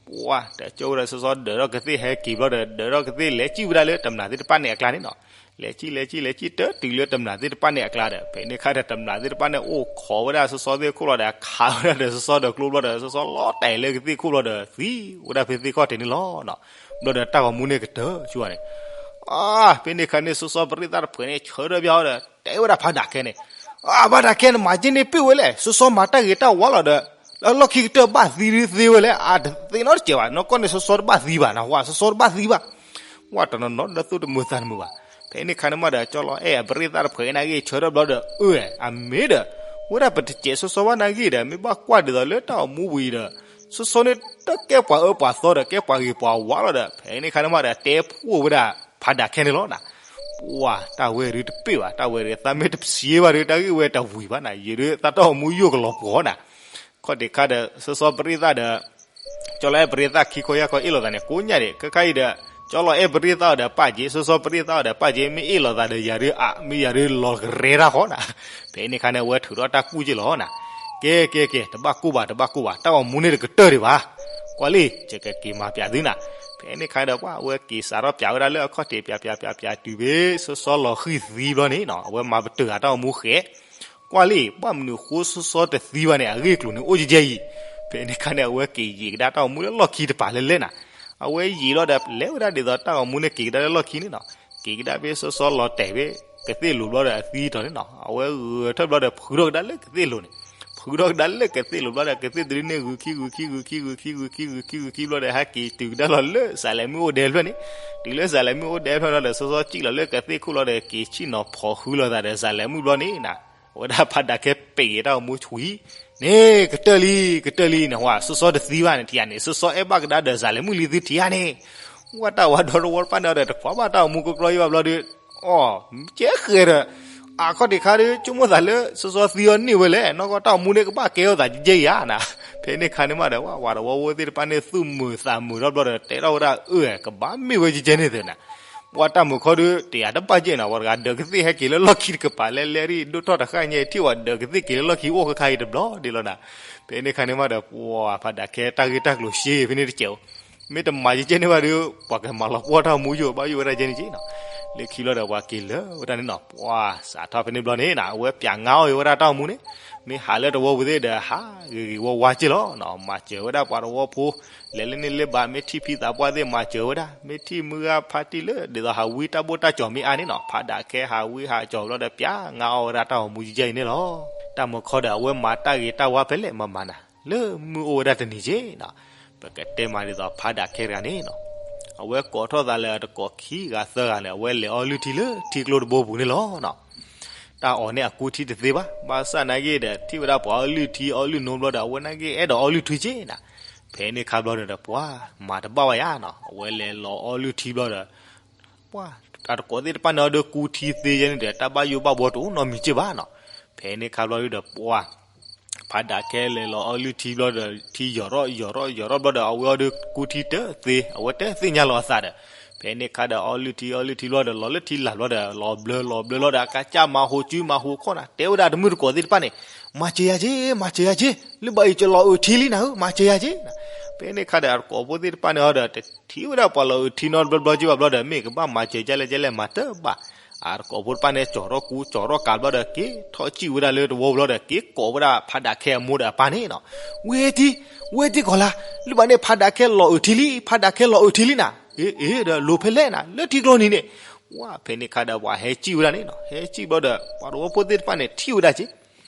ပှၤတကၠိၣ်ဝဲဒီးစီၤစီဒုးထီၣ်ကသ့ၣ်ဟဲက့ၤဘျီဒီး ဒုးထီၣ်ကသ့ၣ်လဲၤစံၣ်ဝဲဒၣ်လၢတမျၢ်သ့ၣ်တဖၣ်န့ၣ်အကျါန့ၣ်နီၤ. လဲၤစံၣ်လဲၤစံၣ်လဲၤစံၣ် တတုၤလၢတမျၢ်သ့ၣ်တဖၣ်န့ၣ်အကျါဒီး ဖဲန့ၣ်ခါဒီး တမျၢ်သ့ၣ်တဖၣ်န့ၣ်အိၣ်ခိးဝဲဒၣ်စီၤစီသ့ၣ်ခိၣ်လီၤဒီး ခးဝဲဒၣ်ဒီးစီၤစီဒီးကျိဘျီဒီး စီၤစီလီၤတဲာ်လၢကသ့ၣ်ခိၣ်ဘျီဒီး သံဝဲဒၣ်ဖဲသ့ၣ်ခီၣ်ထံးန့ၣ်လီၤနီၤ. ဘျီဒီးတၢ်ဂီၤမူန့ၣ်ကတၢၢ်ဆူန့ၣ် အါ, ဖဲန့ၣ်ခါန့ၣ် စီၤစီပရ့သၣ်တဖုန့ၣ် ဆၢထၢၣ်ပၠးအီၤဒီး တဲဝဲဒၣ်ဖးဒၣ်ခဲန့ၣ်, အါ, ဖးဒၣ်ခဲန့ၣ် မၤက့န့ၣ်ပ့ၢ်ဝဲလဲၣ်, စီၤစီမၤတၢ်ဂ့ၤတၢ်ဝါလီၤဒီး လၢလီၢ်ခံကတၢၢ်ဘၣ်သံဒုသ့ဝဲလဲၣ်, အါ, တသ့နီတစဲးဘၣ်, နီၢ်ကီၢ်န့ၣ် စီၤစီတဘၣ်သံဘၣ်နၤ, ဝါ, စီၤစီတဘၣ်သံဘၣ်. ဝါတနီၤနီၤဒီးသူၣ်တမုာ်သးတမုာ်ဘၣ်. ဖဲန့ၣ်ခါန့ၣ်မးဒီး ကၠီလီၤအဲၣ်အပရ့သၣ်တဖုန့ၣ်ဂ့ၢ် ဆၢထၢၣ်ဘျီဒီး အၢ, အမ့ၢ်ဒီး ဝဲဒၣ်ပတစဲးစီၤစီဘၣ်နၤဂ့ၢ်ဒီး မ့ၢ်ဘၣ်ကွၢ်ဒ်သိးလၢတၢ်ဂီၤမူဝံၤဒီး စီၤစီန့ၣ်တကဲပှၤအၢပှၤသီဒီး ကဲပှၤဂ့ၤပှၤဝါလီၤဒီး ဖဲန့ၣ်ခါန့ၣ်မးဒီး တဲဖှိၣ်ဝဲဒၣ်ဖးဒၣ်ခဲန့ၣ်လီၤနၤ. ပှၤတၢ်ဝဲဒုတပ့ၢ်ဘၣ်, တၢ်ဝဲဒုသးမ့ၢ်တပစံးဘၣ်ဒီး တၢ်ဂ့ၢ်ဝဲတဝံၤဘၣ်နၤ, ယဒုသးတၢ်ဂီၤမူယိၣ်ကလီၤပှီၤနၤ. ခီၣ်ထံးခါဒီး စီၤစီပရ့သၣ်ဒီး ကၠီလီၤအဲၣ်ပရ့သၣ်ခံခီယၢ်ခီအ့ၣ်လိာ်သးန့ၣ် ကိးညါဒံး, ခဲခါအံၤဒီး ကၠီလီၤအဲၣ်ပရ့သၣ်အီၤဒီးပာ်က့, စီၤစီပရ့သၣ်အီၤဒီးပာ်က့, မ့ၢ်အ့ၣ်လိာ်သးဒီးယၤဒုအါ, မ့ၢ်ယၤဒုလီၤကရဲတၢ်ဃီနၤ. ဖဲန့ၣ်ခါန့ၣ် အဝဲထုးထီၣ်တၢ်ကူၣ်က့လီၤနၤ. ကဲကဲကဲ, တဘၣ်ကူၣ်ဘၣ် တဘၣ်ကူၣ်ဘၣ်, တၢ်ဂီၤမူန့ၣ်တကတၢၢ်ဒံးဘၣ်. ကွၢ်လံ, ယကက့ၤမၤပၠးသုနၤ. ဖဲန့ၣ်ခါဒီး ပှၤအဝဲက့ၤစးထီၣ်ပၠးဝဲဒၣ်လၢအခီၣ်ထံး ပၠးပၠးပၠးပၠးတုၤဖဲ စီၤစီလီၤဃံၤသံဘျီန့ၣ်နီၤ, အဝဲမၤပတုာ်အတၢ်ဂီၤမူဃဲး ကွၢ်လံ, ဘၣ်မနုၤဃိစီစီတသံဘၣ်န့ၣ် အဂ့ၢ်အကျိၤန့ၣ်အိၣ်ကဲကဲအံၤ. ဖဲန့ၣ်ခါန့ၣ် အဝဲက့ၤယံာ်ကဒါတၢ်ဂီၤမူလၢလီၢ်ခံတပၤလဲၣ်လဲၣ်နၤ. အဝဲယံာ်လီၤဒီး လဲၤဝဲဒၣ်ဒ်သိးတၢ်ဂီၤမူန့ၣ်က့ၤကဒါလၢလီၢ်ခံန့ၣ်နီၤ. က့ၤကဒါဖဲစီစီလီၤတဲာ်ဖဲ ကသ့ၣ်လိၤဘျီဒီးအသံတီၤန့ၣ်နီၤ, အဝဲဂဲၤထၢၣ်ဘျီဒီး ဖုးထီၣ်ကဒါလၢကသ့ၣ်လိၤန့ၣ်, ဖုးထီၣ်ကဒါလၢကသ့ၣ်လိၤဘျီဒီး ကသ့ၣ်တရံးန့ၣ် ဂုၤခံဂုၤခံဂုၤခံဂုၤခံဂုၤခံဂုၤခံဂုၤခံဂုၤခံဂုၤခံဂုၤခံဘျီဒီး ဟဲက့ၤတုၤကဒါလီၤလၢစးလဲၤမုၣ်အိၣ်ဒဲဖျၢၣ်န့ၣ်. တုၤလၢစးလဲၤမုၣ်အိၣ်ဒဲဖျၢၣ်လီၤဒီး စီစီစံၣ်လီၤလၢကသ့ၣ်ခိၣ်လီၤဒီး က့ၤဆ့ၣ်နီၤဖီၣ်ဃုလိာ်သးဒီးစးလဲၤမုၣ်ဘျီန့ၣ်နၤ. အဝဲဒၣ်ဖးဒၣ်ခဲပ့ၤက့ၤတၢ်ဂီၤမူဆှံ န့ၣ် ကတၢၢ်လံ ကတၢၢ်လံန့ၣ်, ဝါ, စီစီတသံဘၣ်န့ၣ် ထံၣ်ဧါန့ၣ်, စီစီအဲၣ်ဘၣ်ကဒါဒီးစးလဲၤမုၣ်လံသုထံၣ်ဧါန့ၣ်. ဝါ, တၢ်ဝါဒီတဝီတဖၣ်န့ၣ်ဒီး တကွၢ်ဘၣ်တၢ်ဂီၤမူကကြီယံၤဘၣ်ဘျီဒီး အီ, ကဲဃဲၤဒီး အခီၣ်ထံးခါဒီး ဆိကမိၣ်သးလၢ စီစီသံအီၤန့ၢ်ဝဲလဲၣ်, နီၢ်ကီၢ်တၢ်ဂီၤမူန့ၣ် ကဘၣ်ကဲထီၣ်သးကဲကဲဧါနၤ. ဖဲန့ၣ်ခါန့ၣ်မးဒီး ဝါ, ဝါတဝီဖိသ့ၣ်တဖၣ်န့ၣ် သူၣ်မုာ်သးမုာ်ထီၣ်ဘျီဒီး တဲထီၣ်ဝဲဒၣ် အၢ, ကဘၣ်မ့ၢ်ဝဲကဲကဲန့ၣ်သ့နၤ. ပှၤတၢ်မုာ်ခီဒီး တယၤတဘၣ်ကဲနၤ, ဝဲတဂၤဒၢးကသ့ၣ်ဟဲက့ၤလၢလီၢ်ခံတကပၤလဲၣ်လဲၣ်, ဒိၣ်ထီၣ်တဃၣ်ညါ ထံၣ်ဝဲဒၢးကသ့ၣ်က့ၤလၢလီၢ်ခံအိၣ်ခဲခါအံၤတဘျီဒ်လီၤနၤ. ဖဲန့ၣ်ခါန့ၣ်မးဒီး ပှၤဖးဒၣ်ခဲတၢ်ဂ့ၢ်တၢ်ကျိၤရှဲဖဲန့ၣ်တကဲးဧိၤ, မ့ၢ်တမၤကဲကဲန့ၣ်ဘၣ်ဒီး ပှၤကမၤလီၤပှီၢ်တၢ်ဂီၤမူယိာ် ဘၣ်ယိၣ်ဝဲဒၣ်ကဲန့ၣ်က့နီၤ. လၢခံဘျီဒီး ပှၤက့ၤလၢာ်ဝဲဒၣ်န့ၣ်နီၤ, ပှၤစးထီၣ်ဖဲန့ၣ်ဘျီန့ၣ်နၤ, အဝဲပၠးငါအီၣ်ဝဲဒၣ်တၢ်ဂီၤမူန့ၣ်, မ့ၢ်ဟးလၢတဝီပူၤသ့ၣ်ဒီး ဟးဂ့ၤဂ့ၤဝါဝါက့လီၤနီၤ, မၤစၢၤဝဲဒၣ်ပှၤတဝီဖိ လဲၤလၢန့ၣ်လၢဘၣ် မ့ၢ်ထံၣ်ဖံသးပှၢ်သ့ၣ်မၤစၢၤဝဲဒၣ်, မ့ၢ်ထံၣ်မုၢ်ဂၤဖါတံၢ်လၢ ဒ်သိးဟးဝံတၢ်ဘိၣ်တၢ်ကၠီၤမ့ၢ်အါန့ၣ်နီၤ, ဖးဒၣ်ခဲဟးဝံဟးကၠီၤဘျီဒီး ပၠးငါအီၣ်ဝဲဒၣ်တၢ်ဂီၤမူယဲယဲအံၤန့ၣ်လီၤ. တၢ်မုာ်ခီဒီး အဝဲမၤတၢ်ဂ့ၤတၢ်ဝါဖဲလဲၣ်မၤမၤနၤ, လၢမုၢ်အိၣ်ဝဲဒၣ်တနံၤက့နီၤ, ပကတဲမးဒ်သိးဖးဒၣ်ခဲတဂၤန့ၣ်နီၤ, အဝဲကိးထီၣ်သးလၢတကိးခံဂၤသၢဂၤန့ၣ် အဝဲလဲၤအီလုၢ်ထံလၢထံကျိတဘိပူၤန့ၣ်လီၤနီၤ. တၢ်အီၣ်န့ၣ်အကူထံတသ့ဘၣ်, ဘၣ်ဆၣ်နာ်က့ဒီး ထံၣ်ဝဲဒၣ်ပှၤအီလုၢ်ထံအီလုၢ်နိဘျီဒီး အဝဲနာ်က့အဲၣ်ဒိးအီလုၢ်ထံက့နၤ. ဖဲန့ၣ်ခါဘျီန့ၣ်ဒီး ပှၤမၤတဘၣ်ဝဲယါနီၤ, အဝဲလဲၤလီၤအီလုၢ်ထံဘျီဒီး ပှၤ အတကိးသ့ၣ်တဖၣ်န့ၣ်အီၤဒီးကူထံသ့ယဲန့ၣ်ဒီး တၢ်ဘၣ်ယိၣ်ဘၣ်ဘှီတအိၣ်နီတမံၤက့ဘၣ်နီၤ. ဖဲန့ၣ်ခါဘျီဒီး ပှၤ ဖးဒၣ်ခဲလဲၤလီၤအီလုၢ်ထံဘျီဒီး ထံယီၤထီၣ်ယီၤထီၣ်ယီၤထီၣ်ဘျီဒီး အဝဲအီၤဒီးကူထံတသ့ အဝဲတသ့ၣ်ညါလီၤအသးဒီး ဖဲန့ၣ်ခါဒီး အီလုၢ်ထံအီလုၢ်ထံဘျီဒီး လီၤလၢထံလာ်ဘျီဒီး လီၤဘျၢလီၤဘျၢလီၤဒီး အကစၢ်မၤဟူးစုမၤဟူးခီၣ်နၤ တဲဝဲဒၣ်တမုၢ်တကိးသ့ၣ်တဖၣ်န့ၣ်, မၤစၢၤယၤက့ မၤစၢၤယၤက့, လၢဘၣ်အံၤကလီၤအုးထံလံနၤဧၢ မၤစၢၤယၤက့. ဖဲန့ၣ်ခါဒီး အတကိးဖိသ့ၣ်တဖၣ်န့ၣ်အီၤဒီး တထံၣ်ဝဲဒၣ်ပှၤလီၤအုးထံနီတဘျီဘျီက့ဘၣ်ဘျီဒီး မ့ၢ်ကဘၣ်မၤစၢၤကလဲၣ်ကလဲၣ်မၤတဘၣ်. အတကိးဖိတဖၣ်န့ၣ် ကၠီၤထီၣ်ကူကၠီၤထီၣ်ကးဘျီဒီး က့ၤထီၣ်စံၣ်ဝဲဒၣ်လၢတဝီဘျီဒီး က့ၤကိးဝဲဒၣ်ဖးဒၣ်ခဲအမိၢ်ဒီးအပၢ်န့ၣ်နီၤ, ဝ့ထံ ဝ့ထံကီၤလၤ, လၢဘၣ်န့ၣ်ဖးဒၣ်ခဲလီၤအုးထံလံ ဖးဒၣ်ခဲလီၤအုးထံလံနၤ, အ့ အ့ ဒီးလိၤဖဲလဲၣ်နၤ လၢထံကျိနံၤန့ၣ်. ဝါ ဖဲန့ၣ်ခါဒီးပှၤဟဲစံၣ်ဝဲဒၣ်န့ၣ်နီၤ, ဟဲစံၣ်ဘျီဒီး ပှၤတဝီဖိသ့ၣ်တဖၣ်န့ၣ် ထံၣ်ဝဲဒၣ်က့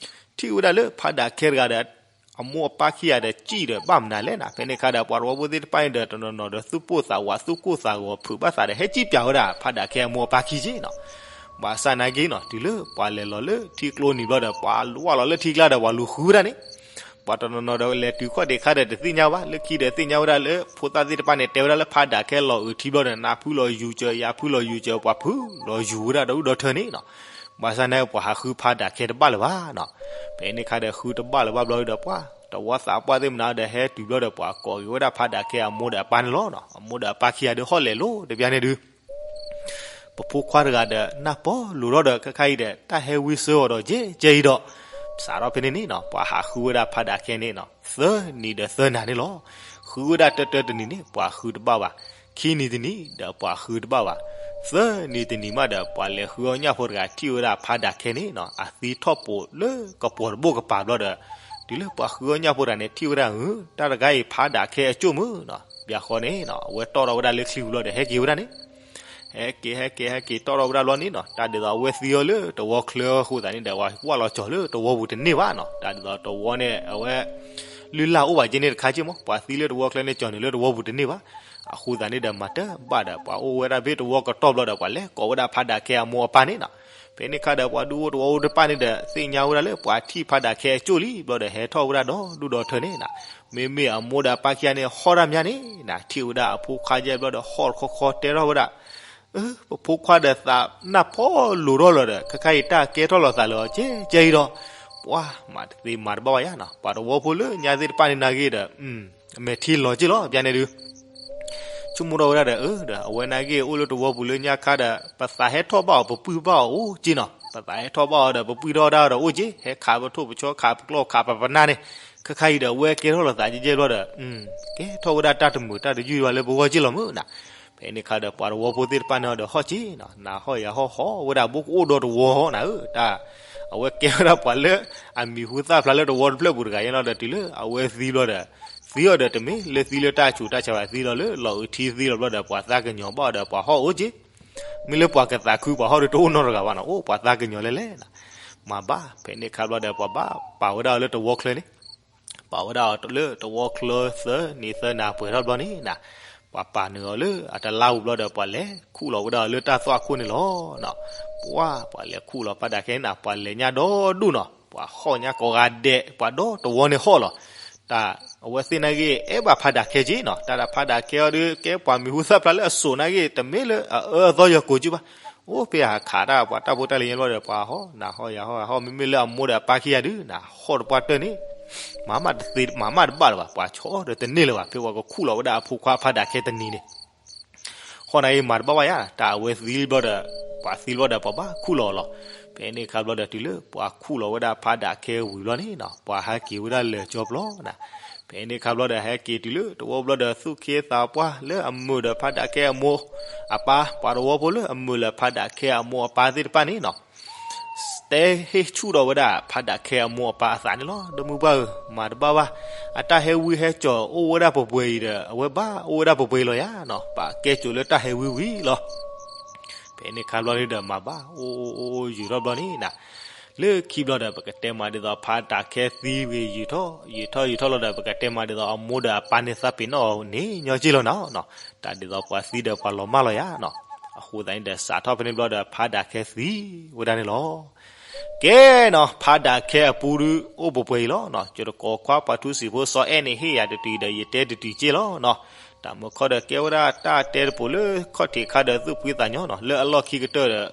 ထံၣ်ဝဲဒၣ်လၢဖးဒၣ်ခဲတဂၤဒီး အမိၢ်အပၢ်ခံဂၤဒီး စံၣ်ဒီးဘၣ်မနုၤလဲၣ်နၤ. ဖဲန့ၣ်ခါဒီး ပှၤတဝီဖိသ့ၣ်တဖၣ်န့ၣ်ဒီး တနီၤနီၤဒီး သူၣ်ပိၢ်သးဝး သူၣ်ကိၢ်သးဂီၤ ဖုးဘၣ်သးဒီး ဟဲစံၣ်ပၠးဝဲဒၣ် ဖးဒၣ်ခဲအမိၢ်အပၢ်ခံက့နီၤ. ဘၣ်ဆၣ်နာ်က့နီၤ တုၤလၢပှၤလဲၤလီၤလၢထံကျိနံၤဘျီဒီး ပှၤဝၢ်လီၤလၢထံကျါဒီး ပှၤလူၤဃုဝဲဒၣ်န့ၣ် ပှၤတနီၤနီၤဒီး လဲၤတုၤခီၣ်ဒံးခါဒီး တသ့ၣ်ညါဘၣ်, လၢခံဒီးသ့ၣ်ညါဝဲဒၣ်လၢ ဖိသၣ်သ့ၣ်တဖၣ်န့ၣ် တဲဝဲဒၣ်လၢဖးဒၣ်ခဲလီၤအုးထံဘျီဒီး နၤဖုလီၤယူၤစၢၤ ယၤဖုလီၤယူၤစၢၤ ပှၤဖုလီၤယူၤဝဲဒၣ်ဒီးဒိၣ်ထၢန့ၣ်နီၤ. ဘၣ်ဆၣ်နာ်က့ ပှၤဟးဃုဖးဒၣ်ခဲတဘၣ်လၢၤဘၣ်နီၤ. ဖဲန့ၣ်ခါဒီးဃုတဘၣ်လၢၤဘၣ်ဘျီဒီး ပှၤတဝီသးပှၢ်သ့ၣ်မနုၤဒီး ဟဲတုၤဘျီဒီး ပှၤကိးက့ၤဝဲဒၣ်ဖးဒၣ်ခဲအမိၢ်ဒီးအပၢ်န့ၣ်လီၤနီၤ. အမိၢ်ဒီးအပၢ်ခံဂၤဒီး ဟီၣ်လဲၤလိၤတဘျီန့ၣ်ဒုး ပဖိခွါတဂၤဒီးနၢ်ပီၢ်လိၤထီၣ်ဒီး ခဲခါအံၤဒီး တၢ်ဟဲဝံဆိအီၤဒီး ကဲကဲအံၤဒီး စးထီၣ်ဖဲန့ၣ်န့ၣ်နီၤ ပှၤဟးဃုဝဲဒၣ်ဖးဒၣ်ခဲန့ၣ်နီၤ သၢနံၤဒီးသၢနၤန့ၣ်လီၤ. ဃုဝဲဒၣ်တၢတၢတနံၤန့ၣ် ပှၤဃုတဘၣ်ဘၣ်. ခံနံၤတနံၤဒီးပှၤဃုတဘၣ်ဘၣ်. သၢနံၤတနံၤမးဒီး ပှၤလဲၤဃုအီၣ်ညၣ်ဖိတဂၤ ထံၣ်ဝဲဒၣ်ဖးဒၣ်ခဲန့ၣ်နီၤ အသံထီၣ်ပိာ်လၢကပီၤတဘိၣ်ကပၤဘျီဒီး တုၤလၢပှၤဃုအီၣ်ညၣ်ဖိတဂၤန့ၣ် ထံၣ်ဝဲဒၣ်ဧၢ တၢ်တဂၤအံၤဖးဒၣ်ခဲအကၠိၣ်မုၢ်နီၤ ဘၣ်ဃီန့ၣ်နီၤ အဝဲတီၣ်ထီၣ်ဝဲဒၣ်လၢချံပူၤဘျီဒီး ဟဲက့ၤဝဲဒၣ်န့ၣ် ဟဲက့ၤ ဟဲက့ၤ ဟဲက့ၤတီၣ်ထီၣ်ဝဲဒၣ်ဘျီန့ၣ်နီၤ တၢ်ဒ်သိးအဝဲသံအီၤလၢတဝီချၢအဃိသတးန့ၣ်ဒီး ပှၤကွၢ်လီၤကၠီၤလၢတဝီပူၤတန့ၢ်ဘၣ်နီၤ တၢ်ဒ်သိးတဝီန့ၣ် အဝဲ လုၢ်လၢ်အိၣ်ဘၣ်က့န့ၣ်တခါက့မး ပှၤသံလၢတဝီချၢန့ၣ် ကၠီၤနုာ်လၢတဝီပူၤတန့ၢ်ဘၣ်. အဃိသတးန့ၣ်ဒီး မၤတဘၣ်ဒီး ပှၤအိၣ်ဝဲဒၣ်ဖဲတဝီကတီၢ်ဘျီဒီး ပှၤလဲၤကိးဝဲဒၣ်ဖးဒၣ်ခဲအမိၢ်အပၢ်န့ၣ်နီၤ ဖဲန့ၣ်ခါဒီး ပှၤဒူအိၣ်တဝီအိၣ်တပၢ်န့ၣ်ဒီး သ့ၣ်ညါဝဲဒၣ်လၢပှၤထံၣ်ဖးဒၣ်ခဲအကၠိၣ်လံဘျီဒီး ဟဲထီၣ်ဝဲဒၣ်ဒီးဒူၣ်ဒီးထၢန့ၣ်နီၤ မ့မ့ၢ်အမိၢ်ဒီးအပၢ်ခံဂၤန့ၣ် ဟီၣ်တၢ်မးန့ၣ်နီၤ ထံၣ်ဝဲဒၣ်အဖိခွါယဲၢ်ဘျီဒီး ဟီၣ်တခီခီတဲထီၣ်ဝဲဒၣ် ပဖိခွါဒီးသးနၢ်ပီၢ်လိၤထီၣ်လီၤဒီး ခဲခါအံၤတၢ်ကဲထီၣ်လီၤသးလၢအီၤ ကဲကဲအံၤဒီး ပှၤမၤတသ့မၤတဘၣ်ဘၣ်ယါနီၤ ပှၤတဝီဖိလၢညါသ့ၣ်တဖၣ်န့ၣ်နာ်က့ဒီး အမဲာ်ထံလီၤက့လီၤ ပျါန့ၣ်ဒုး ဆိကမိၣ်ထီၣ်ဝဲဒၣ်ဒီး အၢ ဒီးအဝဲနာ်က့အိၣ်လၢတဝီပူၤလၢညါခါဒီး ပသးဟဲထီၣ်ဘၣ်အီၤ ပပုၢ်ဘၣ်အီၤအိၣ်က့နီၤ ပသးဟဲထီၣ်ဘၣ်အီၤဒီး ပပုၢ်ထီၣ်ဒၣ်အီၤဒီးအိၣ်က့ ဟဲခးပထိၣ်ပဆီခးပကျီၢ်ခးပပနၢ်န့ၣ် ခဲခါအံၤဒီး အဝဲကဲထီၣ်လီၤသးကဲကဲဘျီဒီး ကဲထီၣ်ဝဲဒၣ်တၢ်တမုာ်တၢ်တယုၢ်ဘၣ်လၢပဂီၢ်က့လီၤမုၢ်နီၤ ဖဲန့ၣ်ခါဒီး ပှၤတဝီဖိသ့ၣ်တဖၣ်န့ၣ်ဒီးဟီၣ်က့နီၤ နၤဟီၣ်ယၤဟီၣ်ဟီၣ်ဝဲဒၣ် ဘိကအိၣ်ဒီးတဝီနၤဧၢ တၢ် အဝဲကဲဝဲဒၣ်ပှၤလၢအမံၤဟူသၣ်ဖျါလၢတဝီတဖျၢၣ်ပူၤတဂၤယဲလီၤဒီး တုၤလၢအဝဲသံဘျီဒီး သံအီၤဒီးတမ့ၢ်လၢသံလၢတၢ်ဆူးတၢ်ဆါဘၣ် သံလီၤလၢလီၤအုးထံသံလီၤဘျီဒီး ပှၤသးကညီၤဘၣ်အီၤဒီး ပှၤဟီၣ်အိၣ်က့ မ့ၢ်လၢပှၤကသးခုပှၤဟီၣ်ဒီးတအိၣ်နီတဂၤဘၣ်နီၤ အိၣ်ပှၤသးကညီၤလဲၣ်လဲၣ်နီၤ မၤဘၣ် ဖဲန့ၣ်ခါဘျီဒီး ပှၤဘၣ်ပာ်ဝဲဒၣ်အီၤလၢတဝီချၢန့ၣ် ပာ်ဝဲဒၣ်အီၤလၢတဝီချၢသၢနံၤသၢနၤပှဲၤထီၣ်ဘျီန့ၣ်နီၤ ပှၤပာ်နုာ်အီၤလၢအတလါပူၤဘျီဒီး ပှၤလဲၤခူၣ်လီၤဝဲဒၣ်အီၤလၢတၢ်သွၣ်ခိၣ်န့ၣ်လီၤနီၤ ပှၤ ပှၤလဲၤခူၣ်လီၤဖးဒၣ်ခဲန့ၣ်နီၤ ပှၤလဲၤညါဒီဒူၣ်နီၤ ပှၤဟီၣ်ညါကိးဂၤဒဲး ပှၤဒီတဝီန့ၣ်ဟီၣ်လီၤ တၢ် အဝဲသ့ၣ်နာ်က့ အဲၣ်ဘၣ်ဖးဒၣ်ခဲက့နီၤ တၢ်ဒၣ်ဖးဒၣ်ခဲအီၤဒီး ကဲပှၤမံၤဟူသၣ်ဖျါလၢအစိာ်နာ်က့ တမ့ၢ်လၢအအၢအသီယီၤကိာ်က့ဘၣ် အိၣ်ဖဲအဟးခးတၢ်ပှၤတၢ်ဖိတၢ်လံၤညါဘျီဒီး ပှၤဟီၣ် နၤဟီၣ်ယၤဟီၣ် ဟီၣ်မ့မ့ၢ်လၢအမိၢ်ဒီးအပၢ်ခံဂၤဒုးနီၤ ဟီၣ်တပှၢ်တၢၢ်န့ၣ် မၤမးတသ့ မၤမးတဘၣ်လၢၤဘၣ် ပှၤဆီဒီးတန့ၢ်လၢၤဘၣ် ဖဲပှၤကခူၣ်လီၤဝဲဒၣ်အဖိခွါဖးဒၣ်ခဲတနံၤန့ၣ် ဟီၣ်နာ်က့မၤတဘၣ်ဘၣ်ယါ တၢ်အဝဲသံဘျီဒီး ပှၤသံဘျီဒီး ပှၤဘၣ်ခူၣ်လီၤအီၤလီၤ ဖဲန့ၣ်ခါဘျီဒီး တုၤလၢပှၤခူၣ်လီၤဝဲဒၣ်ဖးဒၣ်ခဲဝံၤဘျီန့ၣ်နီၤ ပှၤဟဲက့ၤဝဲဒၣ်လၢာ်ကၠီပျီနီၤ ဖဲန့ၣ်ခါဘျီဒီး ဟဲက့ၤတုၤလၢတဝီဘျီဒီး သူၣ်က့သးပှၢ်လၢအမုာ်ဒီးဖးဒၣ်ခဲအမိၢ်အပၢ် ပှၤတဝီဖိလၢအမုာ်လၢဖးဒၣ်ခဲအမိၢ်အပၢ်သ့ၣ်တဖၣ်န့ၣ်နီၤ တဲဟ့ၣ်ဆူၣ်ထီၣ်ဝဲဒၣ်ဖးဒၣ်ခဲအမိၢ်အပၢ်အသးန့ၣ်လီၤ ဒီမုၢ်ပှၢ်ဧၢ မၤတဘၣ်ဘၣ် အတၢ်ဟဲဝံဟဲကၠီၤအိၣ်ဝဲဒၣ်ပှဲၤပှဲၤအံၤဒီး အဝဲဘၣ်အိၣ်ဝဲဒၣ်ပှဲၤပှဲၤအံၤလီၤယါနီၤ ပာ်ကဲစိာ်လၢတၢ်ဟဲဝံဝံၤလီၤ ဖဲန့ၣ်ခါဘျီန့ၣ်ဒီး မၤဘၣ်အိၣ်အိၣ်အိၣ်အိၣ်ယုာ်ထီၣ်ဘျီန့ၣ်နီၤ လၢခံဘျီဒီး ပကတဲမးဒ်သိးဖးဒၣ်ခဲသံဝံၤယုာ်ထီၣ် ယုာ်ထီၣ်ယုာ်ထီၣ်လီၤဒီး ပကတဲမးဒ်သိးအမိၢ်ဒီးအပၢ်န့ၣ်သးပ့ၤနီၣ်အီၤန့ၣ်ညီက့ၢ်လီၤနီၤ တၢ်ဒ်သိးပှၤသံဒီးပှၤလီၤမၢ်လီၤယါနီၤ အဃိသတးန့ၣ်ဒီး စးထီၣ်ဖဲန့ၣ်ဘျီဒီး ဖးဒၣ်ခဲသံဝဲဒၣ်န့ၣ်လီၤ ကဲနီၤ ဖးဒၣ်ခဲအပူၤဒုး အိၣ်ပှဲၤပှဲၤအံၤလီၤနီၤ ယတကိးခွါပှၤထူစံာ်ဖိစီၤအဲၣ်န့ၣ် ဟ့ၣ်ယၤတတုၤဒီး ယတဲတတုၤက့ၢ်လီၤနီၤ တၢ်မုၢ်ခီဒီး ကဲဝဲဒၣ်တၢ်တဲတပိၤလၢခီၣ်ထံးခါဒီးသူၣ်ဖှံသးညီနီၤ လၢအလီၢ်ခံကတၢၢ်ဒီး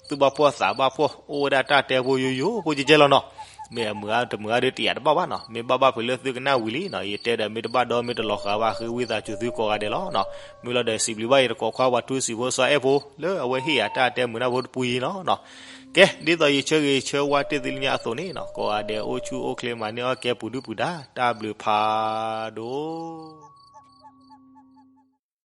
သူၣ်ဘၣ်ဖှီၣ်သးဘၣ်ဖှီၣ် အိၣ်ဝဲဒၣ်တၢ်တဲဖိယိယိဖိကဲကဲလီၤနီၤ မ့ၢ်အမုာ်အါတမုာ်အါဒီးတယာ်တဘၣ်ဘၣ်နီၤ မ့ၢ်ဘၣ်ဘၣ်ဖဲလၢသုကနၣ်ဝံၤလံနီၤ ယတဲဒီးမ့ၢ်တဘၣ်ဒီမ့ၢ်တလီၤဃာ်ဘၣ် ဃ့ဝံသးစူၤသုကိးဂၤဒဲးလီၤနီၤ မ့ၢ်လီၤဒီးစံးဘျုးဘၣ်ယတကိးခွါပှၤထူစံာ်ဖိစီၤအဲၣ်ဖိ လၢအဝဲဟ့ၣ်ယၤတၢ်တဲမုာ်နၢ်ဖိတပူၤအံၤလီၤနီၤ ကဲဒ်သိးယဆၢဂ့ၤဆၢဝါတ့ၢ်သုလၢညါအသိးန့ၣ်နီၤ ကိးဂၤဒဲးအိၣ်ဆူၣ်အိၣ်ချ့မၤန့ၢ်အီၣ်ကဲပူၤဒုၣ်ပူၤဒါ တၢ်ဘျုးဖးဒိၣ်